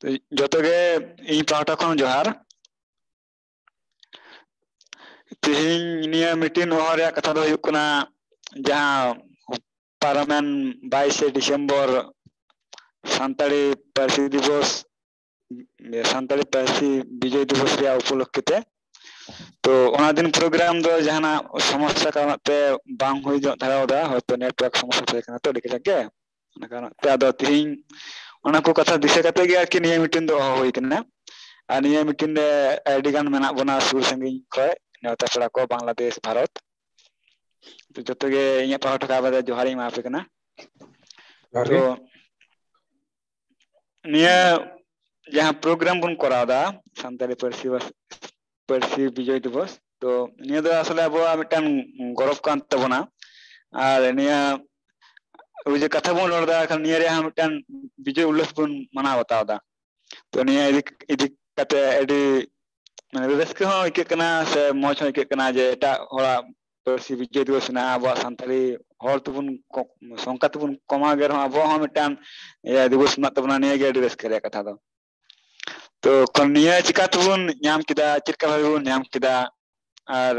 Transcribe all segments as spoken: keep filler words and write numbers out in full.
ᱛᱚ, ᱡᱚᱛᱚ ᱜᱮ ᱤᱧ ᱯᱟᱦᱴᱟ ᱠᱷᱚᱱ ᱡᱚᱦᱟᱨ᱾ ᱛᱮᱦᱮᱧ ᱱᱤᱭᱟᱹ meeting ᱦᱚᱦᱚ ᱨᱮᱭᱟᱜ ᱠᱟᱛᱷᱟ ᱫᱚ ᱦᱩᱭᱩᱜ ᱠᱟᱱᱟ, ᱡᱟᱦᱟᱸ ᱯᱟᱨᱚᱢᱮᱱ ᱵᱟᱭᱤᱥᱮ ᱰᱤᱥᱮᱢᱵᱚᱨ ᱥᱟᱱᱛᱟᱲᱤ ᱯᱟᱹᱨᱥᱤ ᱫᱤᱵᱚᱥ, ᱥᱟᱱᱛᱟᱲᱤ ᱯᱟᱹᱨᱥᱤ ᱵᱤᱡᱚᱭ ᱫᱤᱵᱚᱥ ᱨᱮᱭᱟᱜ ᱩᱯᱚᱞᱚᱠᱠᱷᱮ ᱛᱮ, ᱛᱚ ᱚᱱᱟ ᱫᱤᱱ program ᱫᱚ ᱡᱟᱦᱟᱱᱟᱜ ᱥᱚᱢᱚᱥᱥᱟ ᱠᱟᱨᱚᱱ ᱛᱮ ᱵᱟᱝ ᱦᱩᱭ ᱧᱚᱜ ᱫᱷᱟᱨᱟᱣ ᱫᱟ, ᱦᱚᱭᱛᱚ network ᱥᱚᱢᱚᱥᱥᱟ ᱛᱟᱦᱮᱸ ᱠᱟᱱᱟ ᱛᱚ ᱟᱹᱰᱤ ᱠᱟᱡᱟᱠ ᱜᱮ, ᱚᱱᱟ ᱠᱟᱨᱚᱱ ᱛᱮ᱾ ᱟᱫᱚ ᱛᱤᱦᱤᱧ ᱚᱱᱟ ᱠᱚ ᱠᱟᱛᱷᱟ ᱫᱤᱥᱟᱹ ᱠᱟᱛᱮ ᱜᱮ ᱟᱨᱠᱤ ᱱᱤᱭᱟᱹ meeting ᱫᱚ ᱦᱚᱦᱚ ᱦᱩᱭ ᱠᱟᱱᱟ᱾ ᱟᱨ ᱱᱤᱭᱟᱹ meeting ᱨᱮ ᱟᱹᱰᱤ ᱜᱟᱱ ᱢᱮᱱᱟᱜ ᱵᱚᱱᱟ ᱥᱩᱨ ᱥᱟᱺᱜᱤᱧ ᱠᱷᱚᱱ, ᱱᱮᱣᱛᱟ ᱯᱮᱲᱟ ᱠᱚ, ᱵᱟᱝᱞᱟᱫᱮᱥ, ᱵᱷᱟᱨᱚᱛ᱾ ᱛᱚ ᱡᱚᱛᱚ ᱜᱮ ᱤᱧᱟᱹᱜ ᱯᱟᱦᱴᱟ ᱠᱷᱚᱱ ᱟᱵᱟᱨ ᱡᱚᱦᱟᱨ ᱤᱧ ᱮᱢᱟ ᱯᱮ ᱠᱟᱱᱟ᱾ ᱡᱚᱦᱟᱨ ᱛᱚ ᱜᱮ᱾ ᱱᱤᱭᱟᱹ ᱡᱟᱦᱟᱸ program ᱵᱚᱱ ᱠᱚᱨᱟᱣ ᱫᱟ ᱥᱟᱱᱛᱟᱲᱤ ᱯᱟᱹᱨᱥᱤ ᱵᱷᱟᱥ-, ᱯᱟᱹᱨᱥᱤ ᱵᱤᱡᱚᱭ ᱫᱤᱵᱚᱥ, ᱛᱚ ᱱᱤᱭᱟᱹ ᱫᱚ ᱟᱥᱚᱞᱮ ᱟᱵᱚᱣᱟᱜ ᱢᱤᱫᱴᱟᱝ ᱜᱚᱨᱚᱵᱽ ᱠᱟᱱ ᱛᱟᱵᱚᱱᱟ᱾ ᱟᱨ ᱱᱤᱭᱟᱹ ᱳᱭ ᱡᱮ ᱠᱟᱛᱷᱟ ᱵᱚᱱ ᱨᱚᱲ ᱫᱟ, ᱠᱷᱟᱱ ᱱᱤᱭᱟᱹ ᱨᱮᱭᱟᱜ ᱦᱚᱸ ᱢᱤᱫᱴᱟᱝ ᱵᱤᱡᱚᱭ ᱩᱞᱞᱟᱥ ᱵᱚᱱ ᱢᱟᱱᱟᱣ ᱵᱟᱛᱟᱣ ᱫᱟ᱾ ᱛᱚ ᱱᱤᱭᱟᱹ ᱤᱫᱤ, ᱤᱫᱤ ᱠᱟᱛᱮ ᱟᱹᱰᱤ ᱢᱟᱱᱮ ᱨᱟᱹᱥᱠᱟᱹ ᱦᱚᱸ ᱟᱹᱭᱠᱟᱹᱜ ᱠᱟᱱᱟ ᱥᱮ ᱢᱚᱡᱽ ᱦᱚᱸ ᱟᱹᱭᱠᱟᱹᱜ ᱠᱟᱱᱟ ᱡᱮ ᱮᱴᱟᱜ ᱦᱚᱲᱟᱜ ᱯᱟᱹᱨᱥᱤ ᱵᱤᱡᱚᱭ ᱫᱤᱵᱚᱥ ᱢᱮᱱᱟᱜᱼᱟ, ᱟᱵᱚᱣᱟᱜ ᱥᱟᱱᱛᱟᱲᱤ ᱦᱚᱲ ᱛᱮᱵᱚᱱ ᱠᱚ-, ᱥᱚᱝᱠᱷᱟ ᱛᱮᱵᱚᱱ ᱠᱚᱢᱟᱣ ᱜᱮ ᱨᱮᱦᱚᱸ ᱟᱵᱚᱣᱟᱜ ᱦᱚᱸ ᱢᱤᱫᱴᱟᱝ, ᱤᱭᱟᱹ, ᱫᱤᱵᱚᱥ ᱢᱮᱱᱟᱜ ᱛᱟᱵᱚᱱᱟ᱾ ᱱᱤᱭᱟᱹ ᱜᱮ ᱟᱹᱰᱤ ᱨᱟᱹᱥᱠᱟᱹ ᱨᱮᱭᱟᱜ ᱠᱟᱛᱷᱟ ᱫᱚ᱾ ᱛᱚ ᱠᱷᱚᱱ ᱱᱤᱭᱟᱹ ᱪᱤᱠᱟ ᱛᱮᱵᱚᱱ ᱧᱟᱢ ᱠᱮᱫᱟ, ᱪᱮᱫ ᱞᱮᱠᱟ ᱵᱷᱟᱵᱮ ᱵᱚᱱ ᱧᱟᱢ ᱠᱮᱫᱟ, ᱟᱨ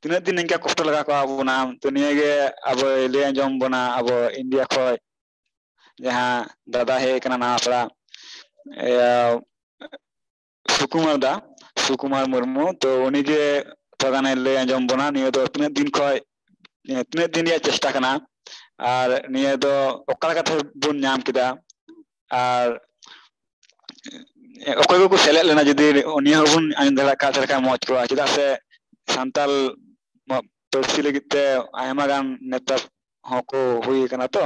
ᱛᱤᱱᱟᱹᱜ ᱫᱤᱱ ᱱᱤᱝᱠᱟ ᱠᱚᱥᱴᱚ ᱞᱟᱜᱟᱣ ᱠᱚᱣᱟ ᱵᱚᱱᱟ, ᱛᱚ ᱱᱤᱭᱟᱹ ᱜᱮ ᱟᱵᱚᱭ ᱞᱟᱹᱭ ᱟᱸᱡᱚᱢ ᱵᱚᱱᱟ, ᱟᱵᱚ ᱤᱱᱰᱤᱭᱟ ᱠᱷᱚᱡ ᱡᱟᱦᱟᱸ ᱫᱟᱫᱟ ᱦᱮᱡ ᱠᱟᱱᱟ ᱱᱟᱣᱟ ᱯᱟᱲᱟ, ᱤᱭᱟᱹ, ᱥᱩᱠᱩᱢᱟᱨ ᱫᱟ, ᱥᱩᱠᱩᱢᱟᱨ ᱢᱩᱨᱢᱩ, ᱛᱚ ᱩᱱᱤ ᱜᱮ ᱛᱷᱚᱲᱟ ᱜᱟᱱᱮ ᱞᱟᱹᱭ ᱟᱸᱡᱚᱢ ᱵᱚᱱᱟ ᱱᱤᱭᱟᱹ ᱫᱚ ᱛᱤᱱᱟᱹᱜ ᱫᱤᱱ ᱠᱷᱚᱡ, ᱛᱤᱱᱟᱹᱜ ᱫᱤᱱ ᱨᱮᱭᱟᱜ ᱪᱮᱥᱴᱟ ᱠᱟᱱᱟ, ᱟᱨ ᱱᱤᱭᱟᱹ ᱫᱚ ᱚᱠᱟ ᱞᱮᱠᱟᱛᱮ ᱵᱚᱱ ᱧᱟᱢ ᱠᱮᱫᱟ, ᱟᱨ ᱚᱠᱚᱭ ᱠᱚᱠᱚ ᱥᱮᱞᱮᱫ ᱞᱮᱱᱟ, ᱡᱩᱫᱤ ᱩᱱᱤ ᱦᱚᱸᱵᱚᱱ ᱟᱸᱡᱚᱢ ᱫᱟᱲᱮᱭᱟᱜ ᱠᱷᱟᱱ ᱛᱟᱦᱚᱞᱮ ᱠᱷᱟᱱ ᱢᱚᱡᱽ ᱠᱚᱜᱼᱟ, ᱪᱮᱫᱟᱜ ᱥᱮ ᱥᱟᱱᱛᱟᱞ ᱯᱟᱹᱨᱥᱤ ᱞᱟᱹᱜᱤᱫ ᱛᱮ ᱟᱭᱢᱟ ᱜᱟᱱ ᱱᱮᱛᱟ ᱦᱚᱸᱠᱚ ᱦᱩᱭ ᱟᱠᱟᱱᱟ ᱛᱚ,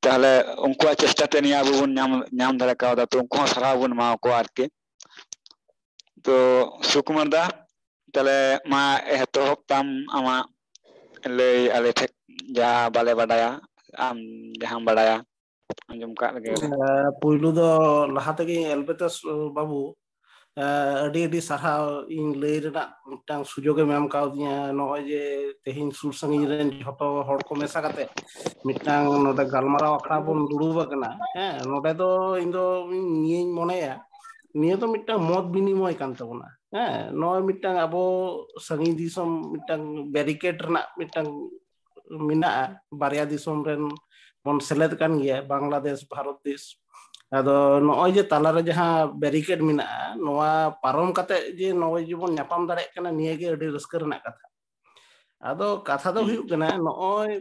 ᱛᱟᱦᱚᱞᱮ ᱩᱱᱠᱩᱣᱟᱜ ᱪᱮᱥᱴᱟ ᱛᱮ ᱱᱤᱭᱟᱹ ᱟᱵᱚ ᱵᱚᱱ ᱧᱟᱢ, ᱧᱟᱢ ᱫᱟᱲᱮ ᱠᱟᱣᱫᱟ, ᱛᱚ ᱩᱱᱠᱩ ᱦᱚᱸ ᱥᱟᱨᱦᱟᱣ ᱵᱚᱱ ᱮᱢᱟ ᱠᱚᱣᱟ ᱟᱨᱠᱤ᱾ ᱛᱚ ᱥᱩᱠᱩᱢᱟᱨ ᱫᱟ, ᱛᱟᱦᱚᱞᱮ ᱢᱟ ᱮᱛᱚᱦᱚᱵ ᱛᱟᱢ ᱟᱢᱟᱜ ᱞᱟᱹᱭ ᱟᱞᱮ ᱴᱷᱮᱱ ᱡᱟ ᱵᱟᱞᱮ ᱵᱟᱰᱟᱭᱟ, ᱟᱢ ᱡᱟᱦᱟᱸᱢ ᱵᱟᱰᱟᱭᱟ ᱟᱸᱡᱚᱢ ᱠᱟᱜ ᱞᱮᱜᱮ ᱞᱮ᱾ ᱦᱮᱸ, ᱯᱩᱭᱞᱩ ᱫᱚ ᱞᱟᱦᱟ ᱛᱮᱜᱮ ᱮᱞᱵᱮᱛᱟᱥ ᱵᱟᱹᱵᱩ, ᱟᱹᱰᱤ ᱟᱹᱰᱤ ᱥᱟᱨᱦᱟᱣ ᱤᱧ ᱞᱟᱹᱭ ᱨᱮᱱᱟᱜ ᱢᱤᱫᱴᱟᱝ ᱥᱩᱡᱳᱜᱽ ᱮᱢ ᱮᱢ ᱠᱟᱣᱫᱤᱧᱟ᱾ ᱱᱚᱜᱼᱚᱭ ᱡᱮ ᱛᱮᱦᱮᱧ ᱥᱩᱨ ᱥᱟᱺᱜᱤᱧ ᱨᱮᱱ ᱡᱷᱚᱛᱚ ᱦᱚᱲ ᱠᱚ ᱢᱮᱥᱟ ᱠᱟᱛᱮ ᱢᱤᱫᱴᱟᱝ ᱱᱚᱰᱮ ᱜᱟᱞᱢᱟᱨᱟᱣ ᱟᱠᱷᱲᱟ ᱵᱚᱱ ᱫᱩᱲᱩᱵ ᱟᱠᱟᱱᱟ, ᱦᱮᱸ, ᱱᱚᱰᱮ ᱫᱚ ᱤᱧ ᱫᱚ ᱱᱤᱭᱟᱹᱧ ᱢᱚᱱᱮᱭᱟ, ᱱᱤᱭᱟᱹ ᱫᱚ ᱢᱤᱫᱴᱟᱝ ᱢᱚᱛ ᱵᱤᱱᱤᱢᱚᱭ ᱠᱟᱱ ᱛᱟᱵᱚᱱᱟ᱾ ᱦᱮᱸ, ᱱᱚᱜᱼᱚᱭ ᱢᱤᱫᱴᱟᱝ ᱟᱵᱚ ᱥᱟᱺᱜᱤᱧ ᱫᱤᱥᱚᱢ ᱢᱤᱫᱴᱟᱝ ᱵᱮᱨᱤᱠᱮᱰ ᱨᱮᱱᱟᱜ ᱢᱤᱫᱴᱟᱝ ᱢᱮᱱᱟᱜᱼᱟ, ᱵᱟᱨᱭᱟ ᱫᱤᱥᱚᱢ ᱨᱮᱱ ᱵᱚᱱ ᱥᱮᱞᱮᱫ ᱠᱟᱱ ᱜᱮᱭᱟ, ᱵᱟᱝᱞᱟᱫᱮᱥ, ᱵᱷᱟᱨᱚᱛ ᱫᱮᱥ᱾ ᱟᱫᱚ ᱱᱚᱜᱼᱚᱭ ᱡᱮ ᱛᱟᱞᱟᱨᱮ ᱡᱟᱦᱟᱸ ᱵᱮᱨᱤᱠᱮᱰ ᱢᱮᱱᱟᱜᱼᱟ, ᱱᱚᱣᱟ ᱯᱟᱨᱚᱢ ᱠᱟᱛᱮ ᱡᱮ ᱱᱚᱜᱼᱚᱭ ᱡᱮᱵᱚᱱ ᱧᱟᱯᱟᱢ ᱫᱟᱲᱮᱭᱟᱜ ᱠᱟᱱᱟ, ᱱᱤᱭᱟᱹ ᱜᱮ ᱟᱹᱰᱤ ᱨᱟᱹᱥᱠᱟᱹ ᱨᱮᱱᱟᱜ ᱠᱟᱛᱷᱟ᱾ ᱟᱫᱚ ᱠᱟᱛᱷᱟ ᱫᱚ ᱦᱩᱭᱩᱜ ᱠᱟᱱᱟ, ᱱᱚᱜᱼᱚᱭ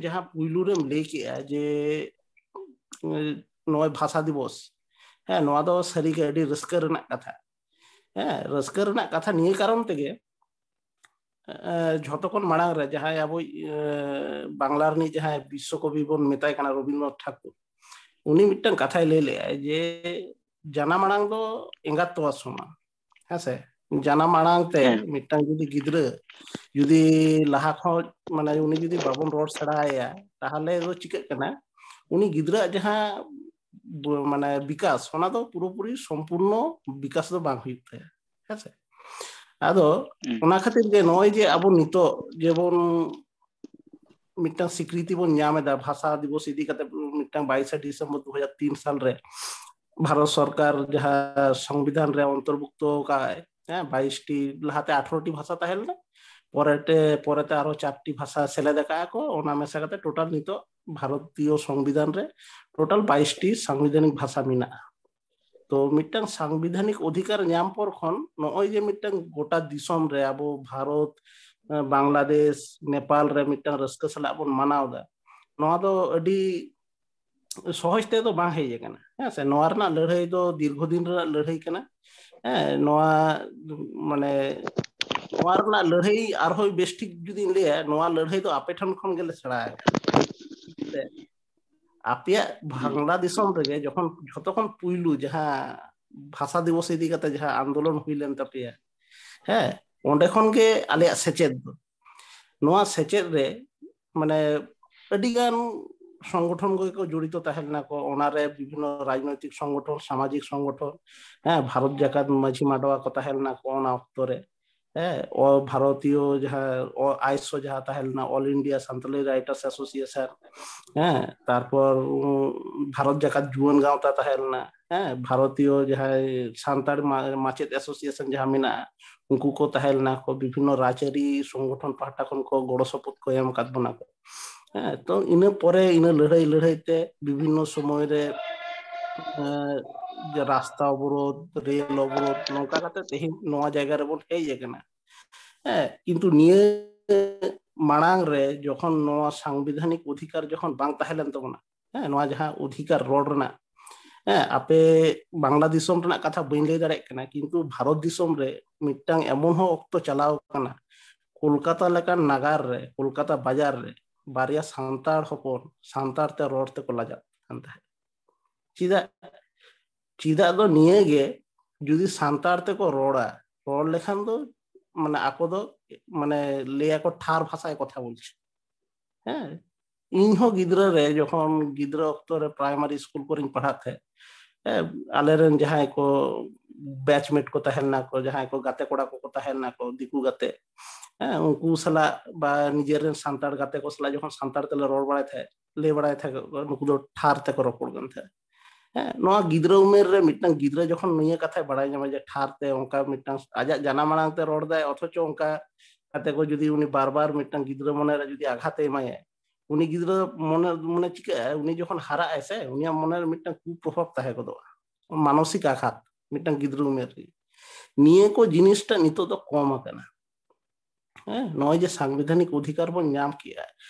ᱡᱟᱦᱟᱸ ᱯᱩᱭᱞᱩ ᱨᱮᱢ ᱞᱟᱹᱭ ᱠᱮᱜᱼᱟ ᱡᱮ ᱱᱚᱜᱼᱚᱭ ᱵᱷᱟᱥᱟ ᱫᱤᱵᱚᱥ, ᱦᱮᱸ, ᱱᱚᱣᱟ ᱫᱚ ᱥᱟᱹᱨᱤᱜᱮ ᱟᱹᱰᱤ ᱨᱟᱹᱥᱠᱟᱹ ᱨᱮᱱᱟᱜ ᱠᱟᱛᱷᱟ᱾ ᱦᱮᱸ, ᱨᱟᱹᱥᱠᱟᱹ ᱨᱮᱱᱟᱜ ᱠᱟᱛᱷᱟ ᱱᱤᱭᱟᱹ ᱠᱟᱨᱚᱱ ᱛᱮᱜᱮ, ᱮ, ᱡᱷᱚᱛᱚ ᱠᱷᱚᱱ ᱢᱟᱲᱟᱝ ᱨᱮ ᱡᱟᱦᱟᱸᱭ ᱟᱵᱚᱭᱤᱡ, ᱮ, ᱵᱟᱝᱞᱟ ᱨᱤᱱᱤᱡ ᱡᱟᱦᱟᱸᱭ ᱵᱤᱥᱥᱚ ᱠᱚᱵᱤ ᱵᱚᱱ ᱢᱮᱛᱟᱭ ᱠᱟᱱᱟ ᱨᱚᱵᱤᱱᱫᱨᱚᱱᱟᱛᱷ ᱴᱷᱟᱠᱩᱨ, ᱩᱱᱤ ᱢᱤᱫᱴᱟᱝ ᱠᱟᱛᱷᱟᱭ ᱞᱟᱹᱭ ᱞᱮᱜᱼᱟᱭ ᱡᱮ ᱡᱟᱱᱟᱢ ᱟᱲᱟᱝ ᱫᱚ ᱮᱸᱜᱟᱛ ᱛᱚᱣᱟ ᱥᱚᱢᱟᱱ᱾ ᱦᱮᱸᱥᱮ? ᱡᱟᱱᱟᱢ ᱟᱲᱟᱝ ᱛᱮ ᱦᱮᱸ᱾ ᱢᱤᱫᱴᱟᱝ ᱡᱩᱫᱤ ᱜᱤᱫᱽᱨᱟᱹ ᱡᱩᱫᱤ ᱞᱟᱦᱟ ᱠᱷᱚᱱ, ᱢᱟᱱᱮ, ᱩᱱᱤ ᱡᱩᱫᱤ ᱵᱟᱵᱚᱱ ᱨᱚᱲ ᱥᱮᱬᱟ ᱟᱭᱟ, ᱛᱟᱦᱚᱞᱮ ᱫᱚ ᱪᱤᱠᱟᱹᱜ ᱠᱟᱱᱟ? ᱩᱱᱤ ᱜᱤᱫᱽᱨᱟᱹᱣᱟᱜ ᱡᱟᱦᱟᱸ ᱵ-, ᱢᱟᱱᱮ, ᱵᱤᱠᱟᱥ, ᱚᱱᱟ ᱫᱚ ᱯᱩᱨᱟᱹᱯᱩᱨᱤ ᱥᱚᱢᱯᱩᱨᱱᱚ ᱵᱤᱠᱟᱥ ᱫᱚ ᱵᱟᱝ ᱦᱩᱭᱩᱜ ᱛᱟᱭᱟ᱾ ᱦᱮᱸᱥᱮ? ᱟᱫᱚ ᱦᱩᱸ᱾ ᱚᱱᱟ ᱠᱷᱟᱹᱛᱤᱨ ᱜᱮ ᱱᱚᱜᱼᱚᱭ ᱡᱮ ᱟᱵᱚ ᱱᱤᱛᱚᱜ ᱡᱮᱵᱚᱱ ᱢᱤᱫᱴᱟᱝ ᱥᱤᱠᱨᱤᱛᱤ ᱵᱚᱱ ᱧᱟᱢ ᱮᱫᱟ ᱵᱷᱟᱥᱟ ᱫᱤᱵᱚᱥ ᱤᱫᱤ ᱠᱟᱛᱮ, ᱢᱤᱫᱴᱟᱝ ᱵᱟᱭᱤᱥᱮ ᱰᱤᱥᱮᱢᱵᱚᱨ ᱫᱩ ᱦᱟᱡᱟᱨ ᱛᱤᱱ ᱥᱟᱞ ᱨᱮ ᱵᱷᱟᱨᱚᱛ ᱥᱚᱨᱠᱟᱨ ᱡᱟᱦᱟᱸ ᱥᱚᱝᱵᱤᱫᱷᱟᱱ ᱨᱮ ᱚᱱᱛᱚᱨᱵᱷᱩᱠᱛᱚ ᱠᱟᱜᱼᱟᱭ, ᱦᱮᱸ, ᱵᱟᱭᱤᱥ ᱴᱤ, ᱞᱟᱦᱟᱛᱮ ᱟᱴᱷᱨᱚ ᱴᱤ ᱵᱷᱟᱥᱟ ᱛᱟᱦᱮᱸ ᱞᱮᱱᱟ, ᱯᱚᱨᱮᱛᱮ, ᱯᱚᱨᱮᱛᱮ ᱟᱨᱦᱚᱸ ᱪᱟᱨ ᱴᱤ ᱵᱷᱟᱥᱟ ᱥᱮᱞᱮᱫ ᱟᱠᱟᱫᱼᱟ ᱠᱚ, ᱚᱱᱟ ᱢᱮᱥᱟ ᱠᱟᱛᱮ ᱴᱳᱴᱟᱞ ᱱᱤᱛᱚᱜ ᱵᱷᱟᱨᱚᱛᱤᱭᱚ ᱥᱚᱝᱵᱤᱫᱷᱟᱱ ᱨᱮ ᱴᱳᱴᱟᱞ ᱵᱟᱭᱤᱥ ᱴᱤ ᱥᱟᱝᱵᱤᱫᱷᱟᱱᱤᱠ ᱵᱷᱟᱥᱟ ᱢᱮᱱᱟᱜᱼᱟ᱾ ᱛᱚ ᱢᱤᱫᱴᱟᱝ ᱥᱟᱝᱵᱤᱫᱷᱟᱱᱤᱠ ᱚᱫᱷᱤᱠᱟᱨ ᱧᱟᱢ ᱯᱚᱨ ᱠᱷᱚᱱ ᱱᱚᱜᱼᱚᱭ ᱡᱮ ᱢᱤᱫᱴᱟᱝ ᱜᱚᱴᱟ ᱫᱤᱥᱚᱢ ᱨᱮ ᱟᱵᱚ ᱵᱷᱟᱨᱚᱛ, ᱵᱟᱝᱞᱟᱫᱮᱥ, ᱱᱮᱯᱟᱞ ᱨᱮ ᱢᱤᱫᱴᱟᱝ ᱨᱟᱹᱥᱠᱟᱹ ᱥᱟᱞᱟᱜ ᱵᱚᱱ ᱢᱟᱱᱟᱣ ᱮᱫᱟ, ᱱᱚᱣᱟ ᱫᱚ ᱟᱹᱰᱤ ᱥᱚᱦᱚᱡ ᱛᱮᱫᱚ ᱵᱟᱝ ᱦᱮᱡ ᱟᱠᱟᱱᱟ᱾ ᱦᱮᱸ ᱥᱮ, ᱱᱚᱣᱟ ᱨᱮᱱᱟᱜ ᱞᱟᱹᱲᱦᱟᱹᱭ ᱫᱚ ᱫᱤᱨᱜᱷᱚ ᱫᱤᱱ ᱨᱮᱱᱟᱜ ᱞᱟᱹᱲᱦᱟᱹᱭ ᱠᱟᱱᱟ᱾ ᱦᱮᱸ, ᱱᱚᱣᱟ, ᱢᱟᱱᱮ, ᱱᱚᱣᱟ ᱨᱮᱱᱟᱜ ᱞᱟᱹᱲᱦᱟᱹᱭ ᱟᱨᱦᱚᱸ ᱵᱮᱥ ᱴᱷᱤᱠ ᱡᱩᱫᱤᱧ ᱞᱟᱹᱭᱟ, ᱱᱚᱣᱟ ᱞᱟᱹᱲᱦᱟᱹᱭ ᱫᱚ ᱟᱯᱮ ᱴᱷᱮᱱ ᱠᱷᱚᱱ ᱜᱮᱞᱮ ᱥᱮᱬᱟ ᱟᱠᱟᱫᱟ᱾ ᱥᱮ ᱟᱯᱮᱭᱟᱜ ᱦᱩᱸ᱾ ᱵᱟᱝᱞᱟ ᱫᱤᱥᱚᱢ ᱨᱮᱜᱮ ᱡᱚᱠᱷᱚᱱ ᱡᱷᱚᱛᱚ ᱠᱷᱚᱱ ᱯᱩᱭᱞᱩ ᱡᱟᱦᱟᱸ ᱵᱷᱟᱥᱟ ᱫᱤᱵᱚᱥ ᱤᱫᱤ ᱠᱟᱛᱮ ᱡᱟᱦᱟᱸ ᱟᱱᱫᱳᱞᱚᱱ ᱦᱩᱭ ᱞᱮᱱ ᱛᱟᱯᱮᱭᱟ, ᱦᱮᱸ, ᱚᱸᱰᱮ ᱠᱷᱚᱱ ᱜᱮ ᱟᱞᱮᱭᱟᱜ ᱥᱮᱪᱮᱫ ᱫᱚ᱾ ᱱᱚᱣᱟ ᱥᱮᱪᱮᱫ ᱨᱮ, ᱢᱟᱱᱮ, ᱟᱹᱰᱤᱜᱟᱱ ᱥᱚᱝᱜᱚᱴᱷᱚᱱ ᱠᱚᱜᱮ ᱠᱚ ᱡᱚᱲᱤᱛᱚ ᱛᱟᱦᱮᱸ ᱞᱮᱱᱟ ᱠᱚ᱾ ᱚᱱᱟᱨᱮ ᱵᱤᱵᱷᱤᱱᱱᱚ ᱨᱟᱡᱽᱱᱳᱭᱛᱤᱠ ᱥᱚᱝᱜᱚᱴᱷᱚᱱ, ᱥᱟᱢᱟᱡᱤᱠ ᱥᱚᱝᱜᱚᱴᱷᱚᱱ, ᱦᱮᱸ, ᱵᱷᱟᱨᱚᱛ ᱡᱟᱠᱟᱛ ᱢᱟᱹᱡᱷᱤ ᱢᱟᱰᱣᱟ ᱠᱚ ᱛᱟᱦᱮᱸ ᱞᱮᱱᱟ ᱠᱚ ᱚᱱᱟ ᱚᱠᱛᱚ ᱨᱮ᱾ ᱦᱮᱸ, ᱚ-, ᱵᱷᱟᱨᱚᱛᱤᱭᱚ ᱡᱟᱦᱟᱸ, ᱚ-, ᱟᱭᱥᱚ ᱡᱟᱦᱟᱸ ᱛᱟᱦᱮᱸ ᱞᱮᱱᱟ, All India Santali Writers Association, ᱦᱮᱸ, ᱛᱟᱨᱯᱚᱨ, ᱩᱸ, ᱵᱷᱟᱨᱚᱛ ᱡᱟᱠᱟᱛ ᱡᱩᱣᱟᱹᱱ ᱜᱟᱶᱛᱟ ᱛᱟᱦᱮᱸ ᱞᱮᱱᱟ, ᱦᱮᱸ, ᱵᱷᱟᱨᱚᱛᱤᱭᱚ ᱡᱟᱦᱟᱸᱭ ᱥᱟᱱᱛᱟᱲ ᱢᱟ-, ᱢᱟᱪᱮᱫ association ᱡᱟᱦᱟᱸ ᱢᱮᱱᱟᱜᱼᱟ, ᱩᱱᱠᱩ ᱠᱚ ᱛᱟᱦᱮᱸ ᱞᱮᱱᱟ ᱠᱚ, ᱵᱤᱵᱷᱤᱱᱱᱚ ᱨᱟᱡᱽᱟᱹᱨᱤ ᱥᱚᱝᱜᱚᱴᱷᱚᱱ ᱯᱟᱦᱴᱟ ᱠᱷᱚᱱ ᱠᱚ ᱜᱚᱲᱚ ᱥᱚᱯᱚᱦᱚᱫ ᱠᱚ ᱮᱢ ᱟᱠᱟᱫ ᱵᱚᱱᱟ ᱠᱚ᱾ ᱦᱮᱸ, ᱛᱚ ᱤᱱᱟᱹ ᱯᱚᱨᱮ, ᱤᱱᱟᱹ ᱞᱟᱹᱲᱦᱟᱹᱭ ᱞᱟᱹᱲᱦᱟᱹᱭ ᱛᱮ ᱵᱤᱵᱷᱤᱱᱱᱚ ᱥᱚᱢᱚᱭ ᱨᱮ, ᱮᱸ, ᱡᱮ ᱨᱟᱥᱛᱟ ᱚᱵᱚᱨᱳᱫᱷ, ᱨᱮᱞ ᱚᱵᱚᱨᱳᱫᱷ, ᱱᱚᱝᱠᱟ ᱠᱟᱛᱮ ᱛᱮᱦᱮᱧ ᱱᱚᱣᱟ ᱡᱟᱭᱜᱟ ᱨᱮᱵᱚᱱ ᱦᱮᱡ ᱟᱠᱟᱱᱟ᱾ ᱦᱮᱸ, ᱠᱤᱱᱛᱩ ᱱᱤᱭᱟᱹ ᱢᱟᱲᱟᱝ ᱨᱮ ᱡᱚᱠᱷᱚᱱ ᱱᱚᱣᱟ ᱥᱟᱝᱵᱤᱫᱷᱟᱱᱤᱠ ᱚᱫᱷᱤᱠᱟᱨ ᱡᱚᱠᱷᱚᱱ ᱵᱟᱝ ᱛᱟᱦᱮᱸ ᱞᱮᱱ ᱛᱟᱵᱚᱱᱟ, ᱦᱮᱸ, ᱱᱚᱣᱟ ᱡᱟᱦᱟᱸ ᱚᱫᱷᱤᱠᱟᱨ ᱨᱚᱲ ᱨᱮᱱᱟᱜ, ᱦᱮᱸ, ᱟᱯᱮ ᱵᱟᱝᱞᱟ ᱫᱤᱥᱚᱢ ᱨᱮᱱᱟᱜ ᱠᱟᱛᱷᱟ ᱵᱟᱹᱧ ᱞᱟᱹᱭ ᱫᱟᱲᱮᱭᱟᱜ ᱠᱟᱱᱟ, ᱠᱤᱱᱛᱩ ᱵᱷᱟᱨᱚᱛ ᱫᱤᱥᱚᱢ ᱨᱮ ᱢᱤᱫᱴᱟᱝ ᱮᱢᱚᱱ ᱦᱚᱸ ᱚᱠᱛᱚ ᱪᱟᱞᱟᱣ ᱠᱟᱱᱟ, ᱠᱳᱞᱠᱟᱛᱟ ᱞᱮᱠᱟᱱ ᱱᱟᱜᱟᱨ ᱨᱮ, ᱠᱳᱞᱠᱟᱛᱟ ᱵᱟᱡᱟᱨ ᱨᱮ ᱵᱟᱨᱭᱟ ᱥᱟᱱᱛᱟᱲ ᱦᱚᱯᱚᱱ ᱥᱟᱱᱛᱟᱲ ᱛᱮ ᱨᱚᱲ ᱛᱮᱠᱚ ᱞᱟᱡᱟᱜ ᱠᱟᱱ ᱛᱟᱦᱮᱸᱫ᱾ ᱪᱮᱫᱟᱜ? ᱪᱮᱫᱟᱜ ᱫᱚ ᱱᱤᱭᱟᱹ ᱜᱮ, ᱡᱩᱫᱤ ᱥᱟᱱᱛᱟᱲ ᱛᱮᱠᱚ ᱨᱚᱲᱟ, ᱨᱚᱲ ᱞᱮᱠᱷᱟᱱ ᱫᱚ, ᱢᱟᱱᱮ, ᱟᱠᱚ ᱫᱚ, ᱢᱟᱱᱮ, ᱞᱟᱹᱭᱟᱠᱚ ᱴᱷᱟᱨ ᱵᱷᱟᱥᱟᱭ ᱠᱚᱛᱷᱟ ᱵᱚᱞᱪᱷᱮ᱾ ᱦᱮᱸ, ᱤᱧ ᱦᱚᱸ ᱜᱤᱫᱽᱨᱟᱹ ᱨᱮ, ᱡᱚᱠᱷᱚᱱ ᱜᱤᱫᱽᱨᱟᱹ ᱚᱠᱛᱚ ᱨᱮ ᱯᱨᱟᱭᱢᱟᱨᱤ ᱥᱠᱩᱞ ᱠᱚᱨᱮᱧ ᱯᱟᱲᱦᱟᱜ ᱛᱟᱦᱮᱸᱫ, ᱦᱮᱸ, ᱟᱞᱮᱨᱮᱱ ᱡᱟᱦᱟᱸᱭ ᱠᱚ batchmate ᱠᱚ ᱛᱟᱦᱮᱸ ᱞᱮᱱᱟ ᱠᱚ, ᱡᱟᱦᱟᱸᱭ ᱠᱚ ᱜᱟᱛᱮ ᱠᱚᱲᱟ ᱠᱚᱠᱚ ᱛᱟᱦᱮᱸ ᱞᱮᱱᱟ ᱠᱚ, ᱫᱤᱠᱩ ᱜᱟᱛᱮ, ᱦᱮᱸ, ᱩᱱᱠᱩ ᱥᱟᱞᱟᱜ ᱵᱟ ᱱᱤᱡᱮᱨ ᱨᱮᱱ ᱥᱟᱱᱛᱟᱲ ᱜᱟᱛᱮ ᱠᱚ ᱥᱟᱞᱟᱜ ᱡᱚᱠᱷᱚᱱ ᱥᱟᱱᱛᱟᱲ ᱛᱮᱞᱮ ᱨᱚᱲ ᱵᱟᱲᱟᱭ ᱛᱟᱦᱮᱸᱫ, ᱞᱟᱹᱭ ᱵᱟᱲᱟᱭ ᱛᱟᱦᱮᱸᱫ ᱠᱚ, ᱱᱩᱠᱩ ᱫᱚ ᱴᱷᱟᱨ ᱛᱮᱠᱚ ᱨᱚᱯᱚᱲ ᱠᱟᱱ ᱛᱟᱦᱮᱸᱫ᱾ ᱦᱮᱸ, ᱱᱚᱣᱟ ᱜᱤᱫᱽᱨᱟᱹ ᱩᱢᱮᱨ ᱨᱮ ᱢᱤᱫᱴᱟᱝ ᱜᱤᱫᱽᱨᱟᱹ ᱡᱚᱠᱷᱚᱱ ᱱᱤᱭᱟᱹ ᱠᱟᱛᱷᱟᱭ ᱵᱟᱲᱟᱭ ᱧᱟᱢᱟ ᱡᱮ ᱴᱷᱟᱨ ᱛᱮ ᱚᱱᱠᱟ ᱢᱤᱫᱴᱟᱝ ᱟᱡᱟᱜ ᱡᱟᱱᱟᱢ ᱟᱲᱟᱝ ᱛᱮ ᱨᱚᱲ ᱫᱟᱭ, ᱚᱛᱷᱚᱪᱚ ᱚᱱᱠᱟ ᱠᱟᱛᱮ ᱠᱚ ᱡᱩᱫᱤ ᱩᱱᱤ ᱵᱟᱨ ᱵᱟᱨ ᱢᱤᱫᱴᱟᱝ ᱜᱤᱫᱽᱨᱟᱹ ᱢᱚᱱᱮ ᱨᱮ ᱡᱩᱫᱤ ᱟᱜᱷᱟᱛ ᱮ ᱮᱢᱟᱭᱟ, ᱩᱱᱤ ᱜᱤᱫᱽᱨᱟᱹ ᱢᱚᱱᱮ, ᱢᱚᱱᱮ ᱪᱤᱠᱟᱹᱜᱼᱟ? ᱩᱱᱤ ᱡᱚᱠᱷᱚᱱ ᱦᱟᱨᱟᱜ ᱟᱭ ᱥᱮ, ᱩᱱᱤᱭᱟᱜ ᱢᱚᱱᱮ ᱨᱮ ᱢᱤᱫᱴᱟᱝ ᱠᱩᱯᱨᱚᱵᱷᱟᱵᱽ ᱛᱟᱦᱮᱸ ᱜᱚᱫᱚᱜᱼᱟ, ᱢᱟᱱᱚᱥᱤᱠ ᱟᱜᱷᱟᱛ ᱢᱤᱫᱴᱟᱝ ᱜᱤᱫᱽᱨᱟᱹ ᱩᱢᱮᱨ ᱨᱮ᱾ ᱱᱤᱭᱟᱹ ᱠᱚ ᱡᱤᱱᱤᱥᱴᱟ ᱱᱤᱛᱚᱜ ᱫᱚ ᱠᱚᱢ ᱟᱠᱟᱱᱟ᱾ ᱦᱮᱸ, ᱱᱚᱜᱼᱚᱭ ᱡᱮ ᱥᱟᱝᱵᱤᱫᱷᱟᱱᱤᱠ ᱚᱫᱷᱤᱠᱟᱨ ᱵᱚᱱ ᱧᱟᱢ ᱠᱮᱜᱼᱟ,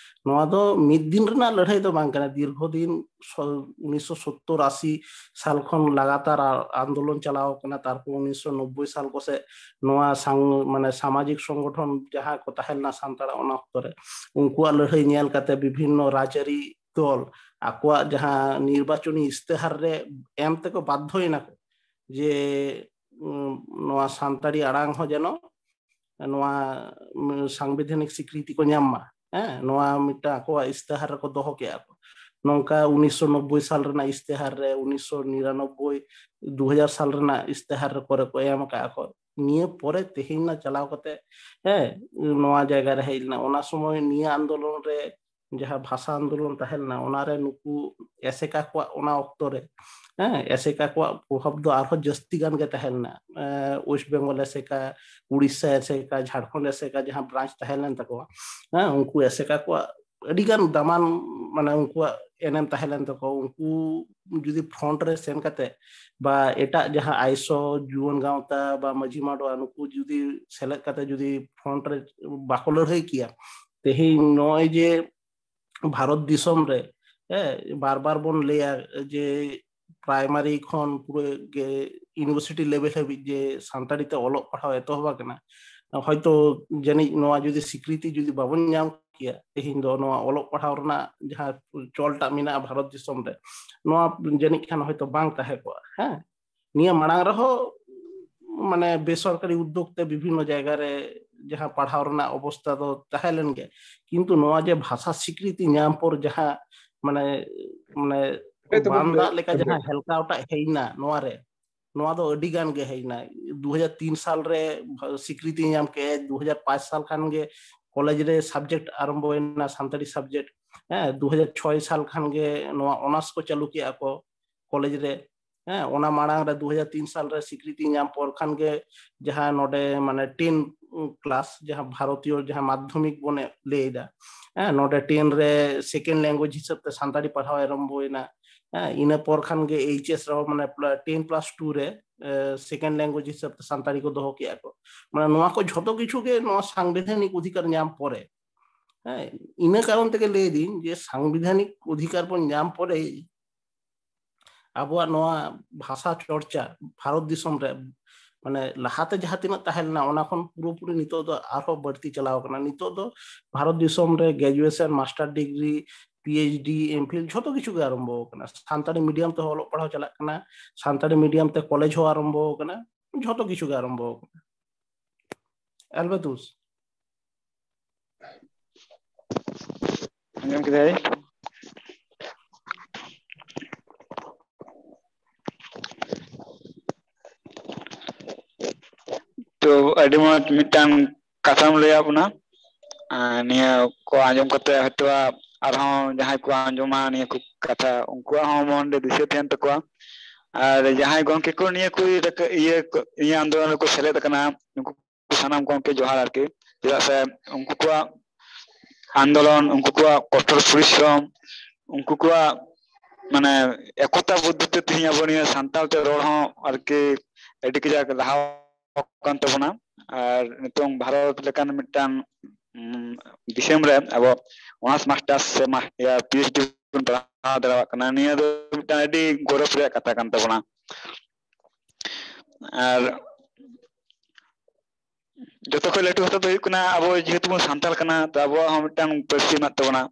ᱱᱚᱣᱟ ᱫᱚ ᱢᱤᱫ ᱫᱤᱱ ᱨᱮᱱᱟᱜ ᱞᱟᱹᱲᱦᱟᱹᱭ ᱫᱚ ᱵᱟᱝ ᱠᱟᱱᱟ᱾ ᱫᱤᱨᱜᱷᱚ ᱫᱤᱱ ᱥᱚ-, ᱩᱱᱤᱥᱥᱚ ᱥᱚᱛᱛᱚᱨ ᱟᱥᱤ ᱥᱟᱞ ᱠᱷᱚᱱ ᱞᱟᱜᱟᱛᱟᱨ ᱟ-, ᱟᱱᱫᱳᱞᱚᱱ ᱪᱟᱞᱟᱣ ᱠᱟᱱᱟ᱾ ᱛᱟᱨᱯᱚᱨ ᱩᱱᱤᱥᱥᱚ ᱱᱚᱵᱵᱳᱭ ᱥᱟᱞ ᱠᱚᱥᱮᱫ ᱱᱚᱣᱟ ᱥᱟᱝ-, ᱢᱟᱱᱮ ᱥᱟᱢᱟᱡᱤᱠ ᱥᱚᱝᱜᱚᱴᱷᱚᱱ ᱡᱟᱦᱟᱸ ᱠᱚ ᱛᱟᱦᱮᱸ ᱞᱮᱱᱟ ᱥᱟᱱᱛᱟᱲᱟᱜ ᱚᱱᱟ ᱚᱠᱛᱚ ᱨᱮ, ᱩᱱᱠᱩᱣᱟᱜ ᱞᱟᱹᱲᱦᱟᱹᱭ ᱧᱮᱞ ᱠᱟᱛᱮ ᱵᱤᱵᱷᱤᱱᱱᱚ ᱨᱟᱡᱽᱟᱹᱨᱤ ᱫᱚᱞ ᱟᱠᱚᱣᱟᱜ ᱡᱟᱦᱟᱸ ᱱᱤᱨᱵᱟᱪᱚᱱᱤ ᱤᱥᱛᱤᱦᱟᱨ ᱨᱮ ᱮᱢ ᱛᱮᱠᱚ ᱵᱟᱫᱽᱫᱷᱚᱭᱮᱱᱟ ᱠᱚ ᱡᱮ, ᱩᱸ, ᱱᱚᱣᱟ ᱥᱟᱱᱛᱟᱲᱤ ᱟᱲᱟᱝ ᱦᱚᱸ ᱡᱮᱱᱚ ᱱᱚᱣᱟ, ᱩᱸ, ᱥᱟᱝᱵᱤᱫᱷᱟᱱᱤᱠ ᱥᱤᱠᱨᱤᱛᱤ ᱠᱚ ᱧᱟᱢ ᱢᱟ᱾ ᱦᱮᱸ, ᱱᱚᱣᱟ ᱢᱤᱫᱴᱟᱝ ᱟᱠᱚᱣᱟᱜ ᱤᱥᱛᱤᱦᱟᱨ ᱨᱮᱠᱚ ᱫᱚᱦᱚ ᱠᱮᱜᱼᱟ ᱠᱚ᱾ ᱱᱚᱝᱠᱟ ᱩᱱᱤᱥᱥᱚ ᱱᱚᱵᱵᱳᱭ ᱥᱟᱞ ᱨᱮᱱᱟᱜ ᱤᱥᱛᱮᱦᱟᱨ ᱨᱮ, ᱩᱱᱤᱥᱥᱚ ᱱᱤᱨᱟᱱᱚᱵᱵᱳᱭ, ᱫᱩ ᱦᱟᱡᱟᱨ ᱥᱟᱞ ᱨᱮᱱᱟᱜ ᱤᱥᱛᱮᱦᱟᱨ ᱨᱮ ᱠᱚᱨᱮ ᱠᱚ ᱮᱢ ᱟᱠᱟᱫᱼᱟ ᱠᱚ᱾ ᱱᱤᱭᱟᱹ ᱯᱚᱨᱮ ᱛᱮᱦᱮᱧ ᱱᱟ ᱪᱟᱞᱟᱣ ᱠᱟᱛᱮ, ᱦᱮᱸ, ᱱᱚᱣᱟ ᱡᱟᱭᱜᱟ ᱨᱮ ᱦᱮᱡ ᱞᱮᱱᱟ᱾ ᱚᱱᱟ ᱥᱚᱢᱚᱭ ᱱᱤᱭᱟᱹ ᱟᱱᱫᱳᱞᱚᱱ ᱨᱮ, ᱡᱟᱦᱟᱸ ᱵᱷᱟᱥᱟ ᱟᱱᱫᱳᱞᱚᱱ ᱛᱟᱦᱮᱸ ᱞᱮᱱᱟ, ᱚᱱᱟᱨᱮ ᱱᱩᱠᱩ ᱮᱥᱮᱠᱟ ᱠᱚᱣᱟᱜ ᱚᱱᱟ ᱚᱠᱛᱚ ᱨᱮ, ᱦᱮᱸ, ᱮᱥᱮᱠᱟ ᱠᱚᱣᱟᱜ ᱯᱨᱚᱵᱷᱟᱵᱽ ᱫᱚ ᱟᱨᱦᱚᱸ ᱡᱟᱹᱥᱛᱤ ᱜᱟᱱ ᱜᱮ ᱛᱟᱦᱮᱸ ᱞᱮᱱᱟ᱾ ᱮ, ᱳᱭᱮᱥᱴ ᱵᱮᱝᱜᱚᱞ ᱮᱥᱮᱠᱟ, ᱩᱲᱤᱥᱥᱟ ᱮᱥᱮᱠᱟ, ᱡᱷᱟᱲᱠᱷᱚᱸᱰ ᱮᱥᱮᱠᱟ, ᱡᱟᱦᱟᱸ ᱵᱨᱟᱧᱪ ᱛᱟᱦᱮᱸ ᱞᱮᱱ ᱛᱟᱠᱚᱣᱟ, ᱦᱮᱸ, ᱩᱱᱠᱩ ᱮᱥᱮᱠᱟ ᱠᱚᱣᱟᱜ ᱟᱹᱰᱤ ᱜᱟᱱ ᱫᱟᱢᱟᱱ, ᱢᱟᱱᱮ, ᱩᱱᱠᱩᱣᱟᱜ ᱮᱱᱮᱢ ᱛᱟᱦᱮᱸ ᱞᱮᱱ ᱛᱟᱠᱚᱣᱟ᱾ ᱩᱱᱠᱩ ᱡᱩᱫᱤ ᱯᱷᱨᱚᱱᱴ ᱨᱮ ᱥᱮᱱ ᱠᱟᱛᱮ ᱵᱟ ᱮᱴᱟᱜ ᱡᱟᱦᱟᱸ ᱟᱭᱥᱚ, ᱡᱩᱣᱟᱹᱱ ᱜᱟᱶᱛᱟ ᱵᱟ ᱢᱟᱹᱡᱷᱤ ᱢᱟᱰᱣᱟ, ᱱᱩᱠᱩ ᱡᱩᱫᱤ ᱥᱮᱞᱮᱫ ᱠᱟᱛᱮ ᱡᱩᱫᱤ ᱯᱷᱨᱚᱱᱴ ᱨᱮ ᱵᱟᱠᱚ ᱞᱟᱹᱲᱦᱟᱹᱭ ᱠᱮᱭᱟ, ᱛᱮᱦᱮᱧ ᱱᱚᱜᱼᱚᱭ ᱡᱮ ᱵᱷᱟᱨᱚᱛ ᱫᱤᱥᱚᱢ ᱨᱮ, ᱦᱮᱸ, ᱵᱟᱨ ᱵᱟᱨ ᱵᱚᱱ ᱞᱟᱹᱭᱟ ᱡᱮ ᱯᱨᱟᱭᱢᱟᱨᱤ ᱠᱷᱚᱱ ᱯᱩᱨᱟᱹ ᱜᱮ ᱤᱭᱩᱱᱤᱵᱷᱟᱨᱥᱤᱴᱤ ᱞᱮᱵᱮᱞ ᱦᱟᱹᱵᱤᱡ ᱡᱮ ᱥᱟᱱᱛᱟᱲᱤ ᱛᱮ ᱚᱞᱚᱜ ᱯᱟᱲᱦᱟᱣ ᱮᱛᱚᱦᱚᱵ ᱟᱠᱟᱱᱟ, ᱦᱚᱭᱛᱳ ᱡᱟᱹᱱᱤᱡ ᱱᱚᱣᱟ ᱡᱩᱫᱤ ᱥᱤᱠᱨᱤᱛᱤ ᱡᱩᱫᱤ ᱵᱟᱵᱚᱱ ᱧᱟᱢ ᱠᱮᱭᱟ, ᱛᱮᱦᱮᱧ ᱫᱚ ᱱᱚᱣᱟ ᱚᱞᱚᱜ ᱯᱟᱲᱦᱟᱣ ᱨᱮᱱᱟᱜ ᱡᱟᱦᱟᱸ ᱪᱚᱞᱴᱟᱜ ᱢᱮᱱᱟᱜᱼᱟ ᱵᱷᱟᱨᱚᱛ ᱫᱤᱥᱚᱢ ᱨᱮ, ᱱᱚᱣᱟ ᱡᱟᱹᱱᱤᱡ ᱠᱷᱟᱱ ᱦᱚᱭᱛᱳ ᱵᱟᱝ ᱛᱟᱦᱮᱸ ᱠᱚᱜᱼᱟ᱾ ᱦᱮᱸ, ᱱᱤᱭᱟᱹ ᱢᱟᱲᱟᱝ ᱨᱮᱦᱚᱸ, ᱢᱟᱱᱮ, ᱵᱮᱥᱚᱨᱠᱟᱨᱤ ᱩᱫᱽᱫᱳᱜᱽ ᱛᱮ ᱵᱤᱵᱷᱤᱱᱱᱚ ᱡᱟᱭᱜᱟ ᱨᱮ ᱡᱟᱦᱟᱸ ᱯᱟᱲᱦᱟᱣ ᱨᱮᱱᱟᱜ ᱚᱵᱚᱥᱛᱟ ᱫᱚ ᱛᱟᱦᱮᱸ ᱞᱮᱱ ᱜᱮ, ᱠᱤᱱᱛᱩ ᱱᱚᱣᱟ ᱡᱮ ᱵᱷᱟᱥᱟ ᱥᱤᱠᱨᱤᱛᱤ ᱧᱟᱢ ᱯᱚᱨ ᱡᱟᱦᱟᱸ, ᱢᱟᱱᱮ, ᱢᱟᱱᱮ, ᱮᱛᱚᱦᱚᱵ ᱵᱟᱱ ᱫᱟᱜ ᱞᱮᱠᱟ ᱡᱟᱦᱟᱸ ᱦᱮᱞᱠᱟᱣᱴᱟᱜ ᱦᱮᱡ ᱮᱱᱟ ᱱᱚᱣᱟ ᱨᱮ, ᱱᱚᱣᱟ ᱫᱚ ᱟᱹᱰᱤ ᱜᱟᱱ ᱜᱮ ᱦᱮᱡ ᱮᱱᱟ᱾ ᱫᱩ ᱦᱟᱡᱟᱨ ᱛᱤᱱ ᱥᱟᱞ ᱨᱮ ᱥᱤᱠᱨᱤᱛᱤ ᱧᱟᱢ ᱠᱮᱫ, ᱫᱩ ᱦᱟᱡᱟᱨ ᱯᱟᱸᱪ ᱥᱟᱞ ᱠᱷᱟᱱ ᱜᱮ ᱠᱚᱞᱮᱡᱽ ᱨᱮ ᱥᱟᱵᱡᱮᱠᱴ ᱟᱨᱟᱢᱵᱚᱭᱮᱱᱟ, ᱥᱟᱱᱛᱟᱲᱤ ᱥᱟᱵᱡᱮᱠᱴ᱾ ᱦᱮᱸ, ᱫᱩ ᱦᱟᱡᱟᱨ ᱪᱷᱚᱭ ᱥᱟᱞ ᱠᱷᱟᱱ ᱜᱮ ᱱᱚᱣᱟ ᱚᱱᱟᱨᱥ ᱠᱚ ᱪᱟᱹᱞᱩ ᱠᱮᱜᱼᱟ ᱠᱚ ᱠᱚᱞᱮᱡᱽ ᱨᱮ᱾ ᱦᱮᱸ, ᱚᱱᱟ ᱢᱟᱲᱟᱝ ᱨᱮ ᱫᱩ ᱦᱟᱡᱟᱨ ᱛᱤᱱ ᱥᱟᱞ ᱨᱮ ᱥᱤᱠᱨᱤᱛᱤ ᱧᱟᱢ ᱯᱚᱨ ᱠᱷᱟᱱ ᱜᱮ ᱡᱟᱦᱟᱸ ᱱᱚᱰᱮ, ᱢᱟᱱᱮ, ᱴᱮᱱ ᱠᱞᱟᱥ, ᱡᱟᱦᱟᱸ ᱵᱷᱟᱨᱚᱛᱤᱭᱚ ᱡᱟᱦᱟᱸ ᱢᱟᱫᱽᱫᱷᱚᱢᱤᱠ ᱵᱚᱱ ᱞᱟᱹᱭ ᱮᱫᱟ, ᱦᱮᱸ, ᱱᱚᱰᱮ ᱴᱮᱱ ᱨᱮ ᱥᱮᱠᱮᱱᱰ ᱞᱮᱝᱜᱩᱭᱮᱡᱽ ᱦᱤᱥᱟᱹᱵ ᱛᱮ ᱥᱟᱱᱛᱟᱲᱤ ᱯᱟᱲᱦᱟᱣ ᱟᱨᱟᱢᱵᱚᱭᱮᱱᱟ᱾ ᱦᱮᱸ, ᱤᱱᱟᱹ ᱯᱚᱨ ᱠᱷᱟᱱ ᱜᱮ ᱮᱭᱤᱪ ᱮᱥ ᱨᱮᱦᱚᱸ, ᱢᱟᱱᱮ, ᱴᱮᱱ ᱯᱞᱟᱥ ᱴᱩ ᱨᱮ, ᱮ, ᱥᱮᱠᱮᱱᱰ ᱞᱮᱝᱜᱩᱭᱮᱡᱽ ᱦᱤᱥᱟᱹᱵ ᱛᱮ ᱥᱟᱱᱛᱟᱲᱤ ᱠᱚ ᱫᱚᱦᱚ ᱠᱮᱜᱼᱟ ᱠᱚ᱾ ᱢᱟᱱᱮ, ᱱᱚᱣᱟ ᱠᱚ ᱡᱷᱚᱛᱚ ᱠᱤᱪᱷᱩ ᱜᱮ ᱱᱚᱣᱟ ᱥᱟᱝᱵᱤᱫᱷᱟᱱᱤᱠ ᱚᱫᱷᱤᱠᱟᱨ ᱧᱟᱢ ᱯᱚᱨᱮ᱾ ᱦᱮᱸ, ᱤᱱᱟᱹ ᱠᱟᱨᱚᱱ ᱛᱮᱜᱮ ᱞᱟᱹᱭ ᱫᱤᱧ ᱡᱮ ᱥᱟᱝᱵᱤᱫᱷᱟᱱᱤᱠ ᱚᱫᱷᱤᱠᱟᱨ ᱵᱚᱱ ᱧᱟᱢ ᱯᱚᱨᱮ ᱟᱵᱚᱣᱟᱜ ᱱᱚᱣᱟ ᱵᱷᱟᱥᱟ ᱪᱚᱨᱪᱟ ᱵᱷᱟᱨᱚᱛ ᱫᱤᱥᱚᱢ ᱨᱮ, ᱢᱟᱱᱮ, ᱞᱟᱦᱟᱛᱮ ᱡᱟᱦᱟᱸ ᱛᱤᱱᱟᱹᱜ ᱛᱟᱦᱮᱸ ᱞᱮᱱᱟ, ᱚᱱᱟ ᱠᱷᱚᱱ ᱯᱩᱨᱟᱹᱯᱩᱨᱤ ᱱᱤᱛᱚᱜ ᱫᱚ ᱟᱨᱦᱚᱸ ᱵᱟᱹᱲᱛᱤ ᱪᱟᱞᱟᱣ ᱠᱟᱱᱟ᱾ ᱱᱤᱛᱚᱜ ᱫᱚ ᱵᱷᱟᱨᱚᱛ ᱫᱤᱥᱚᱢ ᱨᱮ graduation, master degree, P H D, M Phil ᱡᱷᱚᱛᱚ ᱠᱤᱪᱷᱩ ᱜᱮ ᱟᱨᱟᱢᱵᱚ ᱟᱠᱟᱱᱟ᱾ ᱥᱟᱱᱛᱟᱲᱤ ᱢᱤᱰᱤᱭᱟᱢ ᱛᱮᱦᱚᱸ ᱚᱞᱚᱜ ᱯᱟᱲᱦᱟᱣ ᱪᱟᱞᱟᱜ ᱠᱟᱱᱟ, ᱥᱟᱱᱛᱟᱲᱤ ᱢᱤᱰᱤᱭᱟᱢ ᱛᱮ ᱠᱚᱞᱮᱡᱽ ᱦᱚᱸ ᱟᱨᱟᱢᱵᱚ ᱟᱠᱟᱱᱟ, ᱡᱷᱚᱛᱚ ᱠᱤᱪᱷᱩ ᱜᱮ ᱟᱨᱟᱢᱵᱚ ᱟᱠᱟᱱᱟ᱾ ᱟᱞᱵᱟᱛᱩᱥ᱾ ᱟᱸᱡᱚᱢ ᱠᱮᱫᱟᱭ? ᱛᱚ, ᱟᱹᱰᱤ ᱢᱚᱡᱽ ᱢᱤᱫᱴᱟᱝ ᱠᱟᱛᱷᱟᱢ ᱞᱟᱹᱭᱟᱫ ᱵᱚᱱᱟ᱾ ᱟᱨ ᱱᱤᱭᱟᱹ ᱠᱚ ᱟᱸᱡᱚᱢ ᱠᱟᱛᱮ ᱦᱚᱭᱛᱳ ᱟᱨᱦᱚᱸ ᱡᱟᱦᱟᱸᱭ ᱠᱚ ᱟᱸᱡᱚᱢᱟ ᱱᱤᱭᱟᱹ ᱠᱚ ᱠᱟᱛᱷᱟ, ᱩᱱᱠᱩᱣᱟᱜ ᱦᱚᱸ ᱢᱚᱱ ᱨᱮ ᱫᱤᱥᱟᱹ ᱛᱟᱦᱮᱱ ᱛᱟᱠᱚᱣᱟ᱾ ᱟᱨ ᱡᱟᱦᱟᱸᱭ ᱜᱚᱢᱠᱮ ᱠᱚ ᱱᱤᱭᱟᱹ ᱠᱚ ᱤᱭᱟᱹ ᱠᱚ, ᱤᱭᱟᱹ ᱟᱱᱫᱳᱞᱚᱱ ᱨᱮᱠᱚ ᱥᱮᱞᱮᱫ ᱟᱠᱟᱱᱟ, ᱩᱱᱠᱩ ᱥᱟᱱᱟᱢ ᱜᱚᱢᱠᱮ ᱡᱚᱦᱟᱨ ᱟᱨᱠᱤ᱾ ᱪᱮᱫᱟᱜ ᱥᱮ ᱩᱱᱠᱩ ᱠᱚᱣᱟᱜ ᱟᱱᱫᱳᱞᱚᱱ, ᱩᱱᱠᱩ ᱠᱚᱣᱟᱜ ᱠᱚᱴᱷᱳᱨ ᱯᱚᱨᱤᱥᱨᱚᱢ, ᱩᱱᱠᱩ ᱠᱚᱣᱟᱜ ᱢᱟᱱᱮ ᱮᱠᱚᱛᱟ ᱵᱩᱫᱽᱫᱷᱤ ᱛᱮ ᱛᱮᱦᱮᱧ ᱟᱵᱚ ᱱᱤᱭᱟᱹ ᱥᱟᱱᱛᱟᱲ ᱛᱮ ᱨᱚᱲ ᱦᱚᱸ ᱟᱨᱠᱤ ᱟᱹᱰᱤ ᱠᱟᱡᱟᱠ ᱞᱟᱦᱟ ᱠᱟᱱ ᱛᱟᱵᱚᱱᱟ᱾ ᱟᱨ ᱱᱤᱛᱚᱝ ᱵᱷᱟᱨᱚᱛ ᱞᱮᱠᱟᱱ ᱢᱤᱫᱴᱟᱝ, ᱩᱢ, ᱫᱤᱥᱚᱢ ᱨᱮ ᱟᱵᱚ ᱚᱱᱟᱨᱥ ᱢᱟᱥᱴᱟᱨᱥ ᱥᱮ ᱢᱟ-, ᱤᱭᱟᱹ, ᱯᱤ ᱮᱭᱤᱪ ᱰᱤ ᱵᱚᱱ ᱯᱟᱲᱦᱟᱣ ᱫᱟᱲᱮᱭᱟᱜ ᱠᱟᱱᱟ, ᱱᱤᱭᱟᱹ ᱫᱚ ᱢᱤᱫᱴᱟᱝ ᱟᱹᱰᱤ ᱜᱚᱨᱚᱵᱽ ᱨᱮᱭᱟᱜ ᱠᱟᱛᱷᱟ ᱠᱟᱱ ᱛᱟᱵᱚᱱᱟ᱾ ᱟᱨ ᱡᱚᱛᱚ ᱠᱷᱚᱱ ᱞᱟᱹᱴᱩ ᱠᱟᱛᱷᱟ ᱫᱚ ᱦᱩᱭᱩᱜ ᱠᱟᱱᱟ, ᱟᱵᱚ ᱡᱮᱦᱮᱛᱩ ᱵᱚᱱ ᱥᱟᱱᱛᱟᱲ ᱠᱟᱱᱟ, ᱛᱚ ᱟᱵᱚᱣᱟᱜ ᱦᱚᱸ ᱢᱤᱫᱴᱟᱝ ᱯᱟᱹᱨᱥᱤ ᱢᱮᱱᱟᱜ ᱛᱟᱵᱚᱱᱟ᱾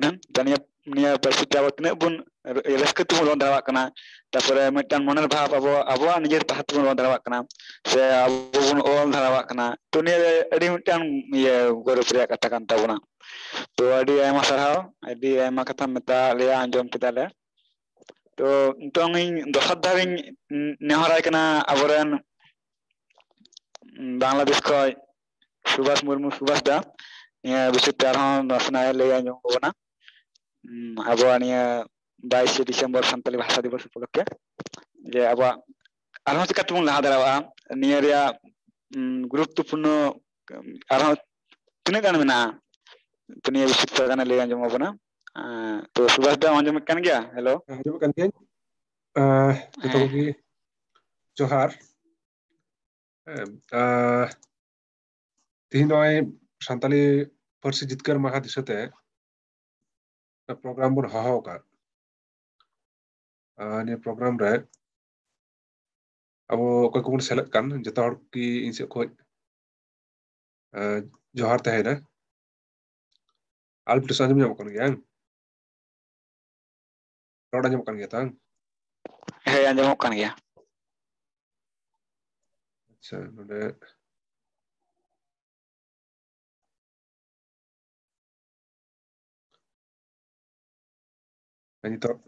ᱦᱮᱸ? ᱛᱚ ᱱᱤᱭᱟᱹ, ᱱᱤᱭᱟᱹ ᱯᱟᱹᱨᱥᱤ ᱛᱮ ᱟᱵᱚ ᱛᱤᱱᱟᱹᱜ ᱵᱚᱱ ᱨᱟᱹ-, ᱨᱟᱹᱥᱠᱟᱹ ᱛᱮᱵᱚᱱ ᱨᱚᱲ ᱫᱟᱲᱮᱭᱟᱜ ᱠᱟᱱᱟ, ᱛᱟᱨᱯᱚᱨᱮ ᱢᱤᱫᱴᱟᱝ ᱢᱚᱱᱮᱨ ᱵᱷᱟᱵᱽ ᱟᱵᱚ, ᱟᱵᱚᱣᱟᱜ ᱱᱤᱡᱮᱨ ᱵᱷᱟᱥᱟ ᱛᱮᱵᱚᱱ ᱨᱚᱲ ᱫᱟᱲᱮᱭᱟᱜ ᱠᱟᱱᱟ, ᱥᱮ ᱟᱵᱚ ᱵᱚᱱ ᱚᱞ ᱫᱟᱲᱮᱭᱟᱜ ᱠᱟᱱᱟ᱾ ᱛᱚ ᱱᱤᱭᱟᱹ ᱟᱹᱰᱤ ᱢᱤᱫᱴᱟᱝ ᱤᱭᱟᱹ ᱜᱚᱨᱚᱵᱽ ᱨᱮᱭᱟᱜ ᱠᱟᱛᱷᱟ ᱠᱟᱱ ᱛᱟᱵᱚᱱᱟ᱾ ᱛᱚ ᱟᱹᱰᱤ ᱟᱭᱢᱟ ᱥᱟᱨᱦᱟᱣ, ᱟᱹᱰᱤ ᱟᱭᱢᱟ ᱠᱟᱛᱷᱟᱢ ᱢᱮᱛᱟᱜ ᱞᱮᱭᱟ, ᱟᱸᱡᱚᱢ ᱠᱮᱫᱟᱞᱮ᱾ ᱛᱚ ᱱᱤᱛᱚᱝ ᱤᱧ ᱫᱚᱥᱟᱨ ᱫᱷᱟᱣ ᱤᱧ ᱱᱮᱦᱚᱨᱟᱭ ᱠᱟᱱᱟ ᱟᱵᱚᱨᱮᱱ ᱵᱟᱝᱞᱟᱫᱮᱥ ᱠᱷᱚᱱ ᱥᱩᱵᱷᱟᱥ ᱢᱩᱨᱢᱩ, ᱥᱩᱵᱷᱟᱥ ᱫᱟ, ᱱᱤᱭᱟᱹ ᱵᱤᱥᱚᱭ ᱛᱮ ᱟᱨᱦᱚᱸ ᱱᱟᱥᱮᱱᱟᱜ ᱮ ᱞᱟᱹᱭ ᱟᱸᱡᱚᱢ ᱟᱵᱚᱱᱟ᱾ ᱩᱸ, ᱟᱵᱚᱣᱟᱜ ᱱᱤᱭᱟᱹ ᱵᱟᱭᱤᱥᱮ ᱰᱤᱥᱮᱢᱵᱚᱨ ᱥᱟᱱᱛᱟᱞᱤ ᱵᱷᱟᱥᱟ ᱫᱤᱵᱚᱥ ᱩᱯᱚᱞᱚᱠᱠᱷᱮ ᱡᱮ ᱟᱵᱚᱣᱟᱜ ᱟᱨᱦᱚᱸ ᱪᱤᱠᱟ ᱛᱮᱵᱚᱱ ᱞᱟᱦᱟ ᱫᱟᱲᱮᱭᱟᱜᱼᱟ, ᱱᱤᱭᱟᱹ ᱨᱮᱭᱟᱜ, ᱩᱸ, ᱜᱩᱨᱩᱛᱛᱚᱯᱩᱨᱱᱚ, ᱩᱸ, ᱟᱨᱦᱚᱸ ᱛᱤᱱᱟᱹᱜ ᱜᱟᱱ ᱢᱮᱱᱟᱜᱼᱟ, ᱛᱚ ᱱᱤᱭᱟᱹ ᱵᱤᱥᱚᱭ ᱛᱮ ᱛᱷᱚᱲᱟ ᱜᱟᱱ ᱮ ᱞᱟᱹᱭ ᱟᱸᱡᱚᱢ ᱟᱵᱚᱱᱟ᱾ ᱟᱸ, ᱛᱚ ᱥᱩᱵᱷᱟᱥ ᱫᱟ, ᱟᱸᱡᱚᱢᱮᱫ ᱠᱟᱱ ᱜᱮᱭᱟ? ᱦᱮᱞᱳ᱾ ᱦᱮᱸ, ᱟᱸᱡᱚᱢᱮᱫ ᱠᱟᱱ ᱜᱤᱭᱟᱹᱧ᱾ ᱟᱸ, ᱡᱚᱛᱚ ᱦᱮᱸ᱾ ᱠᱚᱜᱮ ᱡᱚᱦᱟᱨ᱾ ᱦᱮᱸ, ᱟᱸ, ᱛᱤᱦᱤᱧ ᱱᱚᱜᱼᱚᱭ ᱥᱟᱱᱛᱟᱞᱤ ᱯᱟᱹᱨᱥᱤ ᱡᱤᱛᱠᱟᱹᱨ ᱢᱟᱦᱟ ᱫᱤᱥᱟᱹᱛᱮ ᱯᱨᱳᱜᱨᱟᱢ ᱵᱚᱱ ᱦᱚᱦᱚ ᱟᱠᱟᱫ᱾ ᱟᱨ ᱱᱤᱭᱟᱹ ᱯᱨᱳᱜᱨᱟᱢ ᱨᱮ ᱟᱵᱚ ᱚᱠᱚᱭ ᱠᱚᱵᱚᱱ ᱥᱮᱞᱮᱫ ᱠᱟᱱ, ᱡᱚᱛᱚ ᱦᱚᱲ ᱜᱮ ᱤᱧ ᱥᱮᱫ ᱠᱷᱚᱱ, ᱮ, ᱡᱚᱦᱟᱨ ᱛᱟᱦᱮᱸᱭᱮᱱᱟ᱾ ᱟᱞᱯᱴᱩᱥ ᱟᱸᱡᱚᱢ ᱧᱟᱢᱚᱜ ᱠᱟᱱ ᱜᱮᱭᱟ, ᱦᱮᱸ? ᱨᱚᱲ ᱟᱸᱡᱚᱢᱚᱜ ᱠᱟᱱ ᱜᱮᱭᱟ ᱛᱚ, ᱦᱮᱸ? ᱦᱮᱸ, ᱟᱸᱡᱚᱢᱚᱜ ᱠᱟᱱ ᱜᱮᱭᱟ᱾ ᱟᱪᱪᱷᱟ, ᱱᱚᱰᱮ ᱱᱤᱛᱚᱜ,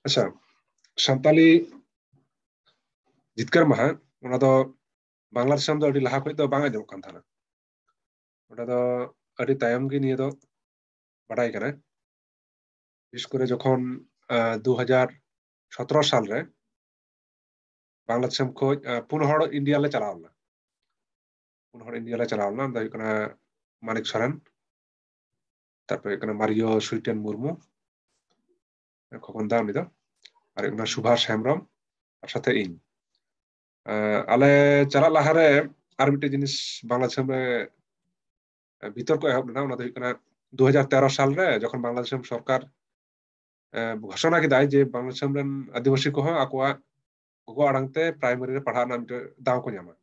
ᱟᱪᱪᱷᱟ, ᱥᱟᱱᱛᱟᱞᱤ ᱡᱤᱛᱠᱟᱹᱨ ᱢᱟᱦᱟ ᱚᱱᱟ ᱫᱚ ᱵᱟᱝᱞᱟ ᱫᱤᱥᱚᱢ ᱫᱚ ᱟᱹᱰᱤ ᱞᱟᱦᱟ ᱠᱷᱚᱱ ᱫᱚ ᱵᱟᱝ ᱟᱸᱡᱚᱢᱚᱜ ᱠᱟᱱ ᱛᱟᱦᱮᱱᱟ᱾ ᱚᱸᱰᱮ ᱫᱚ ᱟᱹᱰᱤ ᱛᱟᱭᱚᱢ ᱜᱮ ᱱᱤᱭᱟᱹ ᱫᱚ ᱵᱟᱰᱟᱭ ᱠᱟᱱᱟ᱾ ᱵᱤᱥᱮᱥ ᱠᱚᱨᱮ ᱡᱚᱠᱷᱚᱱ ᱫᱩ ᱦᱟᱡᱟᱨ ᱥᱚᱛᱨᱚ ᱥᱟᱞ ᱨᱮ ᱵᱟᱝᱞᱟ ᱫᱤᱥᱚᱢ ᱠᱷᱚᱱ ᱯᱩᱱ ᱦᱚᱲ ᱤᱱᱰᱤᱭᱟ ᱞᱮ ᱪᱟᱞᱟᱣ ᱞᱮᱱᱟ᱾ ᱯᱩᱱ ᱦᱚᱲ ᱤᱱᱰᱤᱭᱟ ᱞᱮ ᱪᱟᱞᱟᱣ ᱞᱮᱱᱟ᱾ ᱚᱱᱟ ᱫᱚ ᱦᱩᱭᱩᱜ ᱠᱟᱱᱟ ᱢᱟᱱᱤᱠ ᱥᱚᱨᱮᱱ, ᱛᱟᱨᱯᱚᱨᱮ ᱦᱩᱭᱩᱜ ᱠᱟᱱᱟ ᱢᱟᱨᱤᱭᱳ ᱥᱩᱭᱴᱮᱱ ᱢᱩᱨᱢᱩ, ᱠᱷᱚᱠᱚᱱ ᱫᱟ ᱩᱱᱤ ᱫᱚ, ᱟᱨ ᱦᱩᱭᱩᱜ ᱠᱟᱱᱟ ᱥᱩᱵᱷᱟᱥ ᱦᱮᱢᱵᱨᱚᱢ, ᱟᱨ ᱥᱟᱛᱷᱮ ᱤᱧ᱾ ᱟᱞᱮ ᱪᱟᱞᱟᱜ ᱞᱟᱦᱟᱨᱮ ᱟᱨ ᱢᱤᱫᱴᱮᱡ ᱡᱤᱱᱤᱥ ᱵᱟᱝᱞᱟ ᱫᱤᱥᱚᱢ ᱨᱮ ᱵᱤᱛᱚᱨᱠᱚ ᱮᱦᱚᱵ ᱞᱮᱱᱟ᱾ ᱚᱱᱟ ᱫᱚ ᱦᱩᱭᱩᱜ ᱠᱟᱱᱟ ᱫᱩ ᱦᱟᱡᱟᱨ ᱛᱮᱨᱚ ᱥᱟᱞ ᱨᱮ ᱡᱚᱠᱷᱚᱱ ᱵᱟᱝᱞᱟ ᱫᱤᱥᱚᱢ ᱥᱚᱨᱠᱟᱨ ᱜᱷᱳᱥᱚᱱᱟ ᱠᱮᱫᱟᱭ ᱡᱮ ᱵᱟᱝᱞᱟ ᱫᱤᱥᱚᱢ ᱨᱮᱱ ᱟᱹᱫᱤᱵᱟᱹᱥᱤ ᱠᱚᱦᱚᱸ ᱟᱠᱚᱣᱟᱜ ᱜᱚᱜᱚ ᱟᱲᱟᱝ ᱛᱮ ᱯᱨᱟᱭᱢᱟᱨᱤ ᱨᱮ ᱯᱟᱲᱦᱟᱜ ᱨᱮᱱᱟᱜ ᱢᱤᱫᱴᱮᱱ ᱫᱟᱣ ᱠᱚ ᱧᱟᱢᱟ᱾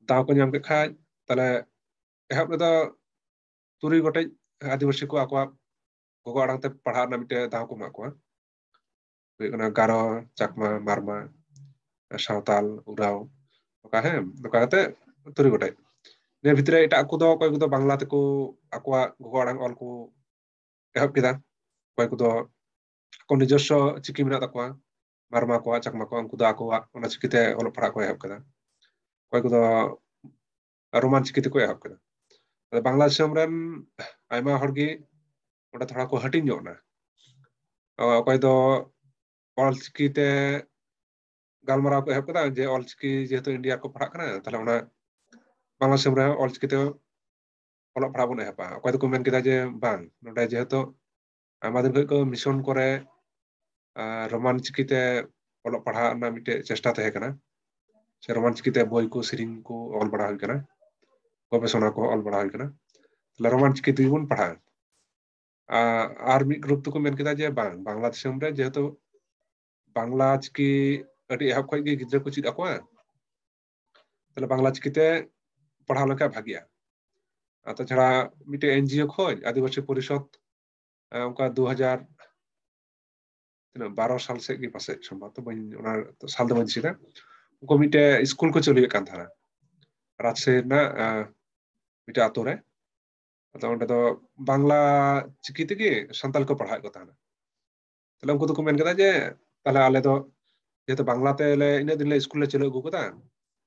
ᱫᱟᱣ ᱠᱚ ᱧᱟᱢ ᱠᱮᱫ ᱠᱷᱟᱡ, ᱛᱟᱦᱞᱮ ᱮᱦᱚᱵ ᱨᱮᱫᱚ ᱛᱩᱨᱩᱭ ᱜᱚᱴᱮᱡ ᱟᱹᱫᱤᱵᱟᱹᱥᱤ ᱠᱚ ᱟᱠᱚᱣᱟᱜ ᱜᱚᱜᱚ ᱟᱲᱟᱝ ᱛᱮ ᱯᱟᱲᱦᱟᱜ ᱨᱮᱱᱟᱜ ᱢᱤᱫᱴᱮᱱ ᱫᱟᱣ ᱠᱚ ᱮᱢᱟᱜ ᱠᱚᱣᱟ᱾ ᱦᱩᱭᱩᱜ ᱠᱟᱱᱟ ᱜᱟᱨᱚ, ᱪᱟᱠᱢᱟ, ᱢᱟᱨᱢᱟ, ᱥᱟᱶᱛᱟᱞ, ᱩᱨᱟᱣ, ᱚᱠᱟ ᱦᱮᱸ ᱚᱱᱠᱟ ᱠᱟᱛᱮ ᱛᱩᱨᱩᱭ ᱜᱚᱴᱮᱡ᱾ ᱱᱤᱭᱟᱹ ᱵᱷᱤᱛᱨᱤ ᱨᱮ ᱮᱴᱟᱜ ᱠᱚᱫᱚ ᱚᱠᱚᱭ ᱠᱚᱫᱚ ᱵᱟᱝᱞᱟ ᱛᱮᱠᱚ ᱟᱠᱚᱣᱟᱜ ᱜᱚᱜᱚ ᱟᱲᱟᱝ ᱚᱞ ᱠᱚ ᱮᱦᱚᱵ ᱠᱮᱫᱟ᱾ ᱚᱠᱚᱭ ᱠᱚᱫᱚ ᱟᱠᱚ ᱱᱤᱡᱚᱥᱥᱚ ᱪᱤᱠᱤ ᱢᱮᱱᱟᱜ ᱛᱟᱠᱚᱣᱟ, ᱢᱟᱨᱢᱟ ᱠᱚᱣᱟᱜ, ᱪᱟᱠᱢᱟ ᱠᱚᱣᱟᱜ, ᱩᱱᱠᱩ ᱫᱚ ᱟᱠᱚᱣᱟᱜ ᱚᱱᱟ ᱪᱤᱠᱤᱛᱮ ᱚᱞᱚᱜ ᱯᱟᱲᱦᱟᱜ ᱠᱚ ᱮᱦᱚᱵ ᱠᱮᱫᱟ᱾ ᱚᱠᱚᱭ ᱠᱚᱫᱚ ᱨᱳᱢᱟᱱ ᱪᱤᱠᱤ ᱛᱮᱠᱚ ᱮᱦᱚᱵ ᱠᱮᱫᱟ᱾ ᱟᱫᱚ ᱵᱟᱝᱞᱟ ᱫᱤᱥᱚᱢ ᱨᱮᱱ ᱟᱭᱢᱟ ᱦᱚᱲ ᱜᱮ ᱚᱸᱰᱮ ᱛᱷᱚᱲᱟ ᱠᱚ ᱦᱟᱹᱴᱤᱧ ᱧᱚᱜ ᱮᱱᱟ᱾ ᱚᱠᱚᱭ ᱫᱚ ᱚᱞ ᱪᱤᱠᱤ ᱛᱮ ᱜᱟᱞᱢᱟᱨᱟᱣ ᱠᱚ ᱮᱦᱚᱵ ᱠᱮᱫᱟ ᱡᱮ ᱚᱞ ᱪᱤᱠᱤ ᱡᱮᱦᱮᱛᱩ ᱤᱱᱰᱤᱭᱟ ᱨᱮᱠᱚ ᱯᱟᱲᱦᱟᱜ ᱠᱟᱱᱟ, ᱛᱟᱦᱞᱮ ᱚᱱᱟ ᱵᱟᱝᱞᱟ ᱫᱤᱥᱚᱢ ᱨᱮᱦᱚᱸ ᱚᱞ ᱪᱤᱠᱤ ᱛᱮ ᱚᱞᱚᱜ ᱯᱟᱲᱦᱟᱜ ᱵᱚᱱ ᱮᱦᱚᱵᱟ᱾ ᱚᱠᱚᱭ ᱫᱚᱠᱚ ᱢᱮᱱ ᱠᱮᱫᱟ ᱡᱮ ᱵᱟᱝ, ᱱᱚᱰᱮ ᱡᱮᱦᱮᱛᱩ ᱟᱭᱢᱟ ᱫᱤᱱ ᱠᱷᱚᱱ ᱠᱚ ᱢᱤᱥᱚᱱ ᱠᱚᱨᱮ ᱨᱳᱢᱟᱱ ᱪᱤᱠᱤ ᱛᱮ ᱚᱞᱚᱜ ᱯᱟᱲᱦᱟᱜ ᱨᱮᱱᱟᱜ ᱢᱤᱫᱴᱮᱡ ᱪᱮᱥᱴᱟ ᱛᱟᱦᱮᱸ ᱠᱟᱱᱟ, ᱥᱮ ᱨᱳᱢᱟᱱ ᱪᱤᱠᱤ ᱛᱮ ᱵᱳᱭ ᱠᱚ, ᱥᱮᱨᱮᱧ ᱠᱚ ᱚᱞ ᱵᱟᱲᱟ ᱦᱩᱭ ᱠᱟᱱᱟ, ᱜᱚᱵᱮᱥᱚᱱᱟ ᱠᱚ ᱚᱞ ᱵᱟᱲᱟ ᱦᱩᱭ ᱠᱟᱱᱟ, ᱛᱟᱦᱞᱮ ᱨᱳᱢᱟᱱ ᱪᱤᱠᱤ ᱛᱮᱜᱮ ᱵᱚᱱ ᱯᱟᱲᱦᱟᱜᱼᱟ᱾ ᱟᱨ ᱢᱤᱫ ᱜᱨᱩᱯ ᱫᱚᱠᱚ ᱢᱮᱱ ᱠᱮᱫᱟ ᱡᱮ ᱵᱟᱝ, ᱵᱟᱝᱞᱟ ᱫᱤᱥᱚᱢ ᱨᱮ ᱡᱮᱦᱮᱛᱩ ᱵᱟᱝᱞᱟ ᱪᱤᱠᱤ ᱟᱹᱰᱤ ᱮᱦᱚᱵ ᱠᱷᱚᱱ ᱜᱮ ᱜᱤᱫᱽᱨᱟᱹ ᱠᱚ ᱪᱮᱫ ᱟᱠᱚᱣᱟ, ᱛᱟᱦᱞᱮ ᱵᱟᱝᱞᱟ ᱪᱤᱠᱤᱛᱮ ᱯᱟᱲᱦᱟᱣ ᱞᱮᱱᱠᱷᱟᱱ ᱵᱷᱟᱜᱤᱜᱼᱟ᱾ ᱟᱨ ᱛᱟᱪᱷᱟᱲᱟ ᱢᱤᱫᱴᱮᱡ ᱮᱱᱡᱤᱳ ᱠᱷᱚᱱ ᱟᱹᱫᱤᱵᱟᱹᱥᱤ ᱯᱚᱨᱤᱥᱚᱫᱽ ᱚᱱᱠᱟ ᱫᱩ ᱦᱟᱡᱟᱨ ᱛᱤᱱᱟᱹᱜ ᱵᱟᱨᱚ ᱥᱟᱞ ᱥᱮᱫ ᱜᱮ ᱯᱟᱥᱮᱡ, ᱥᱚᱢᱵᱷᱚᱵᱚᱛᱚ ᱵᱟᱹᱧ, ᱚᱱᱟ ᱥᱟᱞ ᱫᱚ ᱵᱟᱹᱧ ᱫᱤᱥᱟᱹᱭᱮᱫᱟ᱾ ᱩᱱᱠᱩ ᱢᱤᱫᱴᱮᱡ ᱥᱠᱩᱞ ᱠᱚ ᱪᱟᱹᱞᱩᱭᱮᱫ ᱠᱟᱱ ᱛᱟᱦᱮᱱᱟ ᱨᱟᱡᱽᱥᱟᱦᱤ ᱨᱮᱱᱟᱜ ᱢᱤᱫᱴᱮᱡ ᱟᱛᱳ ᱨᱮ᱾ ᱟᱫᱚ ᱚᱸᱰᱮ ᱫᱚ ᱵᱟᱝᱞᱟ ᱪᱤᱠᱤ ᱛᱮᱜᱮ ᱥᱟᱱᱛᱟᱲ ᱠᱚ ᱯᱟᱲᱦᱟᱣᱮᱫ ᱠᱚ ᱛᱟᱦᱮᱱᱟ᱾ ᱛᱟᱦᱞᱮ ᱩᱱᱠᱩ ᱫᱚᱠᱚ ᱢᱮᱱ ᱠᱮᱫᱟ ᱡᱮ ᱛᱟᱦᱞᱮ ᱟᱞᱮ ᱫᱚ ᱡᱮᱦᱮᱛᱩ ᱵᱟᱝᱞᱟ ᱛᱮ ᱞᱮ ᱤᱱᱟᱹᱜ ᱫᱤᱱ ᱞᱮ ᱥᱠᱩᱞ ᱞᱮ ᱪᱟᱹᱞᱩ ᱟᱹᱜᱩ ᱠᱟᱫᱟ,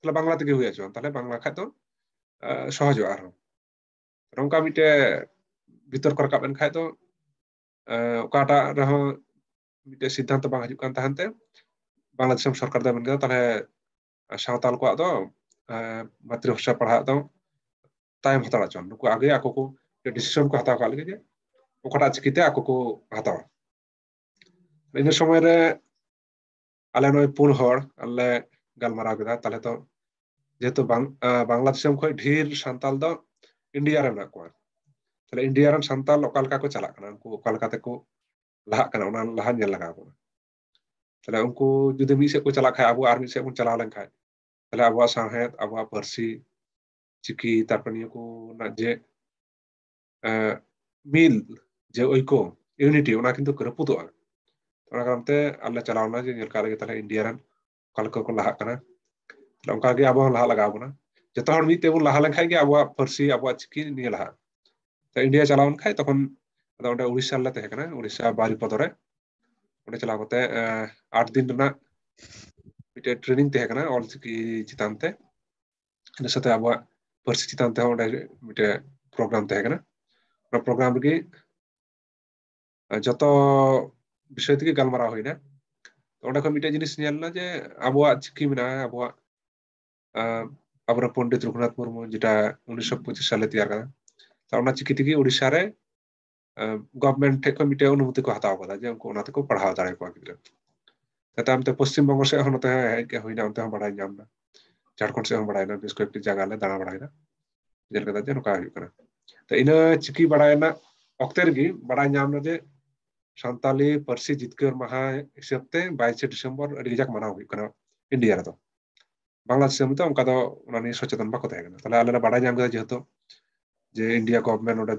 ᱛᱟᱦᱞᱮ ᱵᱟᱝᱞᱟ ᱛᱮᱜᱮ ᱦᱩᱭ ᱦᱚᱪᱚᱣᱟᱱ, ᱛᱟᱦᱞᱮ ᱵᱟᱝᱞᱟ ᱠᱷᱟᱡ ᱫᱚ ᱥᱚᱦᱚᱡᱚᱜᱼᱟ ᱟᱨᱦᱚᱸ᱾ ᱱᱚᱝᱠᱟ ᱢᱤᱫᱴᱮᱡ ᱵᱤᱛᱚᱨᱠᱚ ᱨᱟᱠᱟᱵ ᱮᱱ ᱠᱷᱟᱡ ᱫᱚ ᱚᱠᱟᱴᱟᱜ ᱨᱮᱦᱚᱸ ᱢᱤᱫᱴᱮᱡ ᱥᱤᱫᱽᱫᱷᱟᱱᱛᱚ ᱵᱟᱝ ᱦᱤᱡᱩᱜ ᱠᱟᱱ ᱛᱟᱦᱮᱱ ᱛᱮ ᱵᱟᱝᱞᱟᱫᱮᱥ ᱥᱚᱨᱠᱟᱨ ᱫᱚ ᱢᱮᱱ ᱠᱮᱫᱟ, ᱛᱟᱦᱞᱮ ᱥᱟᱶᱛᱟᱞ ᱠᱚᱣᱟᱜ ᱫᱚ ᱢᱟᱛᱨᱤᱵᱷᱟᱥᱟ ᱯᱟᱲᱦᱟᱜ ᱫᱚ ᱛᱟᱭᱚᱢ ᱦᱟᱛᱟᱲ ᱦᱚᱪᱚ, ᱱᱩᱠᱩ ᱟᱜᱮ ᱟᱠᱚ ᱠᱚ ᱰᱤᱥᱤᱥᱚᱱ ᱠᱚ ᱦᱟᱛᱟᱣ ᱠᱟᱜ ᱞᱮᱜᱮ ᱡᱮ ᱚᱠᱟᱴᱟᱜ ᱪᱤᱠᱤᱛᱮ ᱟᱠᱚ ᱠᱚ ᱦᱟᱛᱟᱣᱟ᱾ ᱤᱱᱟᱹ ᱥᱚᱢᱚᱭ ᱨᱮ ᱟᱞᱮ ᱱᱚᱜᱼᱚᱭ ᱯᱩᱱ ᱦᱚᱲ ᱟᱞᱮ ᱜᱟᱞᱢᱟᱨᱟᱣ ᱠᱮᱫᱟ, ᱛᱟᱦᱞᱮ ᱛᱚ ᱡᱮᱦᱮᱛᱩ ᱵᱟᱝ-, ᱟᱸ, ᱵᱟᱝᱞᱟ ᱫᱤᱥᱚᱢ ᱠᱷᱚᱱ ᱰᱷᱮᱨ ᱥᱟᱱᱛᱟᱞ ᱫᱚ ᱤᱱᱰᱤᱭᱟ ᱨᱮ ᱢᱮᱱᱟᱜ ᱠᱚᱣᱟ, ᱛᱟᱦᱞᱮ ᱤᱱᱰᱤᱭᱟ ᱨᱮᱱ ᱥᱟᱱᱛᱟᱞ ᱚᱠᱟ ᱞᱮᱠᱟ ᱠᱚ ᱪᱟᱞᱟᱜ ᱠᱟᱱᱟ, ᱩᱱᱠᱩ ᱚᱠᱟ ᱞᱮᱠᱟ ᱛᱮᱠᱚ ᱞᱟᱦᱟᱜ ᱠᱟᱱᱟ, ᱚᱱᱟ ᱞᱟᱦᱟ ᱧᱮᱞ ᱞᱟᱜᱟᱣ ᱵᱚᱱᱟ᱾ ᱛᱟᱦᱞᱮ ᱩᱱᱠᱩ ᱡᱩᱫᱤ ᱢᱤᱫ ᱥᱮᱫ ᱠᱚ ᱪᱟᱞᱟᱜ ᱠᱷᱟᱡ, ᱟᱵᱚ ᱟᱨ ᱢᱤᱫ ᱥᱮᱫ ᱵᱚᱱ ᱪᱟᱞᱟᱣ ᱞᱮᱱᱠᱷᱟᱡ, ᱛᱟᱦᱞᱮ ᱟᱵᱚᱣᱟᱜ ᱥᱟᱶᱦᱮᱫ, ᱟᱵᱚᱣᱟᱜ ᱯᱟᱹᱨᱥᱤ, ᱪᱤᱠᱤ, ᱛᱟᱨᱯᱚᱨ ᱱᱤᱭᱟᱹ ᱠᱚ ᱨᱮᱱᱟᱜ ᱡᱮ, ᱮᱸ, ᱢᱤᱞ, ᱡᱮ ᱳᱭᱠᱚ, ᱤᱭᱩᱱᱤᱴᱤ, ᱚᱱᱟ ᱠᱤᱱᱛᱩ ᱨᱟᱹᱯᱩᱫᱚᱜᱼᱟ᱾ ᱚᱱᱟ ᱠᱟᱨᱚᱱ ᱛᱮ ᱟᱞᱮ ᱪᱟᱞᱟᱣ ᱞᱮᱱᱟ ᱡᱮ ᱧᱮᱞ ᱠᱟᱜ ᱞᱮᱜᱮ ᱛᱟᱦᱞᱮ ᱤᱱᱰᱤᱭᱟ ᱨᱮᱱ ᱚᱠᱟ ᱞᱮᱠᱟ ᱠᱚ ᱞᱟᱦᱟᱜ ᱠᱟᱱᱟ᱾ ᱛᱟᱦᱞᱮ ᱚᱱᱠᱟ ᱜᱮ ᱟᱵᱚ ᱦᱚᱸ ᱞᱟᱦᱟᱜ ᱞᱟᱜᱟᱣ ᱵᱚᱱᱟ᱾ ᱡᱚᱛᱚ ᱦᱚᱲ ᱢᱤᱫ ᱛᱮᱵᱚᱱ ᱞᱟᱦᱟ ᱞᱮᱱᱠᱷᱟᱡ ᱜᱮ ᱟᱵᱚᱣᱟᱜ ᱯᱟᱹᱨᱥᱤ, ᱟᱵᱚᱣᱟᱜ ᱪᱤᱠᱤ ᱱᱤᱭᱟᱹ ᱞᱟᱦᱟᱜᱼᱟ᱾ ᱛᱚ ᱤᱱᱰᱤᱭᱟ ᱪᱟᱞᱟᱣ ᱞᱮᱱᱠᱷᱟᱡ ᱛᱚᱠᱷᱚᱱ ᱟᱫᱚ ᱚᱸᱰᱮ ᱩᱲᱤᱥᱥᱟ ᱨᱮᱞᱮ ᱛᱟᱦᱮᱸ ᱠᱟᱱᱟ, ᱩᱲᱤᱥᱥᱟ ᱵᱟᱨᱤᱯᱚᱫᱚ ᱨᱮ᱾ ᱚᱸᱰᱮ ᱪᱟᱞᱟᱣ ᱠᱟᱛᱮ, ᱮᱸ, ᱟᱴ ᱫᱤᱱ ᱨᱮᱱᱟᱜ ᱢᱤᱫᱴᱮᱡ ᱴᱨᱮᱱᱤᱝ ᱛᱟᱦᱮᱸ ᱠᱟᱱᱟ ᱚᱞᱪᱤᱠᱤ ᱪᱮᱛᱟᱱ ᱛᱮ᱾ ᱤᱱᱟᱹ ᱥᱟᱛᱮ ᱟᱵᱚᱣᱟᱜ ᱯᱟᱹᱨᱥᱤ ᱪᱮᱛᱟᱱ ᱛᱮᱦᱚᱸ ᱚᱸᱰᱮ ᱢᱤᱫᱴᱮᱡ ᱯᱨᱳᱜᱨᱟᱢ ᱛᱟᱦᱮᱸ ᱠᱟᱱᱟ᱾ ᱚᱱᱟ ᱯᱨᱳᱜᱨᱟᱢ ᱨᱮᱜᱮ ᱡᱚᱛᱚ ᱵᱤᱥᱚᱭ ᱛᱮᱜᱮ ᱜᱟᱞᱢᱟᱨᱟᱣ ᱦᱩᱭᱱᱟ᱾ ᱚᱸᱰᱮ ᱠᱷᱚᱱ ᱢᱤᱫᱴᱮᱡ ᱡᱤᱱᱤᱥ ᱧᱮᱞ ᱮᱱᱟ ᱡᱮ ᱟᱵᱚᱣᱟᱜ ᱪᱤᱠᱤ ᱢᱮᱱᱟᱜᱼᱟ, ᱟᱵᱚᱣᱟᱜ, ᱟᱸ, ᱟᱵᱚᱨᱮᱱ ᱯᱚᱱᱰᱤᱛ ᱨᱚᱜᱷᱩᱱᱟᱛᱷ ᱢᱩᱨᱢᱩ ᱡᱮᱴᱟ ᱩᱱᱤᱥᱥᱚ ᱯᱚᱸᱪᱤᱥ ᱥᱟᱞᱮ ᱛᱮᱭᱟᱨ ᱠᱟᱫᱟ, ᱛᱚ ᱚᱱᱟ ᱪᱤᱠᱤ ᱛᱮᱜᱮ ᱩᱲᱤᱥᱥᱟ ᱨᱮ, ᱟᱸ, ᱜᱚᱵᱷᱢᱮᱱᱴ ᱴᱷᱮᱡ ᱠᱷᱚᱱ ᱢᱤᱫᱴᱮᱡ ᱚᱱᱩᱢᱚᱛᱤ ᱠᱚ ᱦᱟᱛᱟᱣ ᱠᱟᱫᱟ ᱡᱮ ᱩᱱᱠᱩ ᱚᱱᱟ ᱛᱮᱠᱚ ᱯᱟᱲᱦᱟᱣ ᱫᱟᱲᱮᱭᱟᱠᱚᱣᱟ ᱜᱤᱫᱽᱨᱟᱹ᱾ ᱛᱟᱭᱚᱢ ᱛᱮ ᱯᱚᱥᱪᱤᱢ ᱵᱚᱝᱜᱚ ᱥᱮᱫ ᱦᱚᱸ ᱱᱚᱛᱮ ᱦᱚᱸ ᱦᱮᱡ ᱦᱩᱭᱱᱟ, ᱚᱱᱛᱮ ᱦᱚᱸ ᱵᱟᱲᱟᱭ ᱧᱟᱢ ᱮᱱᱟ, ᱡᱷᱟᱲᱠᱷᱚᱸᱰ ᱥᱮᱫ ᱦᱚᱸ ᱵᱟᱲᱟᱭ ᱮᱱᱟ, ᱵᱮᱥ ᱠᱚᱭᱮᱠᱴᱤ ᱡᱟᱭᱜᱟ ᱞᱮ ᱫᱟᱬᱟ ᱵᱟᱲᱟᱭᱮᱱᱟ᱾ ᱧᱮᱞ ᱠᱮᱫᱟ ᱡᱮ ᱱᱚᱝᱠᱟ ᱦᱩᱭᱩᱜ ᱠᱟᱱᱟ᱾ ᱛᱚ ᱤᱱᱟᱹ ᱪᱤᱠᱤ ᱵᱟᱲᱟᱭ ᱨᱮᱱᱟᱜ ᱚᱠᱛᱮ ᱨᱮᱜᱮ ᱵᱟᱲᱟᱭ ᱧᱟᱢ ᱮᱱᱟ ᱡᱮ ᱥᱟᱱᱛᱟᱞᱤ ᱯᱟᱹᱨᱥᱤ ᱡᱤᱛᱠᱟᱹᱨ ᱢᱟᱦᱟ ᱦᱤᱥᱟᱹᱵ ᱛᱮ ᱵᱟᱭᱤᱥᱮ ᱰᱤᱥᱮᱢᱵᱚᱨ ᱟᱹᱰᱤ ᱠᱟᱡᱟᱠ ᱢᱟᱱᱟᱣ ᱦᱩᱭᱩᱜ ᱠᱟᱱᱟ ᱤᱱᱰᱤᱭᱟ ᱨᱮᱫᱚ᱾ ᱵᱟᱝᱞᱟ ᱫᱤᱥᱚᱢ ᱨᱮᱫᱚ ᱚᱱᱠᱟ ᱫᱚ ᱚᱱᱟ ᱱᱤᱭᱮ ᱥᱚᱪᱮᱛᱚᱱ ᱵᱟᱠᱚ ᱛᱟᱦᱮᱸ ᱠᱟᱱᱟ᱾ ᱛᱟᱦᱞᱮ ᱟᱞᱮ ᱞᱮ ᱵᱟᱲᱟᱭ ᱧᱟᱢ ᱠᱮᱫᱟ ᱡᱮᱦᱮᱛᱩ ᱡᱮ ᱤᱱᱰᱤᱭᱟ ᱜᱚᱵᱷᱢᱮᱱᱴ ᱱᱚᱰᱮ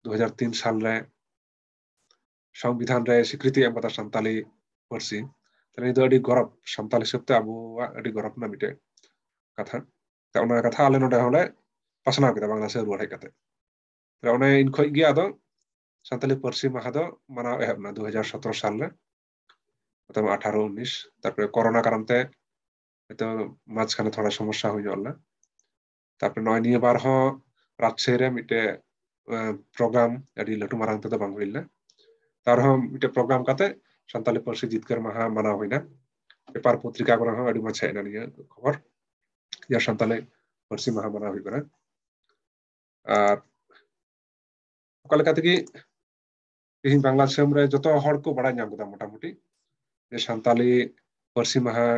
ᱫᱩ ᱦᱟᱡᱟᱨ ᱛᱤᱱ ᱥᱟᱞ ᱨᱮ ᱥᱚᱝᱵᱤᱫᱷᱟᱱ ᱨᱮ ᱥᱤᱠᱨᱤᱛᱤ ᱮᱢ ᱠᱟᱫᱟ ᱥᱟᱱᱛᱟᱞᱤ ᱯᱟᱹᱨᱥᱤ᱾ ᱛᱟᱦᱞᱮ ᱱᱤᱭᱟᱹ ᱫᱚ ᱟᱹᱰᱤ ᱜᱚᱨᱚᱵᱽ, ᱥᱟᱱᱛᱟᱞ ᱦᱤᱥᱟᱹᱵ ᱛᱮ ᱟᱵᱚᱣᱟᱜ ᱟᱹᱰᱤ ᱜᱚᱨᱚᱵᱽ ᱨᱮᱱᱟᱜ ᱢᱤᱫᱴᱮᱡ ᱠᱟᱛᱷᱟ᱾ ᱛᱚ ᱚᱱᱟ ᱠᱟᱛᱷᱟ ᱟᱞᱮ ᱱᱚᱰᱮ ᱦᱚᱸᱞᱮ ᱯᱟᱥᱱᱟᱣ ᱠᱮᱫᱟ ᱵᱟᱝᱞᱟ ᱥᱮ ᱨᱩᱣᱟᱹᱲ ᱦᱮᱡ ᱠᱟᱛᱮ᱾ ᱛᱟᱦᱞᱮ ᱚᱱᱮ ᱤᱱ ᱠᱷᱚᱡ ᱜᱮ ᱟᱫᱚ ᱥᱟᱱᱛᱟᱞᱤ ᱯᱟᱹᱨᱥᱤ ᱢᱟᱦᱟ ᱫᱚ ᱢᱟᱱᱟᱣ ᱮᱦᱚᱵ ᱮᱱᱟ ᱫᱩ ᱦᱟᱡᱟᱨ ᱥᱚᱛᱨᱚ ᱥᱟᱞ ᱨᱮ᱾ ᱢᱚᱛᱞᱚᱵ ᱟᱴᱷᱟᱨᱚ ᱩᱱᱤᱥ᱾ ᱛᱟᱨᱯᱚᱨᱮ ᱠᱚᱨᱳᱱᱟ ᱠᱟᱨᱚᱱ ᱛᱮ ᱦᱚᱭᱛᱚ ᱢᱟᱡᱷᱠᱷᱟᱱᱮ ᱛᱷᱚᱲᱟ ᱥᱚᱢᱚᱥᱥᱟ ᱦᱩᱭ ᱧᱚᱜ ᱞᱮᱱᱟ᱾ ᱛᱟᱨᱯᱚᱨᱮ ᱱᱚᱜᱼᱚᱭ ᱱᱤᱭᱟᱹ ᱵᱟᱨ ᱦᱚᱸ ᱨᱟᱡᱽᱥᱟᱦᱤ ᱨᱮ ᱢᱤᱫᱴᱮᱡ ᱯᱨᱳᱜᱨᱟᱢ ᱟᱹᱰᱤ ᱞᱟᱹᱴᱩ ᱢᱟᱨᱟᱝ ᱛᱮᱫᱚ ᱵᱟᱝ ᱦᱩᱭ ᱞᱮᱱᱟ᱾ ᱛᱟᱨ ᱨᱮᱦᱚᱸ ᱢᱤᱫᱴᱮᱡ ᱯᱨᱳᱜᱨᱟᱢ ᱠᱟᱛᱮ ᱥᱟᱱᱛᱟᱞᱤ ᱯᱟᱹᱨᱥᱤ ᱡᱤᱛᱠᱟᱹᱨ ᱢᱟᱦᱟ ᱢᱟᱱᱟᱣ ᱦᱩᱭᱱᱟ᱾ ᱯᱮᱯᱟᱨ ᱯᱚᱛᱨᱤᱠᱟ ᱠᱚᱨᱮ ᱦᱚᱸ ᱟᱹᱰᱤ ᱢᱚᱡᱽ ᱦᱮᱡ ᱮᱱᱟ ᱱᱤᱭᱟᱹ ᱠᱷᱚᱵᱚᱨ, ᱡᱮ ᱥᱟᱱᱛᱟᱞᱤ ᱯᱟᱹᱨᱥᱤ ᱢᱟᱦᱟ ᱢᱟᱱᱟᱣ ᱦᱩᱭᱩᱜ ᱠᱟᱱᱟ᱾ ᱟᱨ ᱚᱠᱟ ᱞᱮᱠᱟ ᱛᱮᱜᱮ ᱛᱮᱦᱮᱧ ᱵᱟᱝᱞᱟ ᱫᱤᱥᱚᱢ ᱨᱮ ᱡᱚᱛᱚ ᱦᱚᱲ ᱠᱚ ᱵᱟᱲᱟᱭ ᱧᱟᱢ ᱠᱮᱫᱟ ᱢᱚᱴᱟᱢᱩᱴᱤ, ᱡᱮ ᱥᱟᱱᱛᱟᱞᱤ ᱯᱟᱹᱨᱥᱤ ᱢᱟᱦᱟ,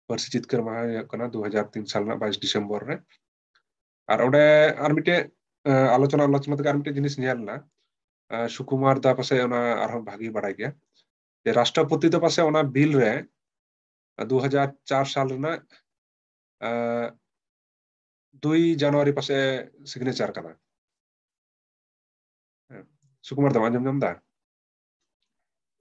ᱯᱟᱹᱨᱥᱤ ᱡᱤᱛᱠᱟᱹᱨ ᱢᱟᱦᱟ ᱦᱩᱭᱩᱜ ᱠᱟᱱᱟ ᱫᱩ ᱦᱟᱡᱟᱨ ᱛᱤᱱ ᱥᱟᱞ ᱨᱮᱱᱟᱜ ᱵᱟᱭᱤᱥ ᱰᱤᱥᱮᱢᱵᱚᱨ ᱨᱮ᱾ ᱟᱨ ᱚᱸᱰᱮ ᱟᱨ ᱢᱤᱫᱴᱮᱡ, ᱮ, ᱟᱞᱳᱪᱚᱱᱟ, ᱟᱞᱳᱪᱚᱱᱟ ᱛᱮᱜᱮ ᱟᱨ ᱢᱤᱫᱴᱮᱡ ᱡᱤᱱᱤᱥ ᱧᱮᱞ ᱮᱱᱟ, ᱮ, ᱥᱩᱠᱩᱢᱟᱨ ᱫᱟ ᱯᱟᱥᱮᱡ ᱚᱱᱟ ᱟᱨᱦᱚᱸ ᱵᱷᱟᱜᱮ ᱵᱟᱲᱟᱭ ᱜᱮᱭᱟ, ᱡᱮ ᱨᱟᱥᱴᱨᱚᱯᱚᱛᱤ ᱫᱚ ᱯᱟᱥᱮᱡ ᱚᱱᱟ ᱵᱤᱞ ᱨᱮ ᱫᱩ ᱦᱟᱡᱟᱨ ᱪᱟᱨ ᱥᱟᱞ ᱨᱮᱱᱟᱜ, ᱮ, ᱫᱩᱭ ᱡᱟᱱᱩᱣᱟᱨᱤ ᱯᱟᱥᱮᱡ ᱥᱤᱜᱽᱱᱮᱪᱟᱨ ᱠᱟᱫᱟ᱾ ᱦᱮᱸ, ᱥᱩᱠᱩᱢᱟᱨ ᱫᱟ, ᱟᱸᱡᱚᱢ ᱧᱟᱢ ᱫᱟ?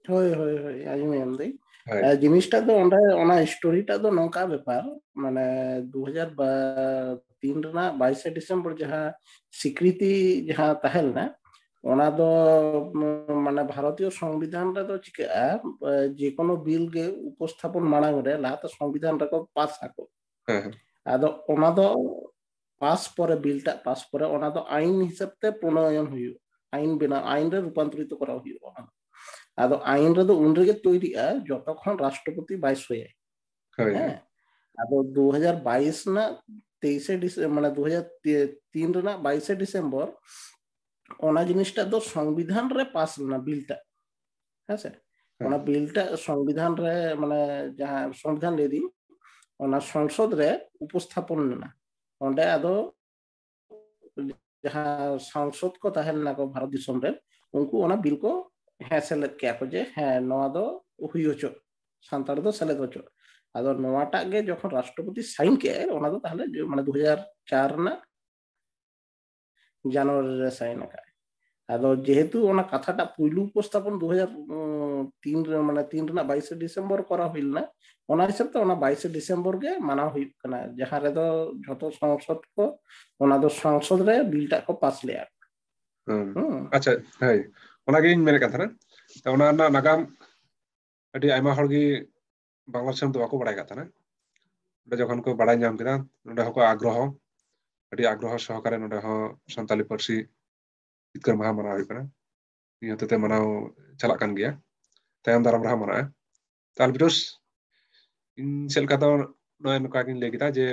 ᱦᱳᱭ, ᱦᱳᱭ, ᱦᱳᱭ, ᱟᱸᱡᱚᱢ ᱧᱟᱢ ᱫᱟᱹᱧ᱾ ᱦᱳᱭ᱾ ᱮ, ᱡᱤᱱᱤᱥᱴᱟᱜ ᱫᱚ ᱚᱸᱰᱮ, ᱚᱱᱟ ᱥᱴᱳᱨᱤᱴᱟᱜ ᱫᱚ ᱱᱚᱝᱠᱟ ᱵᱮᱯᱟᱨ, ᱢᱟᱱᱮ, ᱫᱩ ᱦᱟᱡᱟᱨ ᱛᱤᱱ ᱨᱮᱱᱟᱜ ᱵᱟᱭᱤᱥᱮ ᱰᱤᱥᱮᱢᱵᱚᱨ ᱡᱟᱦᱟᱸ ᱥᱤᱠᱨᱤᱛᱤ ᱡᱟᱦᱟᱸ ᱛᱟᱦᱮᱸ ᱞᱮᱱᱟ, ᱚᱱᱟ ᱫᱚ, ᱩᱢ, ᱢᱟᱱᱮ, ᱵᱷᱟᱨᱚᱛᱤᱭᱚ ᱥᱚᱝᱵᱤᱫᱷᱟᱱ ᱨᱮᱫᱚ ᱪᱤᱠᱟᱹᱜᱼᱟ, ᱮ, ᱡᱮᱠᱳᱱᱳ ᱵᱤᱞ ᱜᱮ ᱩᱯᱚᱥᱛᱷᱟᱯᱚᱱ ᱢᱟᱲᱟᱝ ᱨᱮ ᱞᱟᱦᱟᱛᱮ ᱥᱚᱝᱵᱤᱫᱷᱟᱱ ᱨᱮᱠᱚ ᱯᱟᱥ ᱟᱠᱚ᱾ ᱦᱮᱸ, ᱦᱮᱸ᱾ ᱟᱫᱚ ᱚᱱᱟ ᱫᱚ ᱯᱟᱥ ᱯᱚᱨᱮ, ᱵᱤᱞᱴᱟᱜ ᱯᱟᱥ ᱯᱚᱨᱮ, ᱚᱱᱟ ᱫᱚ ᱟᱭᱤᱱ ᱦᱤᱥᱟᱹᱵ ᱛᱮ ᱯᱨᱚᱱᱚᱭᱚᱱ ᱦᱩᱭᱩᱜᱼᱟ, ᱟᱭᱤᱱ ᱵᱮᱱᱟᱣ, ᱟᱭᱤᱱ ᱨᱮ ᱨᱩᱯᱟᱱᱛᱚᱨᱤᱛ ᱠᱚᱨᱟᱣ ᱦᱩᱭᱩᱜᱼᱟ᱾ ᱚᱱᱟ ᱫᱚ, ᱟᱫᱚ ᱟᱭᱤᱱ ᱨᱮᱫᱚ ᱩᱱ ᱨᱮᱜᱮ ᱛᱚᱭᱨᱤᱜᱼᱟ ᱡᱚᱛᱚ ᱠᱷᱚᱱ ᱨᱟᱥᱴᱨᱚᱯᱚᱛᱤ ᱵᱟᱭ ᱥᱳᱭᱟᱭ᱾ ᱦᱳᱭ, ᱦᱮᱸ᱾ ᱦᱳᱭ᱾ ᱟᱫᱚ ᱫᱩ ᱦᱟᱡᱟᱨ ᱵᱟᱭᱤᱥ ᱨᱮᱱᱟᱜ ᱛᱮᱭᱤᱥᱮ ᱰᱤᱥ-, ᱢᱟᱱᱮ, ᱫᱩ ᱦᱟᱡᱟᱨ ᱛᱤᱱ ᱨᱮᱱᱟᱜ ᱵᱟᱭᱤᱥᱮ ᱰᱤᱥᱮᱢᱵᱚᱨ ᱚᱱᱟ ᱡᱤᱱᱤᱥᱴᱟᱜ ᱫᱚ ᱥᱚᱝᱵᱤᱫᱷᱟᱱ ᱨᱮ ᱯᱟᱥ ᱞᱮᱱᱟ, ᱵᱤᱞᱴᱟᱜ᱾ ᱦᱮᱸᱥᱮ? ᱦᱮᱸ᱾ ᱚᱱᱟ ᱵᱤᱞᱴᱟᱜ ᱥᱚᱝᱵᱤᱫᱷᱟᱱ ᱨᱮ, ᱢᱟᱱᱮ, ᱡᱟᱦᱟᱸ ᱥᱚᱝᱵᱤᱫᱷᱟᱱ ᱞᱟᱹᱭ ᱫᱤᱧ, ᱚᱱᱟ ᱥᱚᱝᱥᱚᱫ ᱨᱮ ᱩᱯᱚᱥᱛᱷᱟᱯᱚᱱ ᱞᱮᱱᱟ᱾ ᱚᱸᱰᱮ ᱟᱫᱚ ᱡᱟᱦᱟᱸ ᱥᱟᱝᱥᱚᱫ ᱠᱚ ᱛᱟᱦᱮᱸ ᱞᱮᱱᱟ ᱠᱚ ᱵᱷᱟᱨᱚᱛ ᱫᱤᱥᱚᱢ ᱨᱮ, ᱩᱱᱠᱩ ᱚᱱᱟ ᱵᱤᱞ ᱠᱚ ᱦᱮᱸ ᱥᱮᱞᱮᱫ ᱠᱮᱜᱼᱟ ᱠᱚ ᱡᱮ, ᱦᱮᱸ, ᱱᱚᱣᱟ ᱫᱚ ᱦᱩᱭ ᱦᱚᱪᱚ, ᱥᱟᱱᱛᱟᱲ ᱫᱚ ᱥᱮᱞᱮᱫ ᱦᱚᱪᱚ᱾ ᱟᱫᱚ ᱱᱚᱣᱟᱴᱟᱜ ᱜᱮ ᱡᱚᱠᱷᱚᱱ ᱨᱟᱥᱴᱨᱚᱯᱚᱛᱤ ᱥᱟᱭᱤᱱ ᱠᱮᱜᱼᱟᱭ, ᱚᱱᱟ ᱫᱚ ᱛᱟᱦᱞᱮ, ᱢᱟᱱᱮ, ᱫᱩ ᱦᱟᱡᱟᱨ ᱪᱟᱨ ᱨᱮᱱᱟᱜ ᱡᱟᱱᱩᱣᱟᱨᱤ ᱨᱮ ᱥᱟᱭᱤᱱ ᱟᱠᱟᱫ᱾ ᱟᱫᱚ ᱡᱮᱦᱮᱛᱩ ᱚᱱᱟ ᱠᱟᱛᱷᱟᱴᱟᱜ ᱯᱩᱭᱞᱩ ᱩᱯᱚᱥᱛᱷᱟᱯᱚᱱ ᱫᱩ ᱦᱟᱡᱟᱨ ᱛᱤᱱ ᱨᱮ, ᱢᱟᱱᱮ, ᱛᱤᱱ ᱨᱮᱱᱟᱜ ᱵᱟᱭᱤᱥᱮ ᱰᱤᱥᱮᱢᱵᱚᱨ ᱠᱚᱨᱟᱣ ᱦᱩᱭ ᱞᱮᱱᱟ, ᱚᱱᱟ ᱦᱤᱥᱟᱹᱵ ᱛᱮ ᱚᱱᱟ ᱵᱟᱭᱤᱥᱮ ᱰᱤᱥᱮᱢᱵᱚᱨ ᱜᱮ ᱢᱟᱱᱟᱣ ᱦᱩᱭᱩᱜ ᱠᱟᱱᱟ, ᱡᱟᱦᱟᱸ ᱨᱮᱫᱚ ᱡᱷᱚᱛᱚ ᱥᱚᱝᱥᱚᱫ ᱠᱚ, ᱚᱱᱟ ᱫᱚ ᱥᱚᱝᱥᱚᱫ ᱨᱮ ᱵᱤᱞᱴᱟᱜ ᱠᱚ ᱯᱟᱥ ᱞᱮᱜᱼᱟ᱾ ᱦᱩᱸ᱾ ᱦᱩᱸ᱾ ᱟᱪᱪᱷᱟ, ᱦᱳᱭ, ᱚᱱᱟᱜᱤᱧ ᱢᱮᱱᱮᱫ ᱠᱟᱱ ᱛᱟᱦᱮᱱᱟ᱾ ᱛᱚ, ᱚᱱᱟ ᱨᱮᱱᱟᱜ ᱱᱟᱜᱟᱢ ᱟᱹᱰᱤ ᱟᱭᱢᱟ ᱦᱚᱲ ᱜᱮ ᱵᱟᱝᱞᱟ ᱫᱤᱥᱚᱢ ᱫᱚ ᱵᱟᱠᱚ ᱵᱟᱲᱟᱭ ᱠᱟᱜ ᱛᱟᱦᱮᱱᱟ᱾ ᱚᱸᱰᱮ ᱡᱚᱠᱷᱚᱱ ᱠᱚ ᱵᱟᱲᱟᱭ ᱧᱟᱢ ᱠᱮᱫᱟ, ᱱᱚᱸᱰᱮ ᱦᱚᱸᱠᱚ ᱟᱜᱽᱨᱚᱦᱚ, ᱟᱹᱰᱤ ᱟᱜᱽᱨᱚᱦᱚ ᱥᱚᱦᱚᱠᱟᱨᱮ ᱱᱚᱸᱰᱮ ᱦᱚᱸ ᱥᱟᱱᱛᱟᱞᱤ ᱯᱟᱹᱨᱥᱤ ᱡᱤᱛᱠᱟᱹᱨ ᱢᱟᱦᱟ ᱢᱟᱱᱟᱣ ᱦᱩᱭᱩᱜ ᱠᱟᱱᱟ᱾ ᱱᱤᱭᱟᱹ ᱦᱚᱛᱮᱛᱮ ᱢᱟᱱᱟᱣ ᱪᱟᱞᱟᱜ ᱠᱟᱱ ᱜᱮᱭᱟ, ᱛᱟᱭᱚᱢ ᱫᱟᱨᱟᱢ ᱨᱮᱦᱚᱸ ᱢᱟᱱᱟᱜᱼᱟ᱾ ᱛᱚ ᱟᱞᱵᱤᱴᱳᱥ, ᱤᱧ ᱥᱮᱫ ᱞᱮᱠᱟ ᱫᱚ ᱱᱚᱜᱼᱚᱭ ᱱᱚᱝᱠᱟ ᱜᱤᱧ ᱞᱟᱹᱭ ᱠᱮᱫᱟ ᱡᱮ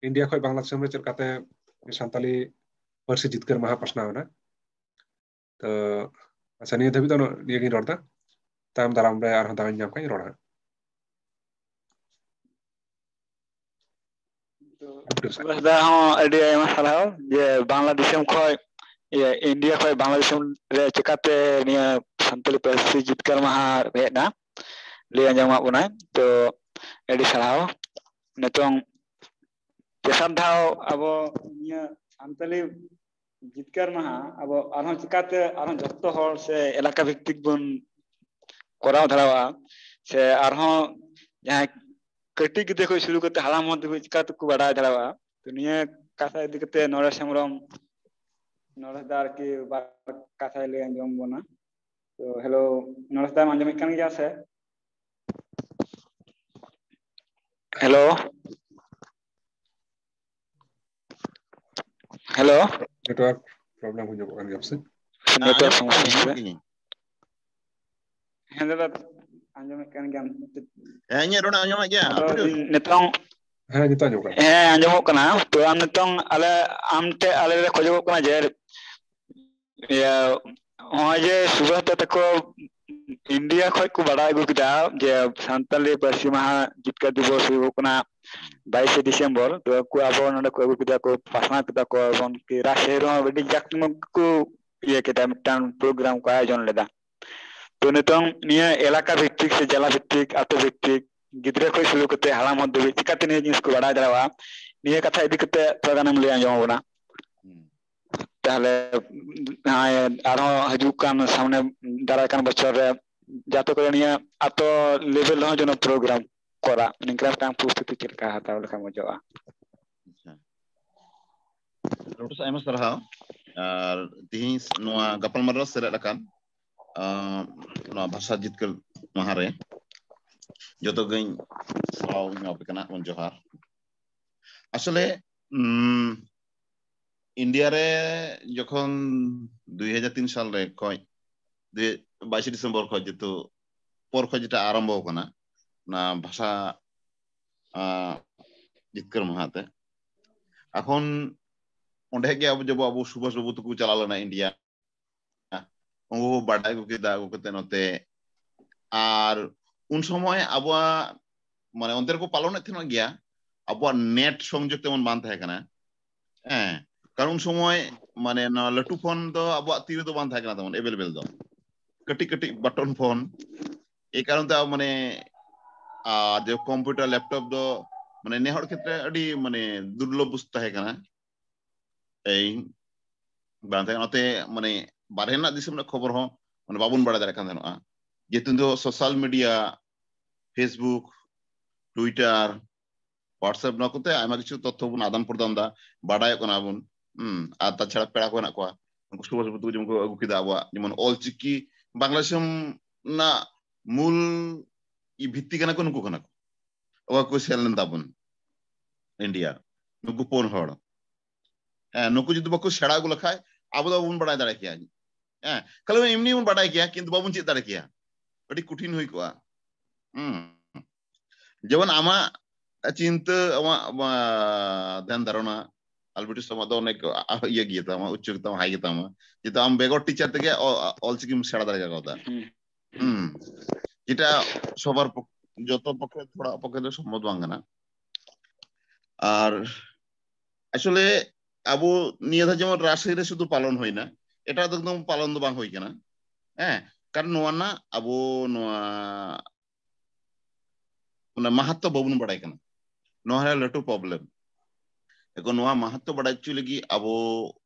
ᱤᱱᱰᱤᱭᱟ ᱠᱷᱚᱱ ᱵᱟᱝᱞᱟ ᱫᱤᱥᱚᱢ ᱨᱮ ᱪᱮᱫ ᱞᱮᱠᱟᱛᱮ ᱥᱟᱱᱛᱟᱞᱤ ᱯᱟᱹᱨᱥᱤ ᱡᱤᱛᱠᱟᱹᱨ ᱢᱟᱦᱟ ᱯᱟᱥᱱᱟᱣ ᱮᱱᱟ᱾ ᱛᱚ ᱟᱪᱪᱷᱟ, ᱱᱤᱭᱟᱹ ᱫᱷᱟᱹᱵᱤᱡ ᱫᱚ ᱱᱤᱭᱟᱹ ᱜᱤᱧ ᱨᱚᱲ ᱮᱫᱟ᱾ ᱛᱟᱭᱚᱢ ᱫᱟᱨᱟᱢ ᱨᱮ ᱟᱨᱦᱚᱸ ᱫᱟᱣ ᱤᱧ ᱧᱟᱢ ᱠᱷᱟᱱ ᱤᱧ ᱨᱚᱲᱟ ᱦᱟᱸᱜ᱾ ᱟᱞᱵᱤᱴᱳᱥ᱾ ᱥᱩᱵᱷᱟᱥ ᱫᱟ ᱦᱚᱸ ᱟᱹᱰᱤ ᱟᱭᱢᱟ ᱥᱟᱨᱦᱟᱣ ᱡᱮ ᱵᱟᱝᱞᱟ ᱫᱤᱥᱚᱢ ᱠᱷᱚᱱ, ᱤᱭᱟᱹ, ᱤᱱᱰᱤᱭᱟ ᱠᱷᱚᱱ ᱵᱟᱝᱞᱟ ᱫᱤᱥᱚᱢ ᱨᱮ ᱪᱤᱠᱟᱛᱮ ᱱᱤᱭᱟᱹ ᱥᱟᱱᱛᱟᱞᱤ ᱯᱟᱹᱨᱥᱤ ᱡᱤᱛᱠᱟᱹᱨ ᱢᱟᱦᱟ ᱦᱮᱡ ᱮᱱᱟ, ᱞᱟᱹᱭ ᱟᱸᱡᱚᱢᱟᱜ ᱵᱚᱱᱟᱭ᱾ ᱛᱚ ᱟᱹᱰᱤ ᱥᱟᱨᱦᱟᱣ᱾ ᱱᱤᱛᱚᱝ ᱛᱮᱥᱟᱨ ᱫᱷᱟᱣ ᱟᱵᱚ ᱱᱤᱭᱟᱹ ᱥᱟᱱᱛᱟᱞᱤ ᱡᱤᱛᱠᱟᱹᱨ ᱢᱟᱦᱟ ᱟᱵᱚ ᱟᱨᱦᱚᱸ ᱪᱤᱠᱟᱛᱮ ᱟᱨᱦᱚᱸ ᱡᱚᱛᱚ ᱦᱚᱲ ᱥᱮ ᱮᱞᱟᱠᱟ ᱵᱷᱤᱛᱛᱤᱠ ᱵᱚᱱ ᱠᱚᱨᱟᱣ ᱫᱟᱲᱮᱭᱟᱜᱼᱟ, ᱥᱮ ᱟᱨᱦᱚᱸ ᱡᱟᱦᱟᱸᱭ ᱠᱟᱹᱴᱤᱡ ᱜᱤᱫᱽᱨᱟᱹ ᱠᱷᱚᱱ ᱥᱩᱨᱩ ᱠᱟᱛᱮ ᱦᱟᱲᱟᱢ ᱦᱚᱲ ᱫᱷᱟᱹᱵᱤᱡ ᱪᱤᱠᱟ ᱛᱮᱠᱚ ᱵᱟᱰᱟᱭ ᱫᱟᱲᱮᱭᱟᱜᱼᱟ᱾ ᱛᱚ ᱱᱤᱭᱟᱹ ᱠᱟᱛᱷᱟ ᱤᱫᱤ ᱠᱟᱛᱮ ᱱᱚᱨᱮᱥ ᱦᱮᱢᱵᱨᱚᱢ, ᱱᱚᱨᱮᱥ ᱫᱟ ᱟᱨᱠᱤ ᱵᱟᱨ ᱠᱟᱛᱷᱟᱭ ᱞᱟᱹᱭ ᱟᱸᱡᱚᱢ ᱵᱚᱱᱟ᱾ ᱛᱚ ᱦᱮᱞᱳ, ᱱᱚᱨᱮᱥ ᱫᱟ ᱟᱸᱡᱚᱢᱮᱫ ᱠᱟᱱ ᱜᱮᱭᱟ ᱥᱮ? ᱦᱮᱞᱳ᱾ ᱦᱮᱞᱳ᱾ ᱱᱮᱴᱣᱟᱨᱠ ᱯᱨᱚᱵᱞᱮᱢ ᱦᱩᱭ ᱧᱚᱜᱚᱜ ᱠᱟᱱ ᱜᱮᱭᱟ ᱯᱟᱥᱮᱡ᱾ ᱱᱮᱴᱣᱟᱨᱠ ᱟᱸᱡᱚᱢ ᱥᱚᱢᱚᱥᱥᱟ ᱟᱸᱡᱚᱢᱮᱫ ᱦᱩᱭᱩᱜ ᱠᱟᱱᱟ᱾ ᱜᱤᱭᱟᱹᱧ᱾ ᱦᱮᱸ ᱫᱟᱫᱟ, ᱟᱸᱡᱚᱢᱮᱫ ᱠᱟᱱ ᱜᱮᱭᱟᱢ᱾ ᱦᱮᱸ, ᱤᱧᱟᱹᱜ ᱨᱚᱲ ᱟᱸᱡᱚᱢᱮᱫ ᱜᱮᱭᱟ? ᱟᱫᱚ ᱱᱤᱛᱚᱝ ᱦᱮᱸ, ᱱᱤᱛᱚᱜ ᱟᱸᱡᱚᱢᱚᱜ ᱠᱟᱱᱟ᱾ ᱦᱮᱸ, ᱟᱸᱡᱚᱢᱚᱜ ᱠᱟᱱᱟ᱾ ᱛᱚ ᱟᱢ ᱱᱤᱛᱚᱝ ᱟᱞᱮ, ᱟᱢ ᱴᱷᱮᱱ ᱟᱞᱮ ᱞᱮ ᱠᱷᱚᱡᱚᱜᱚᱜ ᱠᱟᱱᱟ ᱡᱮ, ᱤᱭᱟᱹ, ᱱᱚᱜᱼᱚᱭ ᱡᱮ ᱥᱩᱵᱷᱟᱥ ᱫᱟ ᱛᱟᱠᱚ ᱤᱱᱰᱤᱭᱟ ᱠᱷᱚᱡ ᱠᱚ ᱵᱟᱲᱟᱭ ᱟᱹᱜᱩ ᱠᱮᱫᱟ ᱡᱮ ᱥᱟᱱᱛᱟᱞᱤ ᱯᱟᱹᱨᱥᱤ ᱢᱟᱦᱟ ᱡᱤᱛᱠᱟᱹᱨ ᱫᱤᱵᱚᱥ ᱦᱩᱭᱩᱜ ᱠᱟᱱᱟ ᱵᱟᱭᱤᱥᱮ ᱰᱤᱥᱮᱢᱵᱚᱨ, ᱛᱚ ᱩᱱᱠᱩ ᱟᱵᱚ ᱱᱚᱰᱮ ᱠᱚ ᱟᱹᱜᱩ ᱠᱮᱫᱟ ᱠᱚ, ᱯᱟᱥᱱᱟᱣ ᱠᱮᱫᱟ ᱠᱚ, ᱮᱵᱚᱝ ᱠᱤ ᱨᱟᱡᱽ ᱥᱚᱦᱤ ᱨᱮᱦᱚᱸ ᱟᱹᱰᱤ ᱡᱟᱠ ᱡᱚᱢᱚᱠ ᱜᱮᱠᱚ ᱤᱭᱟᱹ ᱠᱮᱫᱟ, ᱢᱤᱫᱴᱟᱝ ᱯᱨᱳᱜᱨᱟᱢ ᱠᱚ ᱟᱭᱳᱡᱚᱱ ᱞᱮᱫᱟ᱾ ᱛᱚ ᱱᱤᱛᱚᱝ ᱱᱤᱭᱟᱹ ᱮᱞᱟᱠᱟ ᱵᱷᱤᱛᱛᱤᱠ ᱥᱮ ᱡᱮᱞᱟ ᱵᱷᱤᱛᱛᱤᱠ, ᱟᱛᱳ ᱵᱷᱤᱛᱛᱤᱠ, ᱜᱤᱫᱽᱨᱟᱹ ᱠᱷᱚᱱ ᱥᱩᱨᱩ ᱠᱟᱛᱮ ᱦᱟᱲᱟᱢ ᱦᱚᱲ ᱫᱷᱟᱹᱵᱤᱡ ᱪᱤᱠᱟᱛᱮ ᱱᱤᱭᱟᱹ ᱡᱤᱱᱤᱥ ᱠᱚ ᱵᱟᱲᱟᱭ ᱫᱟᱲᱮᱭᱟᱜᱼᱟ, ᱱᱤᱭᱟᱹ ᱠᱟᱛᱷᱟ ᱤᱫᱤ ᱠᱟᱛᱮ ᱛᱷᱚᱲᱟ ᱜᱟᱱᱮᱢ ᱞᱟᱹᱭ ᱟᱸᱡᱚᱢ ᱟᱵᱚᱱᱟ᱾ ᱦᱩᱸ᱾ ᱛᱟᱦᱞᱮ ᱱᱚᱜᱼᱚᱭ ᱟᱨᱦᱚᱸ ᱦᱤᱡᱩᱜ ᱠᱟᱱ ᱥᱟᱢᱱᱮ ᱫᱟᱨᱟᱭ ᱠᱟᱱ ᱵᱚᱪᱷᱚᱨ ᱨᱮ ᱡᱟᱛᱮ ᱠᱚᱨᱮ ᱱᱤᱭᱟᱹ ᱟᱛᱳ ᱞᱮᱵᱮᱞ ᱨᱮᱦᱚᱸ ᱡᱮᱱᱚ ᱯᱨᱳᱜᱨᱟᱢ ᱠᱚᱨᱟᱜ, ᱱᱤᱝᱠᱟᱹ ᱢᱤᱫᱴᱟᱝ ᱯᱚᱨᱤᱥᱛᱷᱤᱛᱤ ᱪᱮᱫ ᱞᱮᱠᱟ ᱦᱟᱛᱟᱣ ᱞᱮᱠᱷᱟᱱ ᱢᱚᱡᱚᱜᱼᱟ? ᱟᱪᱪᱷᱟ᱾ ᱰᱚᱠᱴᱚᱨ ᱥᱟᱦᱮᱵ, ᱟᱭᱢᱟ ᱥᱟᱨᱦᱟᱣ᱾ ᱟᱨ ᱛᱤᱦᱤᱧ ᱱᱚᱣᱟ ᱜᱟᱯᱟᱞᱢᱟᱨᱟᱣ ᱥᱮᱞᱮᱫ ᱟᱠᱟᱱ, ᱟᱸ, ᱱᱚᱣᱟ ᱵᱷᱟᱥᱟ ᱡᱤᱛᱠᱟᱹᱨ ᱢᱟᱦᱟ ᱨᱮ ᱡᱚᱛᱚ ᱜᱮᱧ ᱥᱟᱨᱦᱟᱣ ᱤᱧ ᱮᱢᱟᱯᱮ ᱠᱟᱱᱟ, ᱡᱚᱦᱟᱨ᱾ ᱟᱥᱚᱞᱮ ᱤᱱᱰᱤᱭᱟ ᱨᱮ ᱡᱚᱠᱷᱚᱱ ᱫᱩᱭ ᱦᱟᱡᱟᱨ ᱛᱤᱱ ᱥᱟᱞ ᱨᱮ ᱠᱷᱚᱡ ᱵᱟᱭᱤᱥᱮ ᱰᱤᱥᱮᱢᱵᱚᱨ ᱠᱷᱚᱡ ᱡᱮᱦᱮᱛᱩ ᱯᱚᱨ ᱠᱷᱚᱡ ᱡᱮᱴᱟ ᱟᱨᱟᱢᱵᱚ ᱠᱟᱱᱟ ᱚᱱᱟ ᱵᱷᱟᱥᱟ ᱡᱤᱛᱠᱟᱹᱨ ᱢᱟᱦᱟ ᱛᱮ, ᱮᱠᱷᱚᱱ ᱚᱸᱰᱮ ᱜᱮ ᱟᱵᱚ ᱡᱚᱵᱚ ᱟᱵᱚ ᱥᱩᱵᱷᱟᱥ ᱵᱟᱵᱩ ᱛᱟᱠᱚ ᱪᱟᱞᱟᱣ ᱞᱮᱱᱟ ᱤᱱᱰᱤᱭᱟ, ᱩᱱᱠᱩ ᱠᱚ ᱵᱟᱰᱟᱭ ᱟᱹᱜᱩ ᱠᱮᱫᱟ, ᱟᱹᱜᱩ ᱠᱟᱛᱮ ᱱᱚᱛᱮ᱾ ᱟᱨ ᱩᱱ ᱥᱚᱢᱚᱭ ᱟᱵᱚᱣᱟᱜ ᱢᱟᱱᱮ ᱚᱱᱛᱮ ᱨᱮᱠᱚ ᱯᱟᱞᱚᱱᱮᱫ ᱛᱟᱦᱮᱱᱚᱜ ᱜᱮᱭᱟ, ᱟᱵᱚᱣᱟᱜ ᱱᱮᱴ ᱥᱚᱝᱡᱳᱜᱽ ᱛᱮᱢᱚᱱ ᱵᱟᱝ ᱛᱟᱦᱮᱸ ᱠᱟᱱᱟ᱾ ᱦᱮᱸ, ᱠᱟᱨᱚᱱ ᱩᱱ ᱥᱚᱢᱚᱭ ᱢᱟᱱᱮ ᱱᱚᱣᱟ ᱞᱟᱹᱴᱩ ᱯᱷᱳᱱ ᱫᱚ ᱟᱵᱚᱣᱟᱜ ᱛᱤ ᱨᱮᱫᱚ ᱵᱟᱝ ᱛᱟᱦᱮᱸ ᱠᱟᱱᱟ ᱛᱟᱵᱚᱱ ᱮᱵᱮᱞᱮᱵᱮᱞ ᱫᱚ, ᱠᱟᱹᱴᱤᱡ ᱠᱟᱹᱴᱤᱡ ᱵᱟᱴᱚᱱ ᱯᱷᱳᱱ᱾ ᱮᱭ ᱠᱟᱨᱚᱱ ᱛᱮ ᱟᱵᱚ ᱢᱟᱱᱮ ᱟᱨ ᱡᱮ ᱠᱚᱢᱯᱤᱭᱩᱴᱟᱨ ᱞᱮᱯᱴᱚᱯ ᱫᱚ ᱢᱟᱱᱮ ᱱᱮ ᱦᱚᱲ ᱠᱷᱮᱛᱨᱮ ᱟᱹᱰᱤ ᱢᱟᱱᱮ ᱫᱩᱨᱞᱚᱵᱷ ᱵᱚᱥᱛᱩ ᱛᱟᱦᱮᱸ ᱠᱟᱱᱟ᱾ ᱮᱭ ᱵᱟᱝ ᱛᱟᱦᱮᱸ ᱠᱟᱱᱟ, ᱚᱱᱟᱛᱮ ᱢᱟᱱᱮ ᱵᱟᱨᱦᱮ ᱨᱮᱱᱟᱜ ᱫᱤᱥᱚᱢ ᱨᱮᱱᱟᱜ ᱠᱷᱚᱵᱚᱨ ᱦᱚᱸ ᱢᱟᱱᱮ ᱵᱟᱵᱚᱱ ᱵᱟᱲᱟᱭ ᱫᱟᱲᱮᱭᱟᱜ ᱠᱟᱱ ᱛᱟᱦᱮᱱᱚᱜᱼᱟ᱾ ᱡᱮᱦᱮᱛᱩ ᱱᱤᱛᱚᱜ social media, Facebook, Twitter, WhatsApp, ᱱᱚᱣᱟ ᱠᱚᱛᱮ ᱟᱭᱢᱟ ᱠᱤᱪᱷᱩ ᱛᱚᱛᱛᱷᱚ ᱵᱚᱱ ᱟᱫᱟᱱ ᱯᱨᱚᱫᱟᱱ ᱫᱟ, ᱵᱟᱰᱟᱭᱚᱜ ᱠᱟᱱᱟ ᱵᱚᱱ᱾ ᱦᱩᱸ, ᱟᱨ ᱛᱟᱪᱷᱟᱲᱟ ᱯᱮᱲᱟ ᱠᱚ ᱦᱮᱱᱟᱜ ᱠᱚᱣᱟ, ᱩᱱᱠᱩ ᱥᱩᱵᱷᱟᱥ ᱵᱟᱵᱩ ᱛᱟᱠᱚ ᱡᱮᱢᱚᱱ ᱠᱚ ᱟᱹᱜᱩ ᱠᱮᱫᱟ ᱟᱵᱚᱣᱟᱜ ᱡᱮᱢᱚᱱ ᱚᱞ ᱪᱤᱠᱤ ᱵᱟᱝᱞᱟ ᱫᱤᱥᱚᱢ ᱨᱮᱱᱟᱜ ᱢᱩᱞ ᱵᱷᱤᱛᱛᱤ ᱠᱟᱱᱟ ᱠᱚ, ᱱᱩᱠᱩ ᱠᱟᱱᱟ ᱠᱚ, ᱚᱠᱟ ᱠᱚ ᱥᱮᱱ ᱞᱮᱱ ᱛᱟᱵᱚᱱ ᱤᱱᱰᱤᱭᱟ, ᱱᱩᱠᱩ ᱯᱩᱱ ᱦᱚᱲ᱾ ᱦᱮᱸ, ᱱᱩᱠᱩ ᱡᱩᱫᱤ ᱵᱟᱠᱚ ᱥᱮᱬᱟ ᱟᱹᱜᱩ ᱞᱮᱠᱷᱟᱡ ᱟᱵᱚ ᱫᱚ ᱵᱟᱵᱚᱱ ᱵᱟᱲᱟᱭ ᱫᱟᱲᱮ ᱠᱮᱭᱟ᱾ ᱦᱮᱸ, ᱠᱷᱟᱹᱞᱤ ᱮᱢᱱᱤ ᱵᱚᱱ ᱵᱟᱰᱟᱭ ᱠᱮᱭᱟ, ᱠᱤᱱᱛᱩ ᱵᱟᱵᱚᱱ ᱪᱮᱫ ᱫᱟᱲᱮ ᱠᱮᱭᱟ, ᱟᱹᱰᱤ ᱠᱚᱴᱷᱤᱱ ᱦᱩᱭ ᱠᱚᱜᱼᱟ᱾ ᱦᱩᱸ, ᱡᱮᱢᱚᱱ ᱟᱢᱟᱜ ᱪᱤᱱᱛᱟᱹ, ᱟᱢᱟᱜ ᱫᱷᱮᱭᱟᱱ ᱫᱷᱟᱨᱚᱱᱟ, ᱟᱞᱵᱮᱴᱤᱥ ᱟᱢᱟᱜ ᱫᱚ ᱚᱱᱮᱠ ᱤᱭᱟᱹ ᱜᱮ ᱛᱟᱢᱟ, ᱩᱪᱪᱚ ᱜᱮ ᱛᱟᱢᱟ, ᱦᱟᱭ ᱜᱮ ᱛᱟᱢᱟ, ᱡᱮᱦᱮᱛᱩ ᱟᱢ ᱵᱮᱜᱚᱨ ᱴᱤᱪᱟᱨ ᱛᱮᱜᱮ ᱚᱞᱪᱤᱠᱤᱢ ᱥᱮᱬᱟ ᱫᱟᱲᱮ ᱠᱟᱣᱫᱟ᱾ ᱦᱩᱸ, ᱡᱮᱴᱟ ᱥᱚᱵᱟᱨ ᱡᱚᱛᱚ ᱯᱚᱠᱠᱷᱮ, ᱛᱷᱚᱲᱟ ᱯᱚᱠᱠᱷᱮ ᱫᱚ ᱥᱚᱢᱵᱷᱚᱵ ᱵᱟᱝ ᱠᱟᱱᱟ᱾ ᱟᱨ ᱟᱥᱚᱞᱮ ᱟᱵᱚ ᱱᱤᱭᱟᱹ ᱫᱷᱟᱣ ᱡᱮᱢᱚᱱ ᱨᱟᱥᱮ ᱨᱮ ᱥᱩᱫᱷᱩ ᱯᱟᱞᱚᱱ ᱦᱩᱭᱱᱟ, ᱮᱴᱟᱜ ᱫᱚ ᱮᱠᱫᱚᱢ ᱯᱟᱞᱚᱱ ᱫᱚ ᱵᱟᱝ ᱦᱩᱭ ᱠᱟᱱᱟ᱾ ᱦᱮᱸ, ᱠᱟᱨᱚᱱ ᱱᱚᱣᱟ ᱨᱮᱱᱟᱜ ᱟᱵᱚ ᱱᱚᱣᱟ ᱚᱱᱟ ᱢᱟᱦᱟᱛᱛᱚ ᱵᱟᱵᱚᱱ ᱵᱟᱲᱟᱭ ᱠᱟᱱᱟ᱾ ᱱᱚᱣᱟ ᱨᱮ ᱞᱟᱹᱴᱩ ᱯᱨᱚᱵᱞᱮᱢ᱾ ᱮᱠᱷᱚᱱ ᱱᱚᱣᱟ ᱢᱟᱦᱟᱛᱛᱚ ᱵᱟᱲᱟᱭ ᱦᱚᱪᱚ ᱞᱟᱹᱜᱤᱫ ᱟᱵᱚ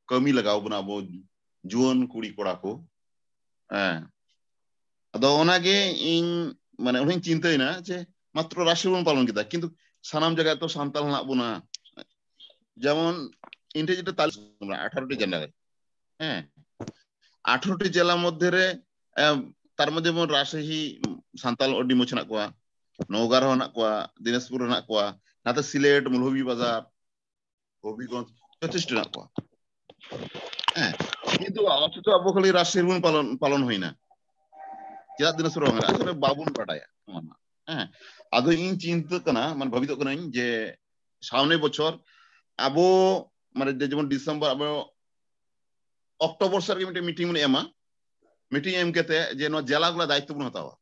ᱠᱟᱹᱢᱤ ᱞᱟᱜᱟᱣ ᱵᱚᱱᱟ, ᱟᱵᱚ ᱡᱩᱣᱟᱹᱱ ᱠᱩᱲᱤ ᱠᱚᱲᱟ ᱠᱚ᱾ ᱦᱮᱸ, ᱟᱫᱚ ᱚᱱᱟᱜᱮ ᱤᱧ ᱢᱟᱱᱮ ᱚᱱᱟᱧ ᱪᱤᱱᱛᱟᱹᱭᱮᱱᱟ ᱡᱮ ᱢᱟᱛᱨᱚ ᱨᱟᱥᱮ ᱵᱚᱱ ᱯᱟᱞᱚᱱ ᱠᱮᱫᱟ, ᱠᱤᱱᱛᱩ ᱥᱟᱱᱟᱢ ᱡᱟᱭᱜᱟ ᱨᱮ ᱛᱚ ᱥᱟᱱᱛᱟᱲ ᱦᱮᱱᱟᱜ ᱵᱚᱱᱟ᱾ ᱡᱮᱢᱚᱱ ᱤᱧ ᱴᱷᱮᱱ ᱡᱮᱴᱟ ᱛᱟᱞᱤᱥ ᱟᱴᱷᱟᱨᱚ ᱴᱤ ᱡᱮᱞᱟ ᱨᱮ, ᱦᱮᱸ, ᱟᱴᱷᱟᱨᱚ ᱴᱤ ᱡᱮᱞᱟ ᱢᱚᱫᱽᱫᱷᱮ ᱨᱮ ᱮᱢ, ᱛᱟᱨ ᱢᱚᱫᱽᱫᱷᱮ ᱡᱮᱢᱚᱱ ᱨᱟᱥᱮᱦᱤ ᱥᱟᱱᱛᱟᱞ ᱟᱹᱰᱤ ᱢᱚᱡᱽ ᱦᱮᱱᱟᱜ ᱠᱚᱣᱟ, ᱱᱚᱣᱜᱟᱸ ᱨᱮᱦᱚᱸ ᱦᱮᱱᱟᱜ ᱠᱚᱣᱟ, ᱫᱤᱱᱟᱡᱽᱯᱩᱨ ᱨᱮ ᱦᱮᱱᱟᱜ ᱠᱚᱣᱟ, ᱱᱟᱛᱮ ᱥᱤᱞᱮᱴ, ᱢᱚᱞᱦᱚᱵᱤ ᱵᱟᱡᱟᱨ, ᱦᱚᱵᱤᱜᱚᱸᱡᱽ, ᱡᱚᱛᱷᱮᱥᱴᱚ ᱦᱮᱱᱟᱜ ᱠᱚᱣᱟ᱾ ᱦᱮᱸ, ᱠᱤᱱᱛᱩ ᱚᱛᱷᱚᱪᱚ ᱟᱵᱚ ᱠᱷᱟᱹᱞᱤ ᱨᱟᱥᱴᱨᱤᱭᱚ ᱵᱚᱱ ᱯᱟᱞᱚᱱ, ᱯᱟᱞᱚᱱ ᱦᱩᱭᱱᱟ᱾ ᱪᱮᱫᱟᱜ ᱫᱤᱱᱟᱡᱽᱯᱩᱨ ᱵᱟᱝ ᱦᱩᱭᱱᱟ? ᱟᱥᱚᱞᱮ ᱵᱟᱵᱚᱱ ᱵᱟᱰᱟᱭᱟ ᱱᱚᱣᱟ ᱢᱟ᱾ ᱦᱮᱸ, ᱟᱫᱚ ᱤᱧ ᱪᱤᱱᱛᱟᱹᱜ ᱠᱟᱱᱟ, ᱢᱟᱱᱮ ᱵᱷᱟᱵᱤᱛᱚᱜ ᱠᱟᱹᱱᱟᱹᱧ ᱡᱮ ᱥᱟᱢᱱᱮ ᱵᱚᱪᱷᱚᱨ ᱟᱵᱚ, ᱢᱟᱱᱮ ᱡᱮ ᱡᱮᱢᱚᱱ ᱰᱤᱥᱮᱢᱵᱚᱨ, ᱟᱵᱚ ᱚᱠᱴᱳᱵᱚᱨ ᱥᱮᱫ ᱨᱮᱜᱮ ᱢᱤᱫᱴᱮᱱ ᱢᱤᱴᱤᱝ ᱵᱚᱱ ᱮᱢᱟ, ᱢᱤᱴᱤᱝ ᱮᱢ ᱠᱟᱛᱮ ᱡᱮ ᱱᱚᱣᱟ ᱡᱮᱞᱟ ᱜᱩᱞᱟ ᱫᱟᱭᱤᱛᱛᱚ ᱵᱚᱱ ᱦᱟᱛᱟᱣᱟ᱾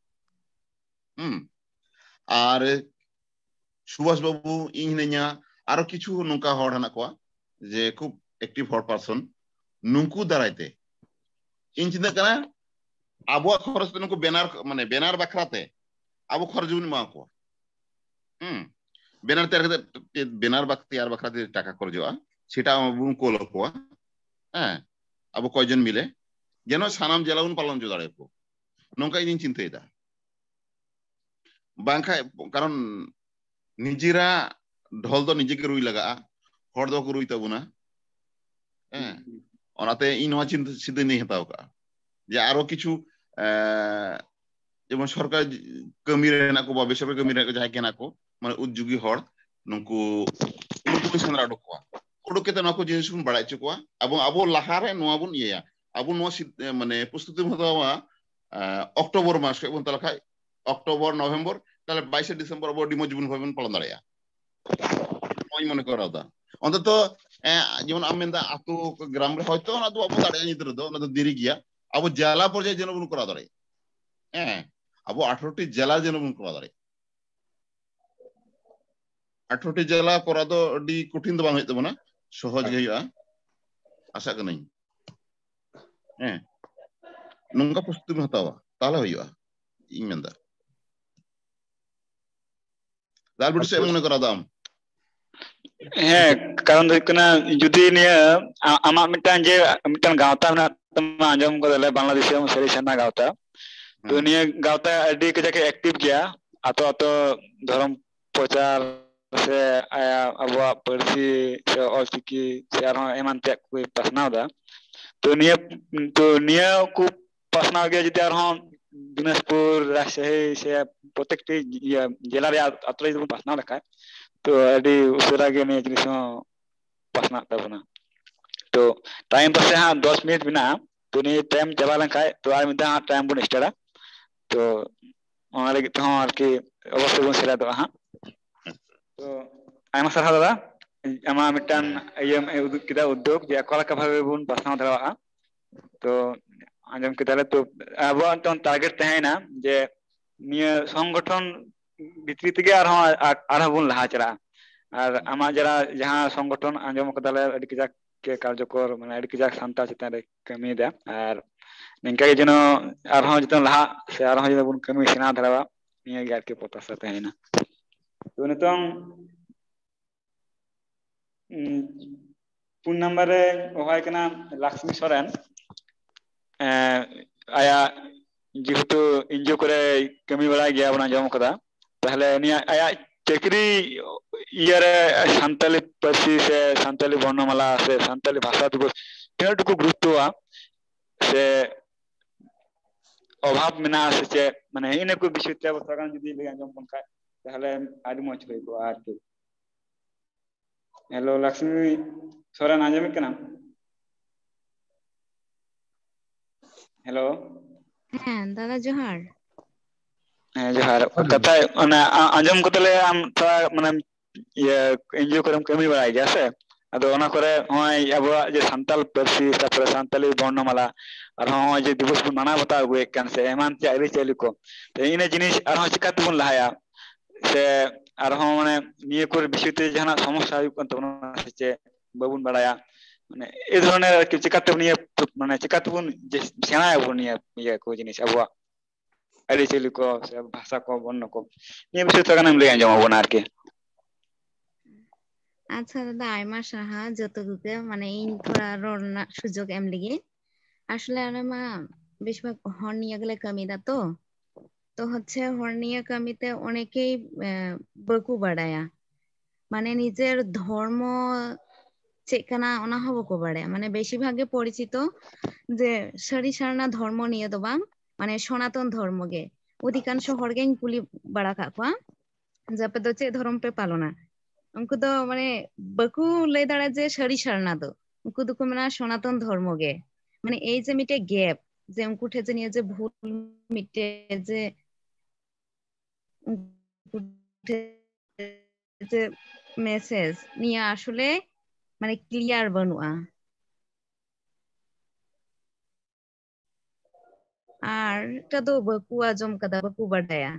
ᱦᱩᱸ᱾ ᱟᱨ ᱥᱩᱵᱷᱟᱥ ᱵᱟᱵᱩ, ᱤᱧ ᱦᱤᱱᱟᱹᱧᱟ, ᱟᱨᱚ ᱠᱤᱪᱷᱩ ᱱᱚᱝᱠᱟ ᱦᱚᱲ ᱦᱮᱱᱟᱜ ᱠᱚᱣᱟ ᱡᱮ ᱠᱷᱩᱵ ᱮᱠᱴᱤᱵᱷ ᱦᱚᱲ ᱯᱟᱨᱥᱚᱱ, ᱱᱩᱠᱩ ᱫᱟᱨᱟᱭ ᱛᱮ ᱤᱧ ᱪᱤᱱᱛᱟᱹᱜ ᱠᱟᱱᱟ ᱟᱵᱚᱣᱟᱜ ᱠᱷᱚᱨᱚᱪ ᱛᱮ ᱱᱩᱠᱩ ᱵᱮᱱᱟᱨ, ᱢᱟᱱᱮ ᱵᱮᱱᱟᱨ ᱵᱟᱠᱷᱨᱟ ᱛᱮ ᱟᱵᱚ ᱠᱷᱚᱨᱚᱪ ᱵᱚᱱ ᱮᱢᱟ ᱠᱚᱣᱟ᱾ ᱦᱩᱸ᱾ ᱵᱮᱱᱟᱨ ᱛᱮᱭᱟᱨ ᱠᱟᱛᱮ, ᱵᱮᱱᱟᱨ ᱵᱟᱠ-, ᱛᱮᱭᱟᱨ ᱵᱟᱠᱷᱨᱟ ᱛᱮ ᱴᱟᱠᱟ ᱠᱷᱚᱨᱚᱪᱚᱜᱼᱟ, ᱥᱮᱴᱟ ᱵᱚᱱ ᱠᱳᱞ ᱟᱠᱚᱣᱟ᱾ ᱦᱮᱸ, ᱟᱵᱚ ᱠᱚᱭᱡᱚᱱ ᱢᱤᱞᱮ, ᱡᱮᱱᱚ ᱥᱟᱱᱟᱢ ᱡᱮᱞᱟ ᱵᱚᱱ ᱯᱟᱞᱚᱱ ᱦᱚᱪᱚ ᱫᱟᱲᱮᱭᱟᱠᱚ, ᱱᱚᱝᱠᱟ ᱤᱧᱤᱧ ᱪᱤᱱᱛᱟᱹᱭᱮᱫᱟ᱾ ᱵᱟᱝᱠᱷᱟᱡ, ᱠᱟᱨᱚᱱ ᱱᱤᱡᱮᱨᱟᱜ ᱰᱷᱚᱞ ᱫᱚ ᱱᱤᱡᱮ ᱜᱮ ᱨᱩᱭ ᱞᱟᱜᱟᱜᱼᱟ, ᱦᱚᱲ ᱫᱚ ᱵᱟᱠᱚ ᱨᱩᱭ ᱛᱟᱵᱚᱱᱟ᱾ ᱦᱮᱸ, ᱚᱱᱟᱛᱮ ᱤᱧ ᱱᱚᱣᱟ ᱪᱤᱱᱛᱟᱹ, ᱥᱤᱫᱷᱟᱹᱧ ᱦᱟᱛᱟᱣ ᱠᱟᱜᱼᱟ ᱡᱮ ᱟᱨᱚ ᱠᱤᱪᱷᱩ, ᱮᱸ, ᱡᱮᱢᱚᱱ ᱥᱚᱨᱠᱟᱨ ᱠᱟᱹᱢᱤ ᱨᱮ ᱦᱮᱱᱟᱜ ᱠᱚ ᱵᱟ ᱵᱮᱥᱚᱨᱠᱟᱨᱤ ᱠᱟᱹᱢᱤ ᱨᱮ ᱦᱮᱱᱟᱜ ᱠᱚ, ᱡᱟᱦᱟᱸᱭ ᱜᱮ ᱦᱮᱱᱟᱜ ᱠᱚ, ᱢᱟᱱᱮ ᱩᱫᱽᱡᱳᱜᱤ ᱦᱚᱲ, ᱱᱩᱠᱩ, ᱱᱩᱠᱩ ᱵᱚᱱ ᱥᱮᱸᱫᱽᱨᱟ ᱩᱰᱩᱠ ᱠᱚᱣᱟ, ᱩᱰᱩᱠ ᱠᱟᱛᱮ ᱱᱚᱣᱟ ᱠᱚ ᱡᱤᱱᱤᱥ ᱵᱚᱱ ᱵᱟᱲᱟᱭ ᱦᱚᱪᱚ ᱠᱚᱣᱟ᱾ ᱟᱵᱚ, ᱟᱵᱚ ᱞᱟᱦᱟᱨᱮ ᱱᱚᱣᱟ ᱵᱚᱱ ᱤᱭᱟᱹᱭᱟ, ᱟᱵᱚ ᱱᱚᱣᱟ ᱥᱤᱫ-, ᱢᱟᱱᱮ ᱯᱨᱚᱥᱛᱩᱛᱤ ᱵᱚᱱ ᱦᱟᱛᱟᱣᱟ, ᱮᱸ, ᱚᱠᱴᱳᱵᱚᱨ ᱢᱟᱥ ᱠᱷᱚᱱ ᱵᱚᱱ, ᱛᱟᱦᱚᱞᱮ ᱠᱷᱟᱡ ᱚᱠᱴᱳᱵᱚᱨ, ᱱᱚᱵᱷᱮᱢᱵᱚᱨ, ᱛᱟᱦᱚᱞᱮ ᱵᱟᱭᱤᱥᱮ ᱰᱤᱥᱮᱢᱵᱚᱨ ᱟᱵᱚ ᱟᱹᱰᱤ ᱢᱚᱡᱽ ᱵᱚᱱ, ᱵᱷᱟᱵᱮ ᱵᱚᱱ ᱯᱟᱞᱚᱱ ᱫᱟᱲᱮᱭᱟᱜᱼᱟ᱾ ᱱᱚᱣᱟᱧ ᱢᱚᱱᱮ ᱠᱚᱨᱟᱣ ᱮᱫᱟ᱾ ᱚᱱᱛᱚᱛᱚ, ᱮᱸ, ᱡᱮᱢᱚᱱ ᱟᱢ ᱢᱮᱱᱫᱟ ᱟᱹᱛᱩ ᱜᱨᱟᱢ ᱨᱮ ᱦᱚᱭᱛᱳ ᱚᱱᱟ ᱫᱚ ᱵᱟᱵᱚ ᱫᱟᱲᱮᱭᱟᱜᱼᱟ ᱱᱤᱛ ᱨᱮᱫᱚ, ᱚᱱᱟ ᱫᱚ ᱫᱮᱨᱤ ᱜᱮᱭᱟ᱾ ᱟᱵᱚ ᱡᱮᱞᱟ ᱯᱚᱨᱡᱟᱭ ᱡᱮᱱᱚ ᱵᱚᱱ ᱠᱚᱨᱟᱣ ᱫᱟᱲᱮᱭᱟᱜ᱾ ᱦᱮᱸ, ᱟᱵᱚ ᱟᱴᱷᱨᱚ ᱴᱤ ᱡᱮᱞᱟ ᱡᱮᱱᱚ ᱵᱚᱱ ᱠᱚᱨᱟᱣ ᱫᱟᱲᱮᱭᱟᱜ᱾ ᱟᱴᱷᱨᱚ ᱴᱤ ᱡᱮᱞᱟ ᱠᱚᱨᱟᱣ ᱫᱚ ᱟᱹᱰᱤ ᱠᱚᱴᱷᱤᱱ ᱫᱚ ᱵᱟᱝ ᱦᱩᱭᱩᱜ ᱛᱟᱵᱚᱱᱟ, ᱥᱚᱦᱚᱡ ᱜᱮ ᱦᱩᱭᱩᱜᱼᱟ, ᱟᱥᱟᱜ ᱠᱟᱹᱱᱟᱹᱧ᱾ ᱦᱮᱸ, ᱱᱚᱝᱠᱟ ᱯᱨᱚᱥᱛᱩᱛᱤ ᱵᱚᱱ ᱦᱟᱛᱟᱣᱟ, ᱛᱟᱦᱚᱞᱮ ᱦᱩᱭᱩᱜᱼᱟ, ᱤᱧ ᱢᱮᱱᱫᱟ᱾ ᱞᱟᱞ ᱵᱤᱴᱩ, ᱪᱮᱫ ᱮᱢ ᱢᱚᱱᱮ ᱠᱚᱨᱟᱣ ᱫᱟ ᱟᱢ? ᱦᱮᱸ, ᱠᱟᱨᱚᱱ ᱫᱚ ᱦᱩᱭᱩᱜ ᱠᱟᱱᱟ, ᱡᱩᱫᱤ ᱱᱤᱭᱟᱹ ᱟ-, ᱟᱢᱟᱜ ᱢᱤᱫᱴᱟᱝ ᱡᱮ ᱢᱤᱫᱴᱟᱝ ᱜᱟᱶᱛᱟ ᱢᱮᱱᱟᱜ ᱛᱟᱢᱟ, ᱟᱸᱡᱚᱢ ᱠᱟᱫᱟᱞᱮ, ᱵᱟᱝᱞᱟᱫᱮᱥᱤ ᱮᱵᱚᱝ ᱥᱟᱹᱨᱤ ᱥᱟᱨᱱᱟ ᱜᱟᱶᱛᱟ᱾ ᱛᱚ ᱦᱮᱸ᱾ ᱱᱤᱭᱟᱹ ᱜᱟᱶᱛᱟ ᱟᱹᱰᱤ ᱠᱟᱡᱟᱠ ᱮ active ᱜᱮᱭᱟ, ᱟᱛᱳ ᱟᱛᱳ ᱫᱷᱚᱨᱚᱢ ᱯᱨᱚᱪᱟᱨ ᱥᱮ, ᱟ, ᱟᱵᱚᱣᱟᱜ ᱯᱟᱹᱨᱥᱤ ᱥᱮ ᱚᱞᱪᱤᱠᱤ ᱥᱮ ᱟᱨᱦᱚᱸ ᱮᱢᱟᱱ ᱛᱮᱭᱟᱜ ᱠᱚᱭ ᱯᱟᱥᱱᱟᱣ ᱫᱟ᱾ ᱛᱚ ᱱᱤᱭᱟᱹ, ᱛᱚ ᱱᱤᱭᱟᱹ ᱠᱚ ᱯᱟᱥᱱᱟᱣ ᱜᱮ ᱡᱩᱫᱤ ᱟᱨᱦᱚᱸ ᱫᱤᱱᱟᱡᱽᱯᱩᱨ, ᱨᱟᱡᱽᱥᱟᱦᱤ ᱥᱮ ᱯᱨᱚᱛᱮᱠᱴᱤ ᱤᱭᱟᱹ ᱡᱮᱞᱟ ᱨᱮᱭᱟᱜ ᱟᱛᱳ ᱨᱮ ᱡᱩᱫᱤ ᱵᱚᱱ ᱯᱟᱥᱱᱟᱣ ᱞᱮᱠᱷᱟᱡ, ᱛᱚ ᱟᱹᱰᱤ ᱩᱥᱟᱹᱨᱟ ᱜᱮ ᱱᱤᱭᱟᱹ ᱡᱤᱱᱤᱥ ᱦᱚᱸ ᱯᱟᱥᱱᱟᱜ ᱛᱟᱵᱚᱱᱟ᱾ ᱛᱚ ᱴᱟᱭᱤᱢ ᱯᱟᱥᱮ ᱦᱟᱸᱜ ᱫᱚᱥ ᱢᱤᱱᱤᱴ ᱢᱮᱱᱟᱜᱼᱟ, ᱛᱚ ᱱᱤᱭᱟᱹ ᱴᱟᱭᱤᱢ ᱪᱟᱵᱟ ᱞᱮᱱᱠᱷᱟᱡ ᱛᱚ ᱟᱨ ᱢᱤᱫ ᱫᱷᱟᱣ ᱦᱟᱸᱜ ᱴᱟᱭᱤᱢ ᱵᱚᱱ ᱮᱠᱥᱴᱮᱱᱰᱟ᱾ ᱛᱚ ᱚᱱᱟ ᱞᱟᱹᱜᱤᱫ ᱛᱮᱦᱚᱸ ᱟᱨᱠᱤ ᱚᱵᱚᱥᱥᱳᱭ ᱵᱚᱱ ᱥᱮᱞᱮᱫᱚᱜᱼᱟ ᱦᱟᱸᱜ᱾ ᱛᱚ ᱟᱭᱢᱟ ᱥᱟᱨᱦᱟᱣ ᱫᱟᱫᱟ, ᱟᱢᱟᱜ ᱢᱤᱫᱴᱟᱝ ᱤᱭᱟᱹᱢ ᱩᱫᱩᱜ ᱠᱮᱫᱟ ᱩᱫᱽᱫᱳᱜᱽ ᱡᱮ ᱚᱠᱟ ᱞᱮᱠᱟ ᱵᱷᱟᱵᱮ ᱵᱚᱱ ᱯᱟᱥᱱᱟᱣ ᱫᱟᱲᱮᱭᱟᱜᱼᱟ᱾ ᱛᱚ ᱟᱸᱡᱚᱢ ᱠᱮᱫᱟᱞᱮ, ᱛᱚ ᱟᱵᱚᱣᱟᱜ ᱢᱤᱫᱴᱟᱝ ᱴᱟᱨᱜᱮᱴ ᱛᱟᱦᱮᱸᱭᱮᱱᱟ ᱡᱮ ᱱᱤᱭᱟᱹ ᱥᱚᱝᱜᱚᱴᱷᱚᱱ ᱵᱷᱤᱛᱨᱤ ᱛᱮᱜᱮ ᱟᱨᱦᱚᱸ ᱟᱨ- ᱟᱨᱦᱚᱸ ᱵᱚᱱ ᱞᱟᱦᱟ ᱪᱟᱞᱟᱜᱼᱟ᱾ ᱟᱨ ᱟᱢᱟᱜ ᱡᱟᱨᱟ ᱡᱟᱦᱟᱸ ᱥᱚᱝᱜᱚᱴᱷᱚᱱ ᱟᱸᱡᱚᱢ ᱠᱟᱫᱟᱞᱮ ᱟᱹᱰᱤ ᱠᱟᱡᱟᱠ ᱜᱮ ᱠᱟᱨᱡᱚᱠᱚᱨ, ᱢᱟᱱᱮ ᱟᱹᱰᱤ ᱠᱟᱡᱟᱠ ᱥᱟᱱᱛᱟᱲ ᱪᱮᱛᱟᱱ ᱨᱮ ᱠᱟᱹᱢᱤᱭᱮᱫᱟ᱾ ᱟᱨ ᱱᱤᱝᱠᱟ ᱜᱮ ᱡᱮᱱᱚ ᱟᱨᱦᱚᱸ ᱡᱚᱛᱚ ᱞᱟᱦᱟᱜ ᱥᱮ ᱟᱨᱦᱚᱸ ᱡᱮᱱᱚ ᱵᱚᱱ ᱠᱟᱹᱢᱤ ᱥᱮᱬᱟ ᱫᱟᱲᱮᱭᱟᱜ, ᱱᱤᱭᱟᱹ ᱜᱮ ᱟᱨᱠᱤ ᱯᱨᱚᱛᱟᱥᱟ ᱛᱟᱦᱮᱸᱭᱮᱱᱟ᱾ ᱛᱚ ᱱᱤᱛᱚᱝ ᱩᱸ, ᱯᱩᱱ ᱱᱟᱢᱵᱟᱨ ᱨᱮ ᱦᱚᱦᱚᱭ ᱠᱟᱱᱟ ᱞᱟᱠᱥᱢᱤ ᱥᱚᱨᱮᱱ᱾ ᱮᱸ, ᱟᱭᱟᱜ ᱡᱮᱦᱮᱛᱩ ᱮᱱᱡᱤᱭᱳ ᱠᱚᱨᱮ ᱠᱟᱹᱢᱤ ᱵᱟᱲᱟᱭ ᱜᱮᱭᱟ, ᱵᱚᱱ ᱟᱸᱡᱚᱢ ᱠᱟᱫᱟ᱾ ᱛᱟᱦᱞᱮ ᱩᱱᱤᱭᱟᱜ ᱟᱭᱟᱜ ᱪᱟᱹᱠᱨᱤ ᱤᱭᱟᱹᱨᱮ ᱥᱟᱱᱛᱟᱞᱤ ᱯᱟᱹᱨᱥᱤ ᱥᱮ ᱥᱟᱱᱛᱟᱞᱤ ᱵᱚᱨᱱᱚᱢᱟᱞᱟ ᱥᱮ ᱥᱟᱱᱛᱟᱞᱤ ᱵᱷᱟᱥᱟ ᱫᱤᱵᱚᱥ ᱛᱤᱱᱟᱹᱜ ᱴᱩᱠᱩ ᱜᱩᱨᱩᱛᱛᱚᱣᱟ ᱥᱮ ᱚᱵᱷᱟᱵ ᱢᱮᱱᱟᱜᱼᱟ ᱥᱮ ᱪᱮᱫ, ᱢᱟᱱᱮ ᱤᱱᱟᱹ ᱠᱚ ᱵᱤᱥᱚᱭ ᱛᱮ ᱟᱵᱚ ᱛᱷᱚᱲᱟ ᱜᱟᱱ ᱡᱩᱫᱤ ᱞᱟᱹᱭ ᱟᱸᱡᱚᱢ ᱵᱚᱱ ᱠᱷᱟᱡ ᱛᱟᱦᱞᱮ ᱟᱹᱰᱤ ᱢᱚᱡᱽ ᱦᱩᱭ ᱠᱚᱜᱼᱟ ᱟᱨᱠᱤ᱾ ᱦᱮᱞᱳ ᱞᱚᱠᱥᱢᱤ ᱥᱚᱨᱮᱱ, ᱟᱸᱡᱚᱢᱮᱫ ᱠᱟᱱᱟᱢ? ᱦᱮᱞᱳ᱾ ᱦᱮᱸ ᱫᱟᱫᱟ ᱡᱚᱦᱟᱨ᱾ ᱦᱮᱸ ᱡᱚᱦᱟᱨ᱾ ᱦᱮᱸ᱾ ᱠᱟᱛᱷᱟ ᱚᱱᱟ ᱟ-, ᱟᱸᱡᱚᱢ ᱠᱟᱛᱮ ᱞᱮ ᱟᱢ ᱛᱷᱚᱲᱟ ᱢᱟᱱᱮ ᱤᱭᱟᱹ ᱮᱱᱡᱤᱭᱳ ᱠᱚᱨᱮᱢ ᱠᱟᱹᱢᱤ ᱵᱟᱲᱟᱭ ᱜᱮᱭᱟ ᱥᱮ? ᱟᱫᱚ ᱚᱱᱟ ᱠᱚᱨᱮ ᱱᱚᱜᱼᱚᱭ ᱟᱵᱚᱣᱟᱜ ᱡᱮ ᱥᱟᱱᱛᱟᱞ ᱯᱟᱹᱨᱥᱤ, ᱛᱟᱨᱯᱚᱨᱮ ᱥᱟᱱᱛᱟᱞᱤ ᱵᱚᱨᱱᱚᱢᱟᱞᱟ, ᱟᱨᱦᱚᱸ ᱱᱚᱜᱼᱚᱭ ᱡᱮ ᱫᱤᱵᱚᱥ ᱵᱚᱱ ᱢᱟᱱᱟᱣ ᱵᱟᱛᱟᱣ ᱟᱹᱜᱩᱭᱮᱫ ᱠᱟᱱ ᱥᱮ ᱮᱢᱟᱱ ᱛᱮᱭᱟᱜ ᱟᱹᱨᱤᱪᱟᱹᱞᱤ ᱠᱚ, ᱛᱚ ᱤᱱᱟᱹ ᱡᱤᱱᱤᱥ ᱟᱨᱦᱚᱸ ᱪᱤᱠᱟ ᱛᱮᱵᱚᱱ ᱞᱟᱦᱟᱭᱟ? ᱥᱮ ᱟᱨᱦᱚᱸ ᱢᱟᱱᱮ ᱱᱤᱭᱟᱹ ᱠᱚᱨᱮ ᱵᱤᱥᱚᱭ ᱛᱮ ᱡᱟᱦᱟᱱᱟᱜ ᱥᱚᱢᱚᱥᱥᱟ ᱦᱩᱭᱩᱜ ᱠᱟᱱ ᱛᱟᱵᱚᱱᱟ ᱥᱮ ᱪᱮᱫ ᱵᱟᱵᱚᱱ ᱵᱟᱲᱟᱭᱟ? ᱢᱟᱱᱮ ᱮ ᱫᱷᱚᱨᱚᱱᱮᱨ ᱟᱨᱠᱤ ᱪᱤᱠᱟᱛᱮ ᱱᱤᱭᱟᱹ, ᱢᱟᱱᱮ ᱪᱤᱠᱟᱛᱮᱵᱚᱱ ᱡᱮ ᱥᱮᱬᱟᱭᱟᱵᱚᱱ ᱱᱤᱭᱟᱹ ᱤᱭᱟᱹ ᱠᱚ ᱡᱤᱱᱤᱥ ᱟᱵᱚᱣᱟᱜ ᱟᱹᱨᱤᱪᱟᱹᱞᱤ ᱠᱚ ᱥᱮ ᱵᱷᱟᱥᱟ ᱠᱚ, ᱵᱚᱨᱱᱚ ᱠᱚ, ᱱᱤᱭᱟᱹ ᱵᱤᱥᱚᱭ ᱛᱷᱚᱲᱟ ᱜᱟᱱᱮᱢ ᱞᱟᱹᱭ ᱟᱸᱡᱚᱢ ᱟᱵᱚᱱᱟ ᱟᱨᱠᱤ᱾ ᱟᱪᱪᱷᱟ ᱫᱟᱫᱟ, ᱟᱭᱢᱟ ᱥᱟᱨᱦᱟᱣ ᱡᱚᱛᱚ ᱠᱚᱜᱮ, ᱢᱟᱱᱮ ᱤᱧ ᱛᱷᱚᱲᱟ ᱨᱚᱲ ᱨᱮᱱᱟᱜ ᱥᱩᱡᱳᱜᱽ ᱮᱢ ᱞᱟᱹᱜᱤᱫ᱾ ᱟᱥᱚᱞᱮ ᱟᱞᱮ ᱢᱟ ᱵᱮᱥᱤᱨ ᱵᱷᱟᱜᱽ ᱦᱚᱲ ᱱᱤᱭᱟᱹ ᱜᱮᱞᱮ ᱠᱟᱹᱢᱤᱭᱮᱫᱟ ᱛᱚ, ᱛᱚ ᱦᱚᱪᱪᱷᱮ ᱦᱚᱲ ᱱᱤᱭᱟᱹ ᱠᱟᱹᱢᱤᱛᱮ ᱚᱱᱮᱠᱮᱭ, ᱮ, ᱵᱟᱠᱚ ᱵᱟᱲᱟᱭᱟ, ᱢᱟᱱᱮ ᱱᱤᱡᱮᱨ ᱫᱷᱚᱨᱢᱚ ᱪᱮᱫ ᱠᱟᱱᱟ ᱚᱱᱟ ᱦᱚᱸ ᱵᱟᱠᱚ ᱵᱟᱲᱟᱭᱟ᱾ ᱢᱟᱱᱮ ᱵᱮᱥᱤᱨ ᱵᱷᱟᱜᱽ ᱜᱮ ᱯᱚᱨᱤᱪᱤᱛᱚ ᱡᱮ ᱥᱟᱹᱨᱤ ᱥᱟᱨᱱᱟ ᱫᱷᱚᱨᱢᱚ ᱱᱤᱭᱟᱹ ᱫᱚ ᱵᱟᱝ, ᱢᱟᱱᱮ ᱥᱚᱱᱟᱛᱚᱱ ᱫᱷᱚᱨᱢᱚ ᱜᱮ᱾ ᱚᱫᱷᱤᱠᱟᱝᱥᱚ ᱦᱚᱲ ᱜᱮᱧ ᱠᱩᱞᱤ ᱵᱟᱲᱟ ᱠᱟᱜ ᱠᱚᱣᱟ ᱡᱮ ᱟᱯᱮ ᱫᱚ ᱪᱮᱫ ᱫᱷᱚᱨᱚᱢ ᱯᱮ ᱯᱟᱞᱚᱱᱟ? ᱩᱱᱠᱩ ᱫᱚ ᱢᱟᱱᱮ ᱵᱟᱠᱚ ᱞᱟᱹᱭ ᱫᱟᱲᱮᱭᱟᱜᱼᱟ ᱡᱮ ᱥᱟᱹᱨᱤ ᱥᱟᱨᱱᱟ ᱫᱚ, ᱩᱱᱠᱩ ᱫᱚᱠᱚ ᱢᱮᱱᱟ ᱥᱚᱱᱟᱛᱚᱱ ᱫᱷᱚᱨᱢᱚ ᱜᱮ᱾ ᱢᱟᱱᱮ ᱮᱭ ᱡᱮ ᱢᱤᱫᱴᱮᱡ ᱜᱮᱯ, ᱡᱮ ᱩᱱᱠᱩ ᱴᱷᱮᱱ ᱡᱮ ᱱᱤᱭᱟᱹ ᱡᱮ ᱵᱷᱩᱞ ᱢᱤᱫᱴᱮᱡ ᱡᱮ ᱩᱱᱠᱩ ᱴᱷᱮᱱ ᱡᱮ ᱢᱮᱥᱮᱡᱽ ᱱᱤᱭᱟᱹ ᱟᱥᱚᱞᱮ ᱢᱟᱱᱮ ᱠᱞᱤᱭᱟᱨ ᱵᱟᱹᱱᱩᱜᱼᱟ᱾ ᱟᱨ ᱮᱴᱟ ᱫᱚ ᱵᱟᱠᱚ ᱟᱸᱡᱚᱢ ᱠᱟᱫᱟ, ᱵᱟᱠᱚ ᱵᱟᱰᱟᱭᱟ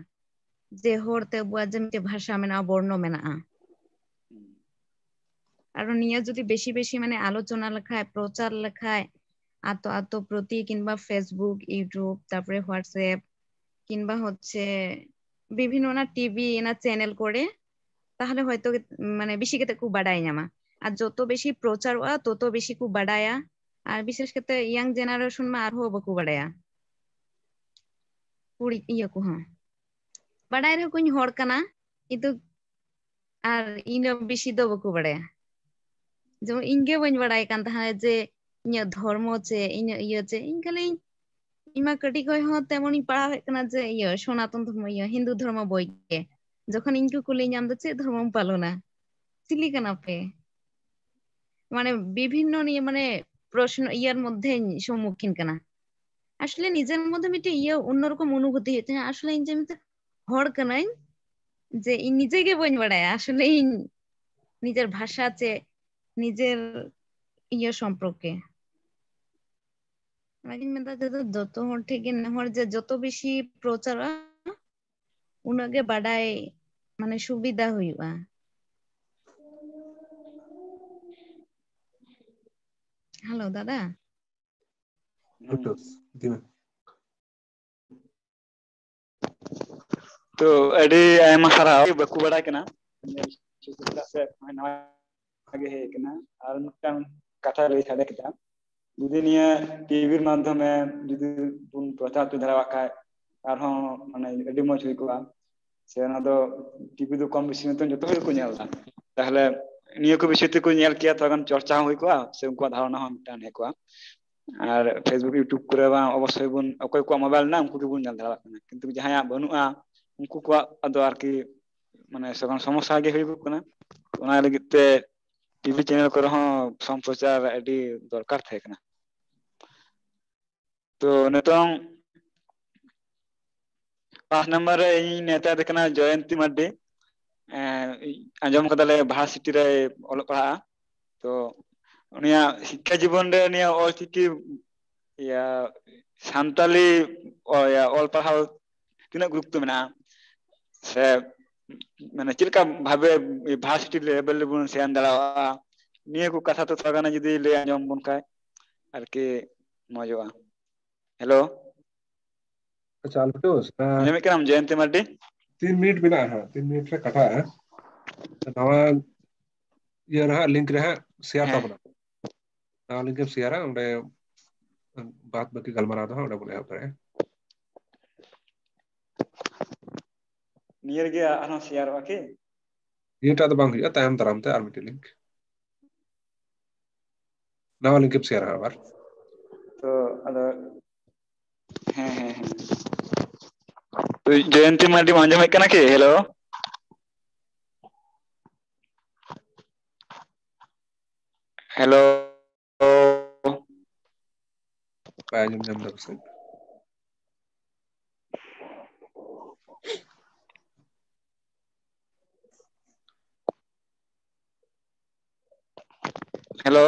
ᱡᱮ ᱦᱚᱲᱛᱮ ᱟᱵᱚᱣᱟᱜ ᱡᱮ ᱢᱤᱫᱴᱮᱡ ᱵᱷᱟᱥᱟ ᱢᱮᱱᱟᱜᱼᱟ, ᱵᱚᱨᱱᱚ ᱢᱮᱱᱟᱜᱼᱟ᱾ ᱟᱨ ᱱᱤᱭᱟᱹ ᱡᱩᱫᱤ ᱵᱮᱥᱤ ᱵᱮᱥᱤ ᱢᱟᱱᱮ ᱟᱞᱳᱪᱚᱱᱟ ᱞᱮᱠᱷᱟᱡ, ᱯᱨᱚᱪᱟᱨ ᱞᱮᱠᱷᱟᱡ, ᱟᱛᱳ ᱟᱛᱳ ᱯᱨᱚᱛᱤ ᱠᱤᱝᱵᱟ Facebook, YouTube, ᱛᱟᱨᱯᱚᱨᱮ WhatsApp ᱠᱤᱝᱵᱟ ᱦᱚᱪᱪᱷᱮ ᱵᱤᱵᱷᱤᱱᱱᱚ ᱚᱱᱟ ᱴᱤᱵᱷᱤ ᱚᱱᱟ ᱪᱮᱱᱮᱞ ᱠᱚᱨᱮ, ᱛᱟᱦᱞᱮ ᱦᱚᱭᱛᱳ ᱢᱟᱱᱮ ᱵᱮᱥᱤ ᱠᱟᱛᱮ ᱠᱚ ᱵᱟᱰᱟᱭ ᱧᱟᱢᱟ᱾ ᱟᱨ ᱡᱚᱛᱚ ᱵᱮᱥᱤ ᱯᱨᱚᱪᱟᱨᱚᱜᱼᱟ, ᱛᱚᱛᱚ ᱵᱮᱥᱤ ᱠᱚ ᱵᱟᱰᱟᱭᱟ᱾ ᱟᱨ ᱵᱤᱥᱮᱥ ᱠᱟᱛᱮ ᱤᱭᱟᱝ ᱡᱮᱱᱟᱨᱮᱥᱚᱱ ᱢᱟ ᱟᱨᱦᱚᱸ ᱵᱟᱠᱚ ᱵᱟᱰᱟᱭᱟ᱾ ᱠᱩᱲᱤ ᱤᱭᱟᱹ ᱠᱚᱦᱚᱸ ᱵᱟᱰᱟᱭ ᱨᱮᱦᱚᱸ ᱠᱚᱧ ᱦᱚᱲ ᱠᱟᱱᱟ, ᱠᱤᱱᱛᱩ ᱟᱨ ᱤᱧ ᱫᱚ ᱵᱮᱥᱤ ᱫᱚ ᱵᱟᱠᱚ ᱵᱟᱰᱟᱭᱟ᱾ ᱡᱮᱢᱚᱱ ᱤᱧ ᱜᱮ ᱵᱟᱹᱧ ᱵᱟᱰᱟᱭ ᱠᱟᱱ ᱛᱟᱦᱮᱸᱫ ᱡᱮ ᱤᱧᱟᱹᱜ ᱫᱷᱚᱨᱢᱚ ᱪᱮᱫ, ᱤᱧᱟᱹᱜ ᱤᱭᱟᱹ ᱪᱮᱫ, ᱤᱧ ᱠᱷᱟᱹᱞᱤᱧ, ᱤᱧ ᱢᱟ ᱠᱟᱹᱴᱤᱡ ᱠᱷᱚᱱ ᱦᱚᱸ ᱛᱮᱢᱚᱱᱤᱧ ᱯᱟᱲᱦᱟᱣ ᱦᱮᱡ ᱠᱟᱱᱟ ᱡᱮ ᱤᱭᱟᱹ ᱥᱚᱱᱟᱛᱚᱱ ᱫᱷᱚᱨᱢᱚ, ᱤᱭᱟᱹ ᱦᱤᱱᱫᱩ ᱫᱷᱚᱨᱢᱚ ᱵᱳᱭ ᱜᱮ᱾ ᱡᱚᱠᱷᱚᱱ ᱤᱧ ᱠᱚ ᱠᱩᱞᱤᱧᱟ, "ᱟᱢ ᱫᱚ ᱪᱮᱫ ᱫᱷᱚᱨᱢᱚᱢ ᱯᱟᱞᱚᱱᱟ? ᱪᱤᱞᱤ ᱠᱟᱱᱟ ᱯᱮ?" ᱢᱟᱱᱮ ᱵᱤᱵᱷᱤᱱᱱᱚ ᱱᱤᱭᱟᱹ ᱢᱟᱱᱮ ᱯᱨᱚᱥᱱᱚ ᱤᱭᱟᱹᱨ ᱢᱚᱫᱽᱫᱷᱮᱧ ᱥᱚᱢᱢᱩᱠᱷᱤᱱ ᱠᱟᱱᱟ᱾ ᱟᱥᱚᱞᱮ ᱱᱤᱡᱮᱨ ᱢᱚᱫᱽᱫᱷᱮ ᱢᱤᱫᱴᱮᱡ ᱤᱭᱟᱹ ᱚᱱᱱᱚᱨᱚᱠᱚᱢ ᱚᱱᱩᱵᱷᱩᱛᱤ ᱦᱩᱭᱩᱜ ᱛᱤᱧᱟᱹ, ᱟᱥᱚᱞᱮ ᱤᱧ ᱡᱮ ᱢᱤᱫᱴᱮᱡ ᱦᱚᱲ ᱠᱟᱹᱱᱟᱹᱧ, ᱡᱮ ᱤᱧ ᱱᱤᱡᱮ ᱜᱮ ᱵᱟᱹᱧ ᱵᱟᱲᱟᱭᱟ ᱟᱥᱚᱞᱮ ᱤᱧ ᱱᱤᱡᱮᱨ ᱵᱷᱟᱥᱟ ᱪᱮᱫ, ᱱᱤᱡᱮᱨ ᱤᱭᱟᱹ ᱥᱚᱢᱯᱚᱨᱠᱮ᱾ ᱚᱱᱟᱜᱤᱧ ᱢᱮᱱᱫᱟ ᱡᱮ ᱡᱚᱛᱚ ᱦᱚᱲ ᱴᱷᱮᱡ ᱜᱮ ᱱᱮᱦᱚᱨ ᱡᱮ ᱡᱚᱛᱚ ᱵᱮᱥᱤ ᱯᱨᱚᱪᱟᱨᱚᱜᱼᱟ, ᱩᱱᱟᱹᱜ ᱜᱮ ᱵᱟᱰᱟᱭ ᱢᱟᱱᱮ ᱥᱩᱵᱤᱫᱷᱟ ᱦᱩᱭᱩᱜᱼᱟ᱾ ᱦᱮᱞᱳ ᱫᱟᱫᱟ᱾ ᱛᱚ ᱟᱹᱰᱤ ᱟᱭᱢᱟ ᱥᱟᱨᱦᱟᱣ᱾ ᱵᱟᱠᱚ ᱵᱟᱲᱟᱭ ᱠᱟᱱᱟ, ᱪᱮᱫᱟᱜ ᱥᱮ ᱱᱚᱜᱼᱚᱭ ᱱᱟᱣᱟ ᱜᱮ ᱦᱮᱡ ᱠᱟᱱᱟ᱾ ᱟᱨ ᱢᱤᱫᱴᱟᱝ ᱠᱟᱛᱷᱟ ᱞᱟᱹᱭ ᱥᱟᱰᱮ ᱠᱮᱫᱟ, ᱡᱩᱫᱤ ᱱᱤᱭᱟᱹ ᱴᱤᱵᱷᱤ ᱢᱟᱫᱽᱫᱷᱚᱢᱮ ᱡᱩᱫᱤ ᱵᱚᱱ ᱯᱨᱚᱪᱟᱨ ᱦᱚᱪᱚ ᱫᱟᱲᱮᱭᱟᱜ ᱠᱷᱟᱡ ᱟᱨᱦᱚᱸ ᱢᱟᱱᱮ ᱟᱹᱰᱤ ᱢᱚᱡᱽ ᱦᱩᱭ ᱠᱚᱜᱼᱟ᱾ ᱥᱮ ᱚᱱᱟ ᱫᱚ ᱴᱤᱵᱷᱤ ᱫᱚ ᱠᱚᱢ ᱵᱮᱥᱤ ᱱᱤᱛᱚᱝ ᱡᱚᱛᱚ ᱦᱚᱲ ᱜᱮᱠᱚ ᱧᱮᱞ ᱮᱫᱟ, ᱛᱟᱦᱞᱮ ᱱᱤᱭᱟᱹ ᱠᱚ ᱵᱤᱥᱚᱭ ᱛᱮᱠᱚ ᱧᱮᱞ ᱠᱮᱭᱟ, ᱛᱷᱚᱲᱟ ᱜᱟᱱ ᱪᱚᱨᱪᱟ ᱦᱚᱸ ᱦᱩᱭ ᱠᱚᱜᱼᱟ, ᱥᱮ ᱩᱱᱠᱩᱣᱟᱜ ᱫᱷᱟᱨᱚᱱᱟ ᱦᱚᱸ ᱢᱤᱫᱴᱟᱝ ᱦᱮᱡ ᱠᱚᱜᱼᱟ᱾ ᱟᱨ Facebook, YouTube ᱠᱚᱨᱮ ᱵᱟᱝ ᱚᱵᱚᱥᱥᱳᱭ ᱵᱚᱱ, ᱚᱠᱚᱭ ᱠᱚᱣᱟᱜ ᱢᱳᱵᱟᱭᱤᱞ ᱢᱮᱱᱟᱜᱼᱟ ᱩᱱᱠᱩ ᱜᱮᱵᱚᱱ ᱧᱮᱞ ᱫᱟᱲᱮᱭᱟᱜ ᱠᱟᱱᱟ, ᱠᱤᱱᱛᱩ ᱡᱟᱦᱟᱸᱭᱟᱜ ᱵᱟᱹᱱᱩᱜᱼᱟ ᱩᱱᱠᱩ ᱠᱚᱣᱟᱜ ᱟᱫᱚ ᱟᱨᱠᱤ ᱢᱟᱱᱮ ᱥᱚᱢᱚ- ᱥᱚᱢᱚᱥᱥᱟ ᱜᱮ ᱦᱩᱭᱩᱜᱚᱜ ᱠᱟᱱᱟ᱾ ᱚᱱᱟ ᱞᱟᱹᱜᱤᱫ ᱛᱮ ᱴᱤᱵᱷᱤ ᱪᱮᱱᱮᱞ ᱠᱚᱨᱮ ᱦᱚᱸ ᱥᱚᱢᱯᱨᱚᱪᱟᱨ ᱟᱹᱰᱤ ᱫᱚᱨᱠᱟᱨ ᱛᱟᱦᱮᱸ ᱠᱟᱱᱟ᱾ ᱛᱚ ᱱᱤᱛᱚᱝ ᱯᱟᱸᱪ ᱱᱟᱢᱵᱟᱨ ᱨᱮ ᱤᱧ ᱱᱮᱣᱛᱟ ᱫᱮ ᱠᱟᱱᱟ ᱡᱚᱭᱚᱱᱛᱤ ᱢᱟᱨᱰᱤ᱾ ᱮᱸ, ᱟᱸᱡᱚᱢ ᱠᱟᱫᱟᱞᱮ ᱵᱷᱟᱨᱥᱤᱴᱤ ᱨᱮᱭ ᱚᱞᱚᱜ ᱯᱟᱲᱦᱟᱜᱼᱟ᱾ ᱛᱚ ᱩᱱᱤᱭᱟᱜ ᱥᱤᱠᱠᱷᱟ ᱡᱤᱵᱚᱱ ᱨᱮ ᱱᱤᱭᱟᱹ ᱚᱞᱪᱤᱠᱤ, ᱤᱭᱟᱹ, ᱥᱟᱱᱛᱟᱞᱤ ᱚ-, ᱤᱭᱟᱹ, ᱚᱞ ᱯᱟᱲᱦᱟᱣ ᱛᱤᱱᱟᱹᱜ ᱜᱩᱨᱩᱛᱛᱚ ᱢᱮᱱᱟᱜᱼᱟ, ᱥᱮ ᱢᱟᱱᱮ ᱪᱮᱫ ᱞᱮᱠᱟ ᱵᱷᱟᱵᱮ ᱵᱷᱟᱨᱥᱤᱴᱤ ᱞᱮᱵᱮᱞ ᱨᱮᱵᱚᱱ ᱥᱮᱱ ᱫᱟᱲᱮᱭᱟᱜᱼᱟ, ᱱᱤᱭᱟᱹ ᱠᱚ ᱠᱟᱛᱷᱟ ᱛᱚ ᱛᱷᱚᱲᱟ ᱜᱟᱱ ᱡᱩᱫᱤ ᱞᱟᱹᱭ ᱟᱸᱡᱚᱢ ᱵᱚᱱ ᱠᱷᱟᱡ ᱟᱨᱠᱤ ᱢᱚᱡᱚᱜᱼᱟ᱾ ᱦᱮᱞᱳ᱾ ᱟᱪᱪᱷᱟ, ᱟᱞᱵᱮᱨᱴᱳᱥ, ᱟᱸ, ᱟᱸᱡᱚᱢᱮᱫ ᱠᱟᱱᱟᱢ ᱡᱚᱭᱚᱱᱛᱤ ᱢᱟᱨᱰᱤ? ᱛᱤᱱ ᱢᱤᱱᱤᱴ ᱢᱮᱱᱟᱜᱼᱟ ᱦᱟᱸᱜ, ᱛᱤᱱ ᱢᱤᱱᱤᱴ ᱨᱮ ᱠᱟᱴᱟᱜᱼᱟ᱾ ᱱᱟᱣᱟ ᱤᱭᱟᱹ ᱨᱮ ᱦᱟᱸᱜ, ᱞᱤᱝᱠ ᱨᱮ ᱦᱟᱸᱜ ᱥᱮᱭᱟᱨ ᱦᱮᱸ᱾ ᱛᱟᱵᱚᱱᱟ᱾ ᱱᱟᱣᱟ ᱞᱤᱝᱠ ᱮᱢ ᱥᱮᱭᱟᱨᱟ, ᱚᱸᱰᱮ ᱵᱟᱫ ᱵᱟᱹᱠᱤ ᱜᱟᱞᱢᱟᱨᱟᱣ ᱫᱚ ᱦᱟᱸᱜ ᱚᱸᱰᱮ ᱵᱚᱱ ᱮᱦᱚᱵ ᱫᱟᱲᱮᱭᱟᱜᱼᱟ᱾ ᱱᱤᱭᱟᱹ ᱨᱮᱜᱮ ᱟᱨᱦᱚᱸ ᱥᱮᱭᱟᱨᱚᱜᱼᱟ ᱠᱤ? ᱱᱤᱭᱟᱹᱴᱟᱜ ᱫᱚ ᱵᱟᱝ ᱦᱩᱭᱩᱜᱼᱟ, ᱛᱟᱭᱚᱢ ᱫᱟᱨᱟᱢ ᱛᱮ ᱟᱨ ᱢᱤᱫᱴᱮᱱ ᱞᱤᱝᱠ᱾ ᱱᱟᱣᱟ ᱞᱤᱝᱠ ᱮᱢ ᱥᱮᱭᱟᱨᱟ ᱟᱵᱟᱨ᱾ ᱛᱚ ᱟᱫᱚ ᱦᱮᱸ, ᱦᱮᱸ, ᱦᱮᱸ᱾ ᱛᱚ ᱡᱚᱭᱚᱱᱛᱤ ᱢᱟᱨᱰᱤᱢ ᱟᱸᱡᱚᱢᱮᱫ ᱠᱟᱱᱟ ᱠᱤ? ᱦᱮᱞᱳ? ᱦᱮᱞᱳ? ᱵᱟᱭ ᱟᱸᱡᱚᱢ ᱧᱟᱢ ᱮᱫᱟ ᱯᱟᱥᱮᱡ᱾ ᱦᱮᱞᱳ,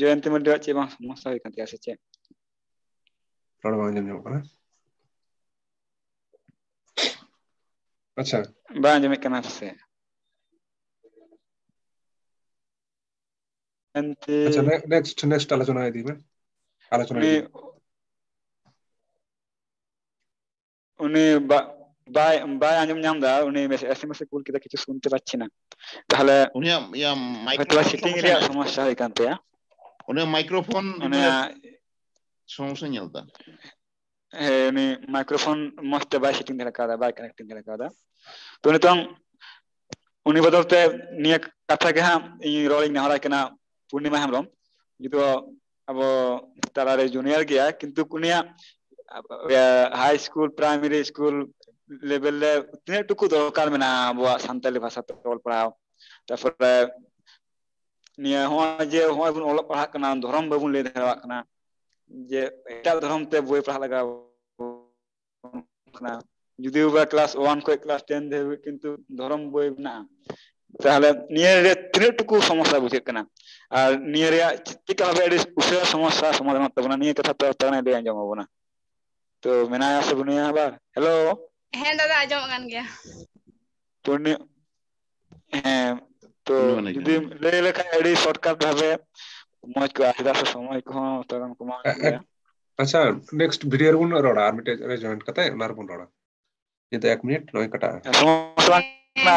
ᱡᱚᱭᱚᱱᱛᱤ ᱢᱟᱨᱰᱤᱭᱟᱜ ᱪᱮᱫ ᱵᱟᱝ ᱥᱚᱢᱚᱥᱥᱟ ᱦᱩᱭ ᱠᱟᱱ ᱛᱟᱭᱟ ᱥᱮ ᱪᱮᱫ? ᱨᱚᱲ ᱵᱟᱝ ᱟᱸᱡᱚᱢ ᱧᱟᱢᱚᱜ ᱠᱟᱱᱟ᱾ ᱟᱪᱪᱷᱟ᱾ ᱵᱟᱝ ᱟᱸᱡᱚᱢᱮᱫ ᱠᱟᱱᱟ ᱥᱮ? ᱮᱱᱛᱮ ᱟᱪᱪᱷᱟ, ᱱᱮ-, next, next ᱟᱞᱳᱪᱚᱱᱟ ᱤᱫᱤ ᱢᱮ᱾ ᱟᱞᱳᱪᱚᱱᱟ ᱩᱱᱤ, ᱤᱫᱤ ᱢᱮ᱾ ᱩᱱᱤ ᱵᱟ-, ᱵᱟᱭ, ᱵᱟᱭ ᱟᱸᱡᱚᱢ ᱧᱟᱢ ᱮᱫᱟ᱾ ᱩᱱᱤ ᱢᱮᱥᱮ-, SMS ᱮ ᱠᱩᱞ ᱠᱮᱫᱟ, ᱠᱤᱪᱷᱩ ᱥᱩᱱᱛᱮ ᱯᱟᱪᱪᱷᱤ ᱱᱟ᱾ ᱛᱟᱦᱞᱮ ᱩᱱᱤᱭᱟᱜ, ᱤᱭᱟᱹ, ᱦᱚᱭᱛᱳ microphone setting ᱥᱚᱢᱚᱥᱥᱟ ᱨᱮᱭᱟᱜ ᱧᱮᱞ ᱥᱚᱢᱚᱥᱥᱟ ᱦᱩᱭ ᱠᱟᱱ ᱛᱟᱭᱟ᱾ ᱩᱱᱤᱭᱟᱜ microphone ᱩᱱᱤᱭᱟᱜ ᱥᱚᱢᱚᱥᱥᱟ ᱧᱮᱞ ᱮᱫᱟ᱾ ᱦᱮᱸ, ᱩᱱᱤ microphone ᱢᱚᱸᱡᱽ ᱛᱮ ᱵᱟᱭ setting ᱫᱟᱲᱮ ᱠᱟᱣᱫᱟ, ᱵᱟᱭ connecting ᱫᱟᱲᱮ ᱠᱟᱣᱫᱟ᱾ ᱛᱚ ᱱᱤᱛᱚᱝ ᱩᱱᱤ ᱵᱚᱫᱚᱞ ᱛᱮ ᱱᱤᱭᱟᱹ ᱠᱟᱛᱷᱟ ᱜᱮ ᱦᱟᱸᱜ ᱤᱧ ᱨᱚᱲᱤᱧ ᱱᱮᱦᱚᱨᱟᱭ ᱠᱟᱱᱟ ᱯᱩᱨᱱᱤᱢᱟ ᱦᱮᱢᱵᱨᱚᱢ, ᱡᱩᱫᱤ ᱟᱵᱚ ᱛᱟᱞᱟᱨᱮ ᱡᱩᱱᱤᱭᱟᱨ ᱜᱮᱭᱟ, ᱠᱤᱱᱛᱩ ᱩᱱᱤᱭᱟᱜ ᱦᱟᱭ ᱥᱠᱩᱞ, ᱯᱨᱟᱭᱢᱟᱨᱤ ᱥᱠᱩᱞ ᱞᱮᱵᱮᱞ ᱨᱮ ᱛᱤᱱᱟᱹᱜ ᱴᱩᱠᱩ ᱫᱚᱨᱠᱟᱨ ᱢᱮᱱᱟᱜᱼᱟ ᱟᱵᱚᱣᱟᱜ ᱥᱟᱱᱛᱟᱞᱤ ᱵᱷᱟᱥᱟ ᱛᱮ ᱚᱞ ᱯᱟᱲᱦᱟᱣ᱾ ᱛᱟᱨᱯᱚᱨᱮ ᱱᱤᱭᱟᱹ ᱦᱚᱸᱜᱼᱚᱭ ᱡᱮ ᱦᱚᱸᱜᱼᱚᱭ ᱵᱚᱱ ᱚᱞᱚᱜ ᱯᱟᱲᱦᱟᱜ ᱠᱟᱱᱟ, ᱫᱷᱚᱨᱚᱢ ᱵᱟᱵᱚᱱ ᱞᱟᱹᱭ ᱫᱟᱲᱮᱭᱟᱜ ᱠᱟᱱᱟ, ᱡᱮ ᱮᱴᱟᱜ ᱫᱷᱚᱨᱚᱢ ᱛᱮ ᱵᱳᱭ ᱯᱟᱲᱦᱟᱜ ᱞᱟᱜᱟᱣ ᱠᱟᱱᱟ᱾ ᱡᱩᱫᱤ ᱵᱟ ᱠᱞᱟᱥ ᱳᱣᱟᱱ ᱠᱷᱚᱱ ᱠᱞᱟᱥ ᱴᱮᱱ ᱫᱷᱟᱹᱵᱤᱡ ᱠᱤᱱᱛᱩ ᱫᱷᱚᱨᱚᱢ ᱵᱳᱭ ᱢᱮᱱᱟᱜᱼᱟ, ᱛᱟᱦᱚᱞᱮ ᱱᱤᱭᱟᱹ ᱨᱮ ᱛᱤᱱᱟᱹᱜ ᱴᱩᱠᱩ ᱥᱚᱢᱚᱥᱥᱟ ᱵᱩᱡᱷᱟᱹᱜ ᱠᱟᱱᱟ? ᱟᱨ ᱱᱤᱭᱟᱹ ᱨᱮᱭᱟᱜ ᱪᱮᱫ ᱞᱮᱠᱟ ᱵᱷᱟᱵᱮ ᱟᱹᱰᱤ ᱩᱥᱟᱹᱨᱟ ᱥᱚᱢᱚᱥᱥᱟ ᱥᱚᱢᱟᱫᱷᱟᱱᱚᱜ ᱛᱟᱵᱚᱱᱟ, ᱱᱤᱭᱟᱹ ᱠᱟᱛᱷᱟ ᱛᱚ ᱛᱟᱦᱚᱞᱮ ᱞᱟᱹᱭ ᱟᱸᱡᱚᱢ ᱟᱵᱚᱱᱟ᱾ ᱛᱚ ᱢᱮᱱᱟᱭᱟ ᱥᱮ ᱵᱟᱹᱱᱩᱭᱟ ᱟᱵᱟᱨ? ᱦᱮᱞᱳ᱾ ᱦᱮᱸ ᱫᱟᱫᱟ, ᱟᱸᱡᱚᱢᱚᱜ ᱠᱟᱱ ᱜᱮᱭᱟ᱾ ᱯᱩᱨᱱᱤ-, ᱦᱮᱸ, ᱛᱚ ᱯᱩᱨᱱᱤᱢᱟ ᱞᱟᱹᱭ ᱡᱩᱫᱤ ᱠᱟᱱᱟ᱾ ᱞᱟᱹᱭ ᱞᱮᱠᱷᱟᱱ ᱟᱹᱰᱤ ᱥᱚᱨᱴᱠᱟᱴ ᱵᱷᱟᱵᱮ ᱢᱚᱡᱽ ᱠᱚᱜᱼᱟ, ᱪᱮᱫᱟᱜ ᱥᱮ ᱥᱚᱢᱚᱭ ᱠᱚᱦᱚᱸ ᱛᱷᱚᱲᱟ ᱜᱟᱱ ᱠᱚᱢᱟᱣ ᱧᱚᱜ ᱜᱮᱭᱟ᱾ ᱟᱪᱪᱷᱟ, ᱱᱮᱠᱥᱴ ᱵᱷᱤᱰᱤᱭᱳ ᱨᱮᱵᱚᱱ ᱨᱚᱲᱟ, ᱟᱨ ᱢᱤᱫᱴᱮᱡ ᱨᱮ ᱡᱚᱭᱮᱱᱴ ᱠᱟᱛᱮ ᱚᱱᱟ ᱨᱮᱵᱚᱱ ᱨᱚᱲᱟ᱾ ᱱᱤᱛᱚᱜ ᱮᱠ ᱢᱤᱱᱤᱴ ᱱᱚᱜᱼᱚᱭ ᱠᱟᱴᱟᱜᱼᱟ᱾ ᱥᱚᱢᱚᱥᱥᱟ ᱵᱟᱝ ᱠᱟᱱᱟ,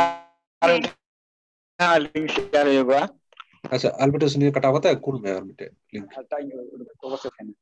ᱟᱨ ᱢᱤᱫᱴᱮᱱ ᱞᱤᱝᱠ ᱥᱮᱭᱟᱨ ᱦᱩᱭᱩᱜᱼᱟ᱾ ᱟᱪᱪᱷᱟ, ᱟᱨ ᱢᱤᱫᱴᱮᱡ ᱥᱩᱱᱤᱭ ᱠᱟᱴᱟᱣ ᱠᱟᱛᱮ ᱠᱩᱞ ᱢᱮ ᱟᱨ ᱢᱤᱫᱴᱮᱡ ᱞᱤᱝᱠ᱾ ᱟᱨ ᱴᱟᱭᱤᱢ ᱚᱵᱚᱥᱥᱳᱭ ᱛᱟᱦᱮᱱᱟ᱾